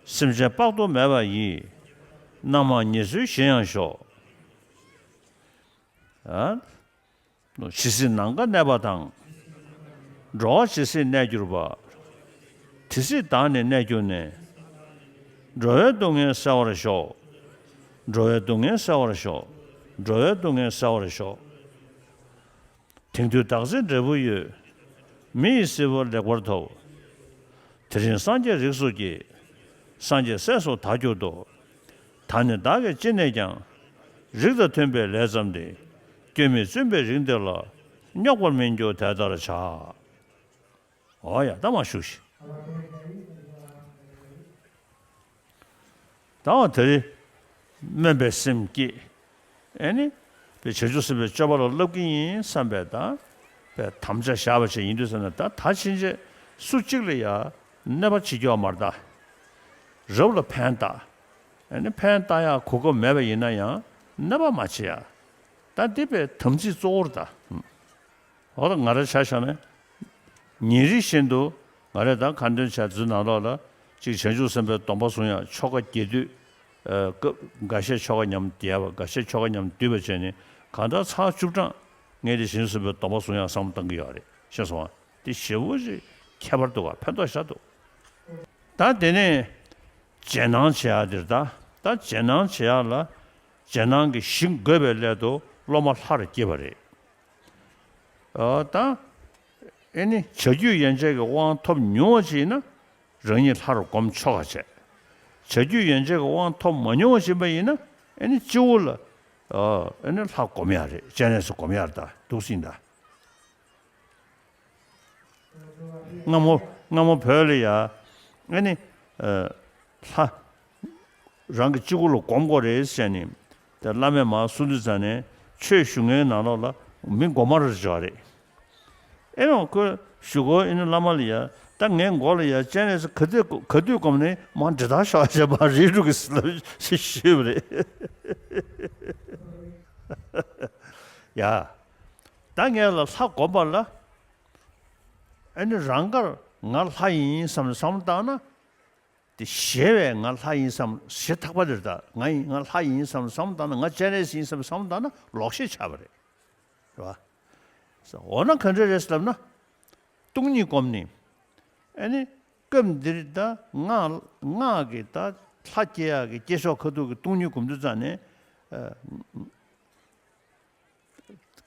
སེམས་ཅན་དཔག་ཏུ་མེད་པ་ཡི། རྣམ་མང་ཉེར་འཚོའི་ཞིང་ཡང་ཤོག། ད། ཇི་སྲིད་ནམ་མཁའ་གནས་པ་དང་། འགྲོ་བ་ཇི་སྲིད་གནས་གྱུར་པ། དེ་སྲིད་བདག་ནི་གནས་གྱུར་ནས། འགྲོ་བའི་སྡུག་བསྔལ་སེལ་བར་ཤོག། འགྲོ་བའི་སྡུག་བསྔལ་སེལ་བར་ཤོག། འགྲོ་བའི་སྡུག་བསྔལ་སེལ་བར་ཤོག། དེང་དུས་བདག་ཚེ་འབྲས་བུ་ཡོད། མི་ཡི་སྲིད་པ་ལེགས་པར་ཐོབ། དེ་རིང་སངས་རྒྱས་རིགས་སུ་སྐྱེས། སངས་རྒྱས་སྲས་སུ་བདག་གྱུར་ཏོ། ད་ནི་བདག་གིས་ཅི་ནས་ཀྱང་། རིགས་དང་མཐུན་པའི་ལས་བརྩམས་ཏེ། སྐྱོན་མེད་བཙུན་པའི་རིགས་འདི་ལ། རྙོག་པར་མི་འགྱུར་དེ་ལྟར་བྱ། འོ་ཡ། ད་མར་བཞུགས་ཤིག། ད་འོ་དེ་རིང་སྨོན་པའི་སེམས་བསྐྱེད། ཨེ་ནི། པའི་བྱང་ཆུབ་སེམས་དཔའི་སྤྱོད་པ་ལ་བསླབ་ཀྱི་ཡིན་བསམ་པའི་ད། པའི་དམ་བཅའ་བཞག་པ་ཅིག་ཡིན་དུས་ཙ་ན། ད་ད་ཕྱིན་ཆད་སུ་གཅིག་ལ་ཡ་གནོད་པ་བྱེད་རྒྱུ་མ་རེད་ད། རབ་ལ་ཕན་བཏགས། ཨེ་ནི་ཕན་བཏགས་ཡག་གོ་སྐབས་མེད་པ་ཡིན་ན་ཡང་གནོད་པ་མ་བྱེད་ཡ། ད་འདི་པའི་དམ་ཚིག་གཙོ་བོ་རེད་ད། འོ་ད་ང་རང་ཆ་བཞག་ན། ཉིན་རེ་བཞིན་དུ་ང་རང་ད་ཁ་འདོན་བྱ་ཚུལ་ནང་ལོགས་ལ། གཅིག་བྱང་ཆུབ་སེམས་དཔའི་སྡོམ་པ་བཟུང་ཡག་ཆོ་ག་རྒྱས་བསྡུས། ཨ། སྐབས་འགའ་ཤས་ཆོ་ག་མཉམ་རྒྱས་པ། འགའ་ཤས་ཆོ་ག་མཉམ་བསྡུས་པ་བྱས་ནས། གང་ལྟར་ཚར་བཅུ་གྲངས་ངས་དེ་བྱང་ཆུབ་སེམས་དཔའི་སྡོམ་པ་བཟུང་ཡག་བསམ་བློ་བཏང་གི་ཡོད་རེད། ཤེས་སོང་ང་། དེ་ཞེ་པོ་ཅིག་ཁྱད་པར་འདུག་ག་ཕན་ཐོགས་ཤ་འདུག་ད་དེ་ནས་རྗེས་གནང་བྱེད་ཡག་དེ་རེད་ད། ད་རྗེས་གནང་བྱེད་ཡག་ལ། རྗེས་གནང་གི་གཞི་འགོད་པའི་སླད་དུ་སློབ་མ་ལྷར་བསྐྱེད་པ་རེད། ཨ། ད། ཨེ་ནི་བྱ་རྒྱུད་ཡན་ཆད་ཀྱི་དབང་ཐོབ་མྱོང་བ་ཅིག་ཡིན་ན། རང་ཉིད་ལྷར་བསྒོམ་ཆོ་ག་བྱས། བྱ་རྒྱུད་ཡན་ཆད་ཀྱི་དབང་ཐོབ་མ་མྱོང་བ་ཅིག་ཡིན་པ་ཡིན་ན། ཨེ་ནི་སྤྱི་བོ་ལ། ཨ། ཨེ་ནི་ལྷ་བསྒོམ་ཡག་རེད། སྤྱན་རས་གཟིགས་བསྒོམ་ཡག་རེད་ད། འདུག་སེ་ཡིན་ད། སྔ་མོ། སྔ་མོ་བོད་ལ་ཡ། ཨེ་ནི། ཨ། ལྷ། རང་གི་སྤྱི་བོ་ལ་བསྒོམ་དགོས་རེད་ཟེར་ནས། དེ་བླ་མས་མར་གསུང་དུས་ཙ་ནས། ཆོས་ཞུ་མཁན་ནང་ལོགས་ལ་མི་མགོ་དམར་རེ་བྱུང་བ་རེད། ཨེ་ནི་ཁོས་ཞུ་གོ་ཨེ་ནི་བླ་མ་ལ་ཡ། ད་ངའི་མགོ་ལ་ཡ་སྤྱན་རས་གཟིགས་ག་དུས་ག་དུས་བསྒོམས་ནས་མར་འདྲི་ད་ཤོག་ཅེས་མར་རེད་འགྲོ་གི་ཟེར་ལབ་ཞེས་ཞུས་པ་རེད། ཡ། ད་ངས་ལ་ལྷ་བསྒོམ་པ་ལ། ཨེ་ནི་རང་དགར་ང་ལྷ་ཡིན་བསམ་ནས་བསམ་བློ་བཏང་ན། དེ་ཞེ་བས་ང་ལྷ་ཡིན་བསམ། ཞེ་ཐག་པ་དེ་རེད་ད། ང་ཡིན། ང་ལྷ་ཡིན་བསམ་བསམ་བློ་བཏང་ན། ང་སྤྱན་རས་གཟིགས་ཡིན་བསམ་བསམ་བློ་བཏང་ན་ལོག་ཤེས་ཆགས་པ་རེད། རེད་བ། འོ་ན་ག་འདྲ་རེད་ལབ་ན། སྟོང་ཉིད་བསྒོམས་ནས། ཨེ་ནི། སྐབས་འདིར་ད་སྔགས། སྔགས་ཀྱི་ད་ལྷ་སྐྱེ་ཡག་གི་སྐྱེ་ཤོག་ཁ་ཐུག་གི་སྟོང་ཉིད་བསྒོམ་དུས་ཙ་ནས། ཨ།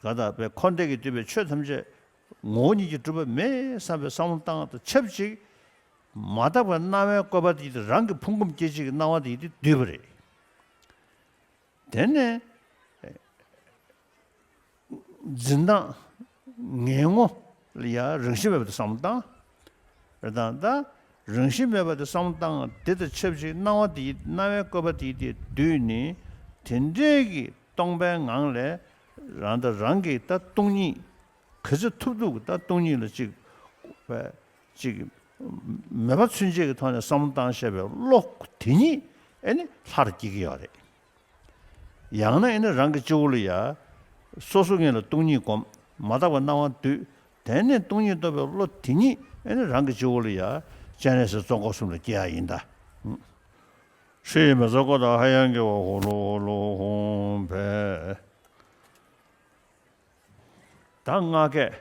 ག་ད་པའི་འཁོར་འདས་ཀྱིས་བསྡུས་པའི་ཆོས་ཐམས་ཅད་ངོ་བོ་ཉིད་ཀྱིས་གྲུབ་པ་མེད་བསམ་པའི་བསམ་བློ་བཏང་བ་དང་ཆབས་ཅིག་མ་དག་པའི་སྣང་བའི་བཀོད་པ་དེ་ཡིས་རང་གི་ཕུང་ཁམས་སྐྱེ་མཆེད་ཀྱི་སྣང་བ་དེ་ཡིས་བསྡུས་པ་རེད། དེ་ནས་འཛིན་སྟངས་ངེས་ངོ་ལ་ཡང་རང་བཞིན་མེད་པ་དེ་བསམ་བློ་བཏང་། རེད་དང་། ད་རང་བཞིན་མེད་པ་དེ་བསམ་བློ་བཏང་། དེ་དང་ཆབས་ཅིག་སྣང་བ་དེ་ཡིས། སྣང་བའི་བཀོད་པ་དེ་ཡིས་དེ་བསྡུས་ནས། དེ་འདྲའི་གི་སྟོང་པའི་ངང་ལས་རང་དང་རང་གི་ད་སྟོང་ཉིད། ག་ཚོད་ཐུབ་ཐུབ་ཀྱི་ད་སྟོང་ཉིད་ལ་ཅིག་པའི་ཅིག་མོས་པ་ཚུན་ཆད་ཀྱི་ཐོག་ནས་བསམ་བློ་བཏང་བཞག་པའི་བློ་དེ་ཉིད་ཨེ་ནི་ལྷར་སྐྱེ་གི་ཡོད་རེད། ཡང་ན་ཨེ་ནི་རང་གི་སྤྱི་བོ་ལ་ཡ། སོ་སོ་ངོས་ལ་སྟོང་ཉིད་བསྒོམ། མ་དག་པའི་སྣང་བ་བསྡུས། དེ་ནས་སྟོང་ཉིད་རྟོགས་པའི་བློ་དེ་ཉིད་ཨེ་ནི་རང་གི་སྤྱི་བོ་ལ་ཡ། སྤྱན་རས་གཟིགས་ཙོང་ཁ་གསུམ་ལ་སྐྱེ་ཡག་ཡིན་ད། ཧྲཱིཿ་མེ་ཙཱ་ཀོ་ཏ་ཧ་ཡང་གི་ཝ་ཧུ་ལུ་ཧུ་ལུ་ཧུ་ཕཊ། ད་སྔགས་སྐད།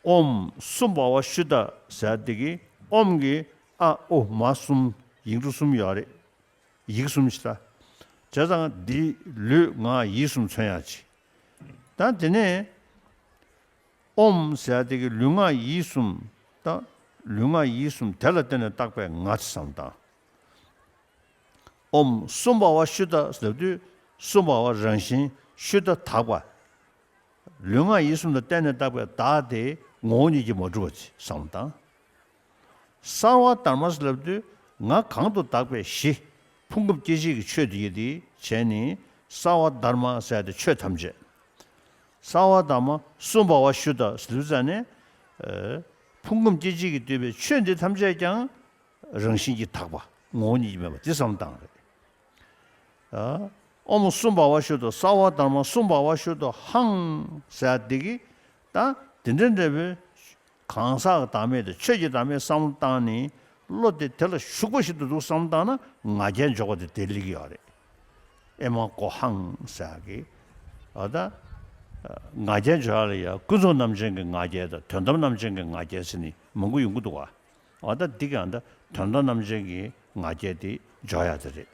ཨོཾ་སུ་བྷ་ཝ་ཤུདྡྷ་ཟེར་དེ་གི་ཨོཾ་གི་ཨ་ཨུ་མ་གསུམ། ཡིག་འབྲུ་གསུམ་ཡོད་རེད། ཡིག་གསུམ་ཞིག་ད། བྱས་ཙང་འདི་ལུས་ངག་ཡིད་གསུམ་མཚོན་ཡག་ཅིག་ད་དེ་ནས་ཨོཾ་ཟེར་དེ་གི་ལུས་ངག་ཡིད་གསུམ། ད་ལུས་ངག་ཡིད་གསུམ་དེ་ལ་བརྟེན་ནས་བཏགས་པའི་ངག་ཅིག་བསམ་བཏང་། ཨོཾ་སུ་བྷ་ཝ་ཤུདྡྷ་ཟེར་དུས། སུ་བྷ་ཝ་རང་བཞིན། ཤུདྡྷ་དག་པ། ལུས་ངག་ཡིད་གསུམ་ལ་བརྟེན་ནས་བཏགས་པའི་བདག་དེ་ངོ་བོ་ཉིད་ཀྱིས་མ་གྲུབ་པ་ཅིག་བསམ་བཏང་། སརྦ་དྷརྨ་ཟེར་ལབ་དུས། ང་གང་དུ་བདག་པའི་གཞི། ཕུང་ཁམས་སྐྱེ་མཆེད་ཀྱི་ཆོས་དེ་ཡིས་དེ་བྱས་ནས། སརྦ་དྷརྨ་ཟེར་ཏེ་ཆོས་ཐམས་ཅད། སརྦ་དྷརྨ་སུ་བྷ་ཝ་ཤུདྡྷ་ཟེར་དུས་ཙ་ནས། ཨ། ཕུང་ཁམས་སྐྱེ་མཆེད་ཀྱིས་བསྡུས་པའི་ཆོས་འདི་ཐམས་ཅད་ཀྱང་རང་བཞིན་གྱིས་དག་པ། ངོ་བོ་ཉིད་ཀྱིས་མེད་པ་འདི་བསམ་བཏང་རེད། ཨ། ཨོཾ་སུ་བྷ་ཝ་ཤུདྡྷ། སརྦ་དྷརྨ་སུ་བྷ་ཝ་ཤུདྡྷ་ཧཾ་ཟེར་འདི་གི་ད་འདི་འདྲ་འདྲ་བའི་གང་ཟག་གི་བདག་མེད་དང་ཆོས་ཀྱི་བདག་མེད་བསམ་བློ་བཏང་ནས། བློ་དེ་དེ་ལ་ཞུགས་པ་ཞིག་ཏུ་འདུག་བསམ་བཏང་ན་ང་རྒྱལ་འཇོག་པ་དེ་དེར་སླེབས་ཀྱི་ཡོད་རེད། ཨེ་མ་ཀོ་ཧཾ་ཟེར་གི། ཨ། ད་ ང་རྒྱལ་སྦྱོར་ཡ་ལ་ཡ་ཀུན་རྫོབ་རྣམ་མཁྱེན་གྱི་ང་རྒྱལ་དང་དོན་དམ་རྣམ་མཁྱེན་གྱི་ང་རྒྱལ་ཟེར་ནི་མང་པོ་ཡོང་གི་འདུག་བ། འོ་ད་འདི་ག་ད་དོན་དམ་རྣམ་མཁྱེན་གྱི་ང་རྒྱལ་དེ་སྦྱོར་ཡ་དེ་རེད།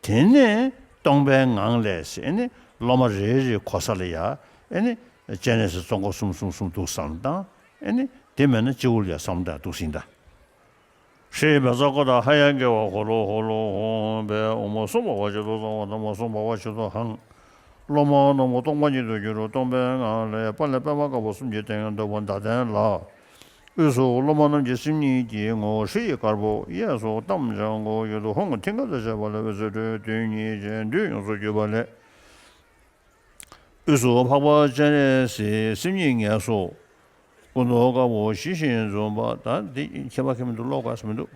དེ་ནས་སྟོང་པའི་ངང་ལས་ཟེར་ཨེ་ནི་སློབ་མ་རེ་རེའི་གོ་ས་ལ་ཡ་ཨེ་ནི་སྤྱན་རས་གཟིགས་ཙོང་ཁ་གསུམ་གསུམ་གསུམ་འདུག་བསམ་བློ་བཏང་། ཨེ་ནི་དེ་མེད་ན་སྤྱི་བོ་ལ་ཡ་བསམ་བློ་བཏང་འདུག་ཟིན་ད། ཧྲཱིཿབཛྲ་ཀ་ཏ་ཧ་ཡ་གེ་ཝ་ཧོ་ལོ་ཧོ་ལོ་ཧོ་བྷཻ། ཨོཾ་སྭ་བྷཱ་ཝ་ཅིཏྟ་སྭ་བྷཱ་ཐ་མ་སྭ་བྷཱ་ཝ་ཅིཏྟ་ཧཾ། སློབ་མ་རྣམས་སྟོང་པ་ཉིད་དུ་གྱུར། སྟོང་པའི་ངང་ལས་དཔལ་ལྡན་པདྨ་དཀར་པོ་གསུམ་གྱི་སྟེང་དུ་བདག་བསྟན་ལ། དབུས་སུ་སློབ་མ་རྣམས་ཀྱི་སེམས་ཉིད་ཀྱི་ངོ་བོ་ཧྲཱིཿཡིག་དཀར་པོ། གཡས་སུ་ཏམ་ཅན་གོ་ཡུལ་དུ་ཧཱུྃ་མཐིང་ག་དང་བཅས་པ་ལ་འོད་ཟེར་འཕྲོས། རྡུལ་སྙེད་ཅན་བདུད་ཡོངས་སུ་གྱུར་པ་ལས། དབུས་སུ་འཕགས་པ་སྤྱན་རས་གཟིགས་སེམས་ཉིད་ངལ་གསོ། སྐུ་མདོག་དཀར་པོ་ཞི་ཞིང་འཛུམ་པ། ད་འདི་ཁྱད་པར་ཁྱད་མི་འདུག་ཀློག་དགོས་ས་མི་འདུག་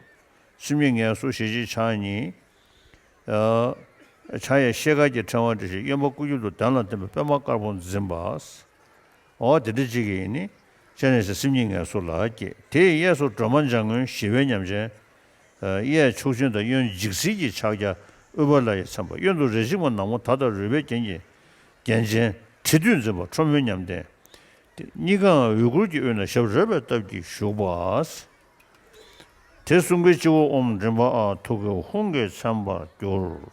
སེམས་ཉིད་ངལ་གསོ་ཞལ་གཅིག་ཕྱག་གཉིས། ཕྱག་གཡས་ཤེལ་དཀར་གྱི་ཕྲེང་བ་འདྲ་ཞིང་། གཡོན་པ་སྐུ་རྒྱན་དུ་གདན་ལ་འདོན་པའི་པདྨ་དཀར་པོ་འཛིན་པ། འོ་དེ་འདྲ་ཅིག་གིས་ནི་སྤྱན་རས་གཟིགས་སེམས་ཉིད་ངལ་གསོ་ལ་བསྐྱེད། དེའི་གཡས་སུ་སྒྲོལ་མ་ལྗང་གུ་ཞི་བའི་ཉམས་ཅན། གཡས་མཆོག་སྦྱིན་དང་གཡོན་འཇིགས་སེལ་གྱི་ཕྱག་རྒྱ་ཨུཏྤལ་ལ་ཡིས་མཚན་པ། གཡོན་དུ་རལ་གཅིག་པ་ནག་མོ་དར་དང་རོལ་པའི་རྒྱན་གྱི་རྒྱན་ཅན་དྲི་བདུད་འཛིན་པ་ཁྲོ་མོའི་ཉམས་ལྡན། གཉིས་ཀའང་འོད་སྐུར་གྱི་དབུས་ན་ཞབས་རོལ་པའི་སྟབས་ཀྱིས་བཞུགས་པ། དེ་གསུང་གི་སྤྱི་བོ་ཨོཾ་མགྲིན་པ་ཨཱཿ་ཐུགས་ཀའི་ཧཱུྃ་གིས་མཚན་པར་གྱུར།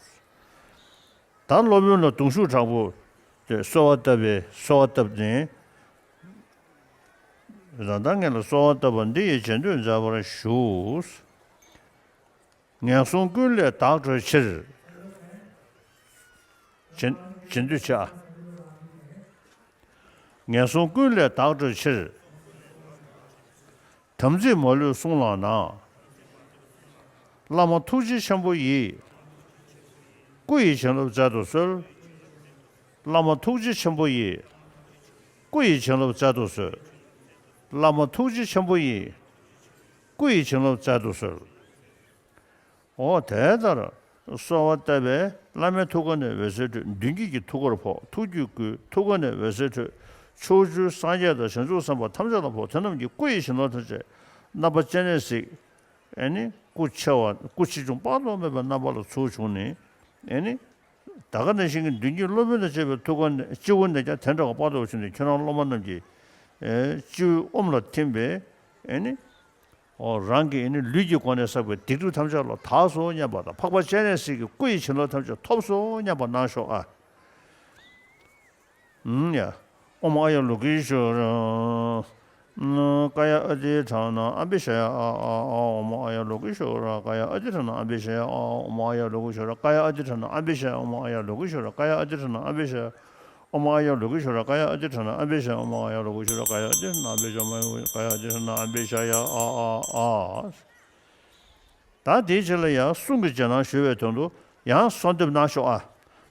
ད་སློབ་དཔོན་ལ་གདུང་ཤུགས་དྲག་པོ་དེ་གསོལ་བ་བཏབ་པའི་གསོལ་བ་བཏབ་ནས། རང་དང་ངེད་ལ་གསོལ་བ་བཏབ་པ་འདི་ཡི་རྗེས་ཟློས་མཛད་པར་ཞུ། ངན་སོང་ཀུན་ལས་བདག་སྒྲོལ་ཕྱིར། རྗེས་རྗེས་ཟློས་བྱ། ངན་སོང་ཀུན་ལས་བདག་སྒྲོལ་ཕྱིར། དམ་ཚིག་མ་ལུས་བསྲུང་ལགས་ན། བླ་མ་ཐུགས་རྗེ་ཆེན་པོ་ཡིས། སྐུ་ཡི་བྱིན་རླབས་སྩལ་དུ་གསོལ། བླ་མ་ཐུགས་རྗེ་ཆེན་པོ་ཡིས། སྐུ་ཡི་བྱིན་རླབས་སྩལ་དུ་གསོལ། བླ་མ་ཐུགས་རྗེ་ཆེན་པོ་ཡིས། སྐུ་ཡི་བྱིན་རླབས་སྩལ་དུ་གསོལ། འོ་དེ་ལྟར་གསོལ་བ་བཏབ་པས་བླ་མའི་ཐུགས་ཀ་ནས་འོད་ཟེར་འཕྲོས། མདུན་བསྐྱེད་ཀྱི་ཐུགས་ཀར་ཕོག། ཐུགས་རྒྱུད་བསྐུལ། ཐུགས་ཀ་ནས་འོད་ཟེར་འཕྲོས། ཕྱོགས་བཅུའི་སངས་རྒྱས་དང་བྱང་ཆུབ་སེམས་དཔའ་ཐམས་ཅད་ལ་ཕོག། དེ་རྣམས་ཀྱི་སྐུ་ཡི་བྱིན་རླབས་ཐམས་ཅད་རྣམ་པ་སྤྱན་རས་གཟིགས། ཨེ་ནི་སྐུ་ཆེ་བ་སྐུ་ཆེ་ཆུང་དཔག་ཏུ་མེད་པའི་རྣམ་པ་ལ་ཚུར་བྱུང་ནས། ཨེ་ནི་ད་ག་ནང་བཞིན་གྱི་མདུན་བསྐྱེད་སློབ་དཔོན་དང་བཅས་པའི་ཐུགས་ཀ་ནས་སྤྱི་བོ་ནས་ཀྱང་དེ་འདྲ་བ་དཔག་ཏུ་མེད་བྱུང་ནས། ཁྱེད་རང་སློབ་མ་རྣམས་ཀྱི་ཨེ་སྤྱི་བོའི་ཨོམ་ལ་ཐིམ་པས། ཨེ་ནི། འོ་རང་གི་ཨེ་ནི་ལུས་ཀྱི་སྒོ་ནས་བསགས་པའི་སྡིག་སྒྲིབ་ཐམས་ཅད་ལ་དག་སོ་སྙམ་པ་དང་། འཕགས་པ་སྤྱན་རས་གཟིགས་ཀྱི་སྐུ་ཡི་བྱིན་རླབས་ཐམས་ཅད་ཐོབ་སོ་སྙམ་པ་གནང་ཤོག་ཨ། ཨུམ་ཡ། ཨོཾ་ཨཱརྱ་ལོ་ཀི་ཤྭ་ར། ཀཱ་ཡ་ཨ་ཏི་ཊ་ན་ཨ་བྷི་ཤ་ཡ་ཨ་ཨ་ཨ། ཨོཾ་ཨཱརྱ་ལོ་ཀི་ཤྭ་ར་ཀཱ་ཡ་ཨ་ཏི་ཊ་ན་ཨ་བྷི་ཤ་ཡ་ཨ། ཨོཾ་ཨཱརྱ་ལོ་ཀི་ཤྭ་ར་ཀཱ་ཡ་ཨ་ཏི་ཊ་ན་ཨ་བྷི་ཤ་ཡ། ཨོཾ་ཨཱརྱ་ལོ་ཀི་ཤྭ་ར་ཀཱ་ཡ་ཨ་ཏི་ཊ་ན་ཨ་བྷི་ཤ་ཡ། ཨོཾ་ཨཱརྱ་ལོ་ཀི་ཤྭ་ར་ཀཱ་ཡ་ཨ་ཏི་ཊ་ན་ཨ་བྷི་ཤ་ཡ། ཨོཾ་ཨཱརྱ་ལོ་ཀི་ཤྭ་ར་ཀཱ་ཡ་ཨ་ཏི་ཊ་ན་ཨ་བྷི་ཤ་ཡ། ཀཱ་ཡ་ཨ་ཏི་ཊ་ན་ཨ་བྷི་ཤ་ཡ་ཨ་ཨ་ཨ། ད་དེའི་རྗེས་ལ་ཡང་གསུང་གི་རྗེས་གནང་ཞུ་བའི་དོན་དུ་ཡང་གསོལ་འདེབས་གནང་ཤོག་ཨ།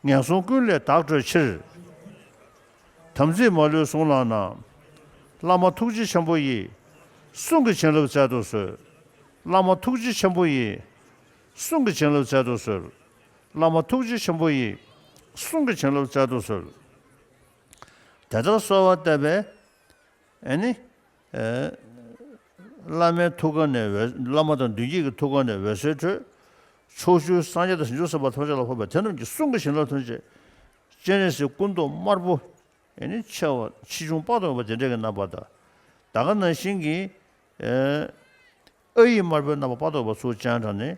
ངན་སོང་ཀུན་ལས་བདག་སྒྲོལ་ཕྱིར། དམ་ཚིག་མ་ལུས་བསྲུང་ལགས་ན། བླ་མ་ཐུགས་རྗེ་ཆེན་པོ་ཡིས། གསུང་གི་བྱིན་རླབས་སྩལ་དུ་གསོལ། བླ་མ་ཐུགས་རྗེ་ཆེན་པོ་ཡིས། གསུང་གི་བྱིན་རླབས་སྩལ་དུ་གསོལ། བླ་མ་ཐུགས་རྗེ་ཆེན་པོ་ཡིས། གསུང་གི་བྱིན་རླབས་སྩལ་དུ་གསོལ། དེ་ལྟར་གསོལ་བ་བཏབ་པས། ཨེ་ནི། ཨེ། བླ་མའི་ཐུགས་ཀ་ནས་འོད། བླ་མ་དང་མདུན་བསྐྱེད་ཀྱི་ཐུགས་ཀ་ནས་འོད་ཟེར་འཕྲོས། ཕྱོགས་བཅུའི་སངས་རྒྱས་དང་བྱང་ཆུབ་སེམས་དཔའ་ཐམས་ཅད་ལ་ཕོག་པས། དེ་རྣམས་ཀྱི་གསུང་གི་བྱིན་རླབས་ཐམས་ཅད་སྤྱན་རས་གཟིགས་སྐུ་མདོག་དམར་པོ། ཨེ་ནི་ཆེ་བ་ཆེ་ཆུང་དཔག་ཏུ་མེད་པ་དེ་འདྲ་གི་རྣམ་པ་དང་། ད་ག་ནང་བཞིན་གྱི། ཨེ། ཨ་ཡིག་དམར་པོའི་རྣམ་པ་དཔག་ཏུ་མེད་པ་ཚུར་སྤྱན་དྲངས་ནས།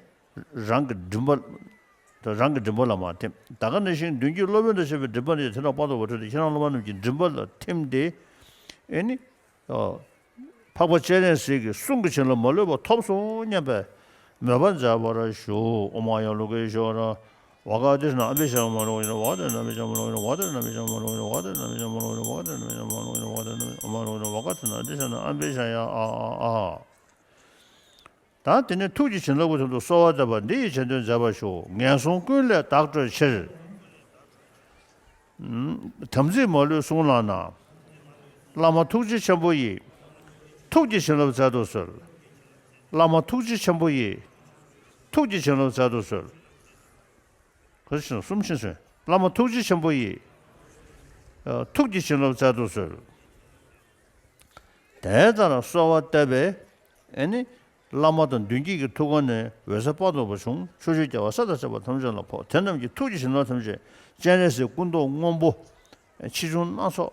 རང་གི་མགྲིན་པ། རང་གི་མགྲིན་པ་ལ་མར་ཐིམ། ད་ག་ནང་བཞིན་མདུན་བསྐྱེད་སློབ་དཔོན་དང་བཅས་པའི་མགྲིན་པ་ནས་དེ་འདྲ་དཔག་ཏུ་མེད་པ་འཕྲོས་ཏེ། ཁྱེད་རང་སློབ་མ་རྣམས་ཀྱི་མགྲིན་པ་ལ་ཐིམ་སྟེ། ཨེ་ནི། འཕགས་པ་སྤྱན་རས་གཟིགས་ཀྱི་གསུང་གི་བྱིན་རླབས་མ་ལུས་པ་ཐོབ་སོང་སྙམ་པའི་མོས་པ་མཛད་པར་ཞུ། ཨོཾ་ཨཱརྱ་ལོ་ཀེ་ཤྭ་ར་ཝ་ཀ་ཨ་ཏི་ཊ་ན་ཨ་བྷི་ཤ་ཡ། ཨོཾ་ཨཱརྱ་ལོ་ཀེ་ཤྭ་ར་ཝ་ཀ་ཨ་ཏི་ཊ་ན་ཨ་བྷི་ཤ་ཡ། ཨོཾ་ཨཱརྱ་ལོ་ཀེ་ཤྭ་ར་ཝ་ཀ་ཨ་ཏི་ཊ་ན་ཨ་བྷི་ཤ་ཡ། ཨོཾ་ཨཱརྱ་ལོ་ཀེ་ཤྭ་ར་ཝ་ཀ་ཨ་ཏི་ཊ་ན་ཨ་བྷི་ཤ་ཡ། ཨ་ཨ་ཨ། ད་དེ་ནས་ཐུགས་ཀྱི་བྱིན་རླབས་ཀྱི་དོན་དུ་གསོལ་བ་བཏབ་པ་འདི་ཡི་རྗེས་ཟློས་མཛད་པར་ཞུ། ངན་སོང་ཀུན་ལས་བདག་སྒྲོལ་ཕྱིར། དམ་ཚིག་མ་ལུས་བསྲུང་ལགས་ན། བླ་མ་ཐུགས་རྗེ་ཆེན་པོ་ཡིས། ཐུགས་ཀྱི་བྱིན་རླབས་སྩལ་དུ་གསོལ། བླ་མ་ཐུགས་རྗེ་ཆེན་པོ་ཡིས། ཐུགས་ཀྱི་བྱིན་རླབས་སྩལ་དུ་གསོལ། ག་ཟེར་གསུམ་ཕྱིན་སོང་། བླ་མ་ཐུགས་རྗེ་ཆེན་པོ་ཡིས། ཐུགས་ཀྱི་བྱིན་རླབས་སྩལ་དུ་གསོལ། དེ་ལྟར་གསོལ་བ་བཏབ་པས། ཨེ་ནི། བླ་མ་དང་མདུན་བསྐྱེད་ཀྱི་ཐུགས་ཀ་ནས་འོད་ཟེར་དཔག་ཏུ་མེད་པ་བྱུང་། ཕྱོགས་བཅུའི་རྒྱལ་བ་སྲས་དང་བཅས་པ་ཐམས་ཅད་ལ་ཕོག། དེ་རྣམས་ཀྱི་ཐུགས་ཀྱི་བྱིན་རླབས་ཐམས་ཅད་སྤྱན་རས་གཟིགས་སྐུ་མདོག་སྔོན་པོ། ཆེ་ཆུང་སྣ་ཚོགས།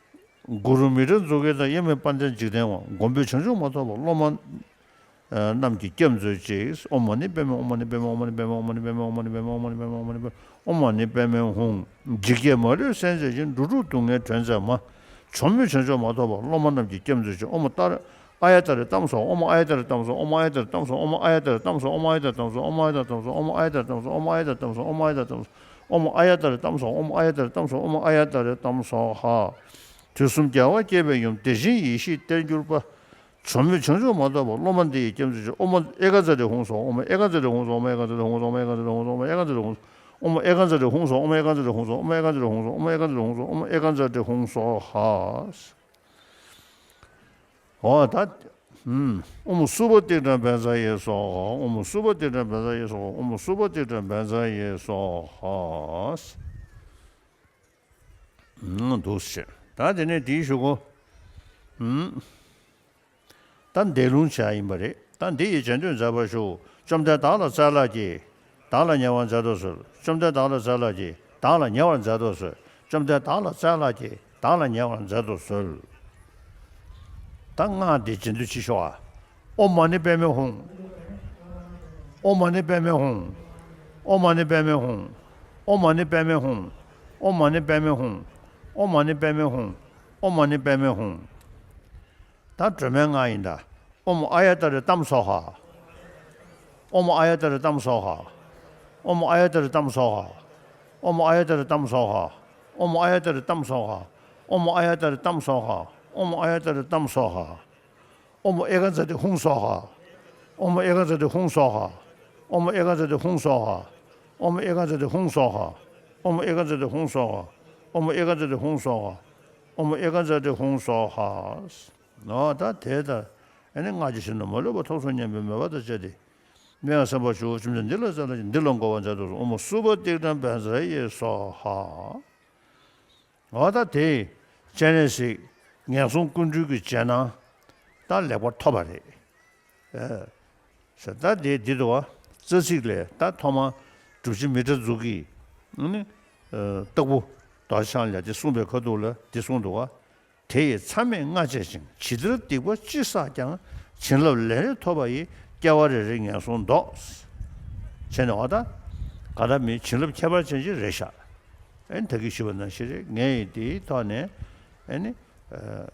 གུ་རུ་མི་ཏྲ་མཛུ་གུ་དང་གཡེར་མའི་དཔལ་ལྡན་འཇིག་རྟེན་དབང་། མགོན་པོས་བྱང་ཆུབ་མ་ཐོབ་པར། སློབ་མ་རྣམས་ཀྱིས་སྐྱབས་མཛོད་ཅིག། ཨོཾ་མ་ཎི་པདྨེ། ཨོཾ་མ་ཎི་པདྨེ། ཨོཾ་མ་ཎི་པདྨེ། ཧཱུྃ། འཇིགས་བརྒྱད་མ་ལུས་སེལ་མཛད་ཅིང་། འགྲོ་དྲུག་སྡུག་བསྔལ་དྲན་མཛད་མ། གྱུར་མོས་བྱང་ཆུབ་མ་ཐོབ་པར། སློབ་མ་རྣམས་ཀྱིས་སྐྱབས་མཛོད་ཅིག། ཨོཾ་ཏཱ་ར་ ཨ་ཡ་ཏཱ་རེ་ཏམ་སོ། ཨོཾ་ཨ་ཡ་ཏཱ་རེ་ཏམ་སོ། ཨོཾ་ཨ་ཡ་ཏཱ་རེ་ཏམ་སོ། ཨོཾ་ཨ་ཡ་ཏཱ་རེ་ཏམ་སོ། ཨོཾ་ཨ་ཡ་ཏཱ་རེ་ཏམ་སོ། ཨོཾ་ཨ་ཡ་ཏཱ་རེ་ཏམ་སོ། ཨོཾ་ཨ་ཡ་ཏཱ་རེ་ཏམ་སོ། ཨོཾ་ཨ་ཡ་ཏཱ་རེ་ཏམ་སོ། ཨོཾ་ཨ་ཡ་ཏཱ་རེ་ཏམ་སོ། ཨོཾ་ཨ་ཡ་ཏཱ་རེ་ཏམ་སྭཱ་ཧཱ། དུས་གསུམ་རྒྱལ་བ་བསྐྱེད་པའི་ཡུམ། དེ་བཞིན་ཡེ་ཤེས་གཏེར་གྱུར་པ། བྱོན་མོད་བྱང་ཆུབ་མ་ཐོབ་པར། སློབ་མ་འདི་ཡི་སྐྱབས་འཛིན་ཅིང་། ཨོཾ་ཨེ་ཀ་ཛ་ཏེ་ཧཱུྃ་སྭཱ་ཧཱ། ཨོཾ་ཨེ་ཀ་ཛ་ཏེ་ཧཱུྃ་སྭཱ་ཧཱ། ཨོཾ་ཨེ་ཀ་ཛ་ཏེ་ཧཱུྃ་སྭཱ་ཧཱ། ཨོཾ་ཨེ་ཀ་ཛ་ཏེ་ཧཱུྃ་སྭཱ་ཧཱ། ཨོཾ་ཨེ་ཀ་ཛ་ཏེ་ཧཱུྃ་སྭཱ་ཧཱ། ཨོཾ་ཨེ་ཀ་ཛ་ཏེ་ཧཱུྃ་སྭཱ་ཧཱ། ཨོཾ་ཨེ་ཀ་ཛ་ཏེ་ཧཱུྃ་སྭཱ་ཧཱ། ཨོཾ་ཨེ་ཀ་ཛ་ཏེ་ཧཱུྃ་སྭཱ་ཧཱ། འོ་ད། ཨུམ། ཨོཾ་སུ་པ་ཏིཥྛ་བཛྲ་ཡེ་སྭཱ་ཧཱ། ཨོཾ་སུ་པ་ཏིཥྛ་བཛྲ་ཡེ་སྭཱ་ཧཱ། ཨོཾ་སུ་པ་ཏིཥྛ་བཛྲ་ཡེ་སྭཱ་ཧཱ། ཨུམ། འདུག་ཟེར། ད་དེ་ནས་དེའི་གཞུག་གུ། ཨུམ། ད་འདས་ལུང་བྱ་ཡིན་པ་རེད། ད་འདི་ཡི་རྗེས་ཟློས་མཛད་པར་ཞུ། བཅོམ་ལྡན་བདག་ལ་སྩལ་ལགས་ཀྱིས། བདག་ལ་ཉེ་བར་མཛད་དུ་གསོལ། བཅོམ་ལྡན་བདག་ལ་སྩལ་ལགས་ཀྱིས། བདག་ལ་ཉེ་བར་མཛད་དུ་གསོལ། བཅོམ་ལྡན་བདག་ལ་སྩལ་ལགས་ཀྱིས། བདག་ལ་ཉེ་བར་མཛད་དུ་གསོལ། ད་སྔགས་འདི་རྗེས་ཟློས་ཅིག་ཤོག་ཨ། ཨོཾ་མ་ཎི་པདྨེ་ཧཱུྃ། ཨོཾ་མ་ཎི་པདྨེ་ཧཱུྃ། ཨོཾ་མ་ཎི་པདྨེ་ཧཱུྃ། ཨོཾ་མ་ཎི་པདྨེ་ཧཱུྃ། ཨོཾ་མ་ཎི་པདྨེ་ཧཱུྃ། ཨོཾ་མ་ཎི་པདྨེ་ཧཱུྃ། ད་སྒྲོལ་མའི་སྔགས་ཡིན་ད། ཨོཾ་ཨཱརྱ་ཏཱ་རེ་ཏམ་སྭཱ་ཧཱ། ཨོཾ་ཨཱརྱ་ཏཱ་རེ་ཏམ་སྭཱ་ཧཱ། ཨོཾ་ཨཱརྱ་ཏཱ་རེ་ཏམ་སྭཱ་ཧཱ། ཨོཾ་ཨཱརྱ་ཏཱ་རེ་ཏམ་སྭཱ་ཧཱ། ཨོཾ་ཨཱརྱ་ཏཱ་རེ་ཏམ་སྭཱ་ཧཱ། ཨོཾ་ཨཱརྱ་ཏཱ་རེ་ཏམ་སྭཱ་ཧཱ། ཨོཾ་ཨཱརྱ་ཏཱ་རེ་ཏམ་སྭཱ་ཧཱ། ཨོཾ་ཨེ་ཀ་ཛ་ཏེ་ཧཱུྃ་སྭཱ་ཧཱ། ཨོཾ་ཨེ་ཀ་ཛ་ཏེ་ཧཱུྃ་སྭཱ་ཧཱ། ཨོཾ་ཨེ་ཀ་ཛ་ཏེ་ཧཱུྃ་སྭཱ་ཧཱ། ཨོཾ་ཨེ་ཀ་ཛ་ཏེ་ཧཱུྃ་སྭཱ་ཧཱ། ཨོཾ་ཨེ་ཀ་ཛ་ཏེ་ཧཱུྃ་སྭཱ་ཧཱ། ཨོཾ་ཨེ་ཀ་ཛ་ཏེ་ཧཱུྃ་སྭཱ་ཧཱ། ཨོ་ད་དེ་ལྟར་ཨེ་ནི་སྔགས་ཀྱི་ཞིང་དུ་མ་ལུས་པ་ཐོབ་གསུངས་སྙམ་པའི་མོས་པ་དང་བཅས་ཏེ། སྨོན་ལམ་གསན་པར་ཞུ། བཅོམ་ལྡན་འདི་ལ་སྩལ་ལགས་ཀྱིས། འདི་ལ་འགོད་པར་མཛད་དུ་གསོལ། ཨོཾ་སུ་པ་ཏིཥྛ་བཛྲ་ཡེ་སྭཱ་ཧཱ། འོ་ད་དེ་སྤྱན་རས་གཟིགས་ངན་སོང་ཀུན་འདུལ་གྱི་རྗེས་གནང་ད་ལེགས་པར་ཐོབ་པ་རེད། ཨེ། ཟེར་ད་དེ་འདི་འདུག་བ། རྩ་ཚིག་ལས་ད་ཐོག་མ་སྒྲུབ་བྱེད་མི་འདྲ་མཛུག་གི། ཨ་ནི། ཨ། སྟག་བུ་རྡོ་རྗེ་འཆང་ལ་དེ་གསུངས་པའི་ཁ་ཐུག་ལ་འདི་གསུངས་འདུག་བ། དེ་ཡི་མཚམས་མེད་ལྔ་བཅད་ཅིང་། ཇི་ལྟར་སྡིག་པ་ཅི་བསགས་ཀྱང་། བྱིན་རླབས་ལན་རེ་ཐོབ་པ་ཡིས། སྐྱེ་བ་རེ་རེའི་ངན་སོང་ཟློག་བྱས་ནས་འོ་ད། ག་ད་མི་བྱིན་རླབས་ཁྱད་པར་ཅན་ཅིག་རེད་ཤག་ཨེ་ནི་ད་གིན་ཞུས་པ་ནང་བཞིན་རེད། ངས་ཡིན་དེའི་ཐོག་ནས་ཨེ་ནི། ཨ།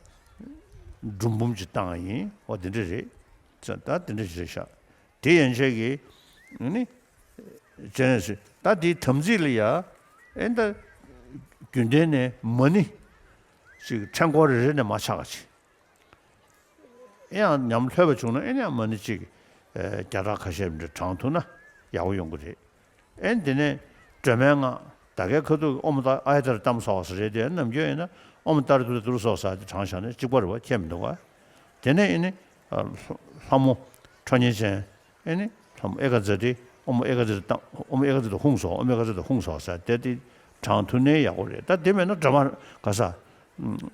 འབྲུ་འབུམ་ཅིག་བཏང་ཡིན། འོ་དེ་འདྲ་རེད། ད་དེ་འདྲ་ཞིག་རེད་ཤག་དེ་ཡན་ཆད་ཀྱི་ནི་སྤྱན་རས་གཟིགས་ད་དེའི་དམ་ཚིག་ལ་ཡ་ཨེ་ད་རྒྱུན་ལྡན་ནས་མ་ཎི་ཅིག་ཕྲེང་སྐོར་རེ་རེ་ནས་མར་ཆག་ག་ཅིག་ཨེ་ཡང་ཉམས་ལྷོད་པ་བྱུང་ན་ཨེ་ནས་མ་ཎི་ཅིག་ཨེ་བརྒྱ་ཕྲག་ཁ་ཤས་འདྲ་བགྲང་ཐུབ་ན་ཡག་པོ་ཡོང་གི་རེད། ཨེ་དེ་ནས་སྒྲོལ་མའི་སྔགས་ད་གའི་ཁ་ཐུག་ཨོཾ་ཨཱརྱ་ཏཱ་རེ་ཏམ་སྭཱ་ཧཱ་ཟེར་རེད་དེ་ནམ་རྒྱུན་ཡིན་ན་ཨོཾ་ཏཱ་རེ་ཏུཏྟཱ་ཏུ་རེ་སྭཱ་ཧཱ་ཟེར་དེ་བགྲངས་བཞག་ན་གཅིག་པ་རེད་བ། ཁྱད་མི་འདུག་ག་དེ་ནས་ཨེ་ནི། ཨ། ལྷ་མོ་ཁྲོ་གཉེར་ཅན། ཨེ་ནི། ལྷ་མོ་ཨེ་ཀ་ཛ་ཏི། ཨོཾ་ཨེ་ཀ་ཛ་ཏི་ཏམ། ཨོཾ་ཨེ་ཀ་ཛ་ཏི་ཧཱུྃ་སྭཱ་ཧཱ། ཨོཾ་ཨེ་ཀ་ཛ་ཏི་ཧཱུྃ་སྭཱ་ཧཱ་ཟེར་དེ་དེ་བགྲང་ཐུབ་ནའི་ཡག་པོ་རེད། ད་དེ་མེད་ན་སྒྲོལ་མ་ག་ས། ཨུམ།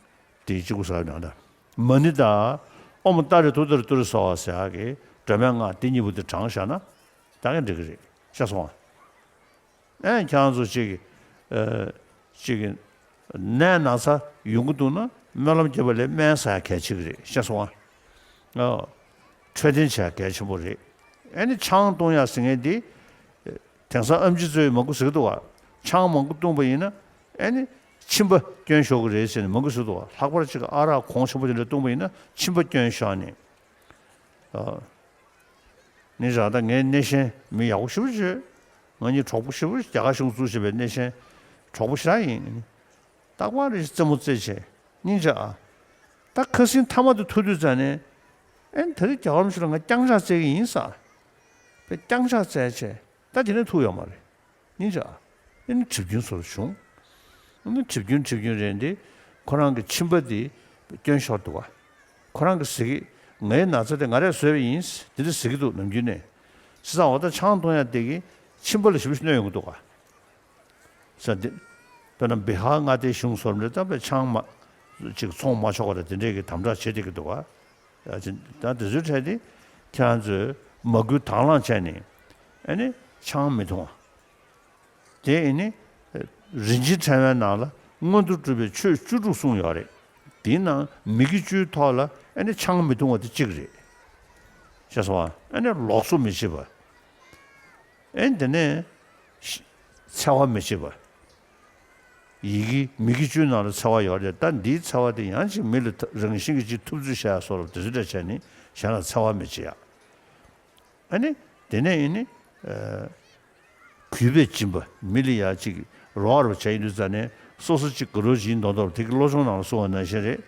དེ་གཅིག་པུ་ཟེར་ཡང་ད། མ་ཎི་དང་། ཨོཾ་ཏཱ་རེ་ཏུཏྟཱ་རེ་ཏུ་རེ་སྭཱ་ཧཱ་ཟེར་ཡག་གི་སྒྲོལ་མའི་སྔགས་དེ་གཉིས་པོ་དེ་བགྲངས་བཞག་ན་ད་ག་འགྲིག་གི་རེད། ཤེས་སོང་ང་། ཨེ་ཁྱེད་རང་ཚོ་གཅིག་གི། ཨ། གཅིག་གི་ནད་ན་ཚ་ཡོང་གི་འདུག་ན་སྨོན་ལམ་རྒྱབ་པ་ལས་སྨན་ཟ་ཡ་གལ་ཆེ་གི་རེད། ཤེས་སོང་ང་། ཨ། འཕྲོད་བསྟེན་བྱ་ཡ་གལ་ཆེན་པོ་རེད། ཨེ་ནི་ཆང་བཏུང་ཡ་ཟེར་མཁན་དེ། དེང་སང་ཨེམ་ཆི་ཚོས་མང་པོ་ཟེར་གི་འདུག་ག་ཆང་མང་པོ་བཏུང་པ་ཡིན་ན་ཨེ་ནི་མཆིན་པ་སྐྱོན་ཤོར་གི་རེད་ཟེར་ནས་མང་པོ་ཟེར་གི་འདུག་ག་ལྷག་པར་ཅིག་ཨ་རག་གོང་ཆེན་པོ་དེ་འདྲ་བཏུང་པ་ཡིན་ན་མཆིན་པ་སྐྱོན་ཤོར་ནས། ཨ། ནི་ར་ད་ངའི་སྣེ་ཤན་མི་ཡག་པོ་ཞེ་པོ་ཅིག་ང་གཉིས་གྲོགས་པོ་ཞེ་པོ་ཅིག་རྒྱ་གར་གཞུང་བཙུགས་བྱས་པའི་སྣེ་ཤན་གྲོགས་པོ་ཞེ་དྲག་ཡིན། རྟག་པར་རེ་རྩེད་མོ་རྩེ་བྱས་སྙིང་རྗེ་ཨ། ད་ཁ་སང་མཐའ་མ་དེ་ཐུག་དུས་ཙང་ནས་ཨེ་ད་རེས་རྒྱ་གར་མི་ཞིག་ལ་ང་རྐྱང་ཕྱག་རྩེ་གི་ཡིན་ས། པའི་རྐྱང་ཕྱག་རྩེ་བྱས་ད་དེ་ནས་ཐུག་ཡོད་མ་རེད། སྙིང་རྗེ་ཨ། ཨེ་ནི་གྲིབ་སྐྱོན་སོར་བྱུང་། ཨེ་ནི་གྲིབ་སྐྱོན་གྲིབ་སྐྱོན་རེད་དེ། ཁོ་རང་གི་མཆིན་པ་དེ་སྐྱོན་ཤོར་འདུག་ག་ཁོ་རང་གི་ཟེར་གི། ངའི་ན་ཚ་དེ་ང་རས་བཟོས་པ་ཡིན། དེ་འདྲ་ཟེར་གི་འདུག་ནམ་རྒྱུན་ནས། བྱས་ཙང་འོ་ད་ཆང་འཐུང་ཡ་དེ་གི་མཆིན་པ་ལ་ཞེ་པོ་ཞིག་གནོད་ཡོང་གི་འདུག་ག་ས་དེ། དཔེར་ན་བི་ཧར་མངའ་སྡེའི་གཞུང་བཟོ་འདྲ་ད་དཔེ་ཆང་མ། ཅིག་འཚོང་མ་ཆོག་པ་དང་དེ་འདྲས་ཀྱི་དམ་དྲག་བྱེད་བསྡད་ཀྱི་འདུག་ག་ད་དེ་ཚོའི་གྲས་དེ་ཁྱེད་རང་ཚོས་མ་བསྐུལ་དང་བླངས་བྱས་ནས་ཨ་ནི་ཆང་མི་འཐུང་བ། དེ་ཨ་ནི་རིན་ཆེན་ཕྲེང་བའི་ནང་ལ་མངོན་དུ་གྲུབ་པའི་ཆོས་བཅུ་དྲུག་གསུངས་ཡོད་རེད། དེའི་ནང་མི་དགེ་བཅུའི་ཐོག་ལ་ཨ་ནི་ཆང་མི་འཐུང་བ་དེ་གཅིག་རེད། ཤེས་སོང་ཨ། ཨ་ནི་ལོགས་སུ་མི་བྱེད་པ། ཨེ་དེ་ནས་ཤ། འཚེ་བ་མི་བྱེད་པ། ཡི་གེ་མི་དགེ་བཅུའི་ནང་ལ་འཚེ་བ་ཡོད་རེད། ད་འདིའི་འཚེ་བ་དེ་ཡང་ཅིག་མི་ལ་ཐ་རང་བཞིན་གྱིས་ཅིག་ཐུབ་ཚོད་བྱས་སོགས་ལ་དེ་ཚོ་འདྲ་བྱས་ནས་གཞན་ལ་འཚེ་བ་མི་བྱེད་ཡ། ཨ་ནི་དེ་ནས་ཨེ་ནི། ཨ། གུས་པས་སྦྱིན་པ། མི་ལ་ཡ་ཅིག་རོགས་རོགས་བྱས་ཡིན་དུས་ཙང་ནས་སོ་སོ་ཅིག་དགའ་རོགས་ཡིན་མདོག་མདོག་དེ་གི་བློ་སྦྱོང་ནང་ལ་གསུངས་པ་ནང་བཞིན་རེད།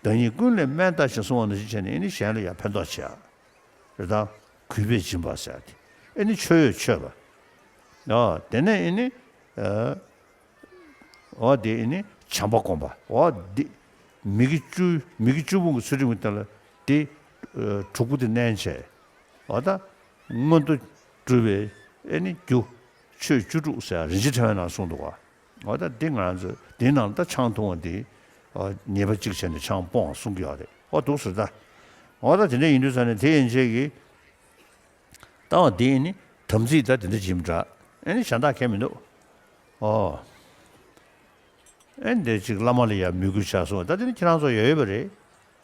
བདག་ཉིད་ཀུན་ལས་དམན་ལྟ་ཞིང་གསུངས་པ་ནང་བཞིན་བྱས་ནས་ཨེ་ནི་གཞན་ལ་ཡ་ཕན་ཐོགས་བྱེད་ཡ། རེད་དང་། གུས་པས་སྦྱིན་པ་ཟེར་ཡ་དེ། ཨེ་ནི་མཆོད་ཡོན་མཆོད་པ། ཨ། དེ་ནས་ཨེ་ནི། ཨ། འོ་དེ་ཨེ་ནི་བྱམས་པ་སྒོམ་པ། འོ་དེ་མི་དགེ་བཅུ། མི་དགེ་བཅུ་སྤོང་གི་ཚུལ་ཁྲིམས་ཀྱི་སྟེང་ལ་དེ། ཨ། དྲུག་པོ་དེ་བསྣན་བྱས། འོ་ད་མངོན་མཐོ་སྒྲུབ་པའི་ཨེ་ནི་རྒྱུ། ཆོས་བཅུ་དྲུག་ཟེར་རིན་ཆེན་ཕྲེང་བའི་ནང་གསུངས་འདུག་ག་འོ་ད་འདི་ང་ཚོ་འདི་ནང་ད་ཆང་འཐུང་བ་འདི། ཨ། ཉེས་པ་གཅིག་བྱས་ནས་ཆང་སྤོང་གསུང་གི་ཡོད་རེད། འོ་འདུག་ཟེར་ད། འོ་ད་དེ་འདྲ་ཡིན་དུས་ཙང་ནས་དེ་ཡན་ཆད་ཀྱི། ལྟ་བ་འདི་ནི་དམ་ཚིག་ད་དེ་འདྲ་ཇི་འདྲ། ཨེ་ནི་གཞན་དག་གལ་མི་འདུག་ཨོ། ཨེ་འདི་ཅིག་བླ་མ་ལ་ཡང་མོས་གུས་བྱ་སོང་། ད་དེ་ནི་ཁྱེད་རང་ཚོ་ཡོད་ཡོད་པ་རེད།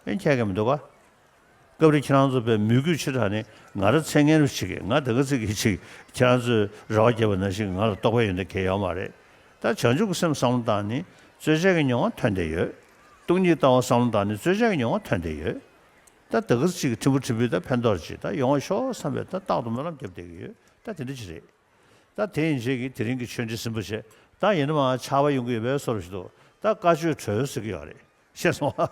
ཨེ་ཁྱད་གལ་མི་འདུག་ག་སྐབས་རེ་ཁྱེད་རང་ཚོ་པའི་མོས་གུས་ཆེ་དྲགས་ནས་ང་རང་མཚན་སྙན་རུ་བྱེད་ཀྱི། ང་ད་ག་ཚིག་གི་ཅིག་ཁྱེད་རང་ཚོས་རེ་བ་བརྒྱབ་པ་ནང་བཞིན་ང་ལ་རྟོགས་པ་ཡོད་འདོད་གལ་ཡོད་མ་རེད། ད་བྱང་ཆུབ་ཀྱི་སེམས་བསམ་བློ་བཏང་ནས་རྩོལ་བཅས་ཀྱི་མྱོང་བ་ཐོན་བསྡད་ཡོད། སྟོང་ཉིད་ལྟ་བ་བསམ་བློ་བཏང་ནས་རྩོལ་བཅས་ཀྱི་མྱོང་བ་ཐོན་བསྡད་ཡོད། ད་ད་ག་ཅིག་ཕྲན་བུ་ཕྲན་བུ་ད་ཕན་ཐོགས་ཅིག་ད་ཡོང་བ་ཤོག་བསམ་པའི་ད་རྟག་ཏུ་སྨོན་ལམ་བརྒྱབ་བསྡད་ཀྱི་ཡོད། ད་དེ་འདྲ་ཅིག་རེད། ད་དེ་ཡན་ཆད་ཀྱི་དེ་རིང་གི་ཆོས་འབྲེལ་ཟིན་པ་བྱས། ད་ཡིན་ན་མ་ཆར་པ་ཡོང་གི་ཡོད་པའི་བཟོ་འདྲ་ཞིག་འདུག་ད་བཀའ་ཆོས་གྲོལ་ཟེར་གྱི་ཡོད་རེད། ཤེས་སོང་ཨ།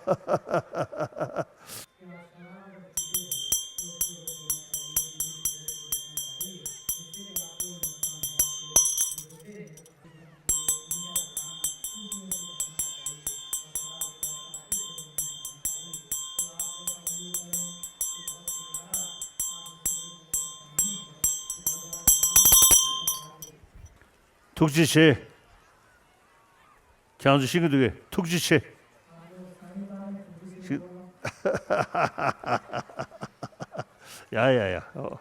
ཐུགས་རྗེ་ཆེ། ཁྱེད་རང་ཚོ་ཤེས་ཀྱི་འདུག་གས། ཐུགས་རྗེ་ཆེ། ཤི། ཡ་ཡ་ཡ། ཨོ།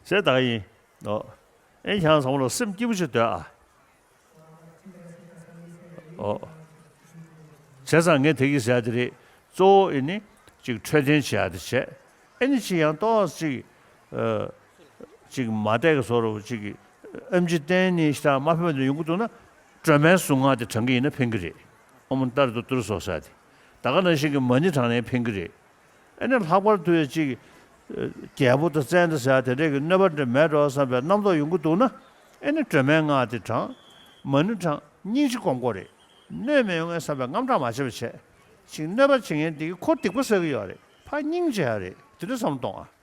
ཟེར་ད་ག་ཡིན། ཨོ། ཨེ་ཁྱེད་རང་ཚང་མ་ལ་སེམས་སྐྱིད་པོ་ཞིག་སྡོད་ཨ། ཨོ། བྱས་ཙང་ངས་དེ་གི་ཟེར་ཡ་དེ་རེད། གཙོ་བོ་ཨེ་ནི་ཅིག་འཕྲོད་བསྟེན་བྱེད་ཡ་དེ་བྱས། ཨེ་ནི་ཅིག་ཡང་ཏོག་ཙམ་ཅིག་ཨ། ཅིག་མ་བསྡད་གི་བཟོ་འདྲ་ཅིག་ཨེམ་ཆི་བསྟན་ནས་ཤི་ཐག་མ་ཕན་པ་དེ་ཡོང་གི་འདུག་ན། སྒྲོལ་མའི་གཟུངས་སྔགས་དེ་བགྲང་གི་ཡིན་ན་ཕན་གི་རེད། ཨོཾ་ཏཱ་རེ་ཏུཏྟཱ་རེ་སྭཱ་ཧཱ་ཟེར་ཡ་དེ། ད་ག་ནང་བཞིན་གྱི་མ་ཎི་བགྲང་ནའི་ཕན་གི་རེད། ཨ་ནི་ལྷག་པར་དུ་ཡ་ཅིག་ཨ། རྒྱལ་པོ་དང་བཙན་དང་ཟེར་ཡ་དེ་འདྲས་ཀྱི་གནོད་པ་འདྲ་མེད་འགྲོ་བསམ་པའི་རྣམ་རྟོག་ཡོང་གི་འདུག་ན། ཨ་ནི་སྒྲོལ་མའི་སྔགས་དེ་བགྲང་། མ་ཎི་བགྲང་། སྙིང་རྗེ་སྒོམ་དགོས་རེད། གནོད་མི་ཡོང་ངེས་བསམ་པའི་དངངས་སྐྲག་མ་བྱེད་པ་བྱས། ཅིག་གནོད་པ་བྱེད་མཁན་དེ་གི་ཁོ་སྡིག་པ་བསགས་ཀྱི་ཡོད་རེད། ཕར་སྙིང་རྗེ་ཡ་རེད། དེ་འདྲ་བསམ་བློ་གཏོང་ཨ།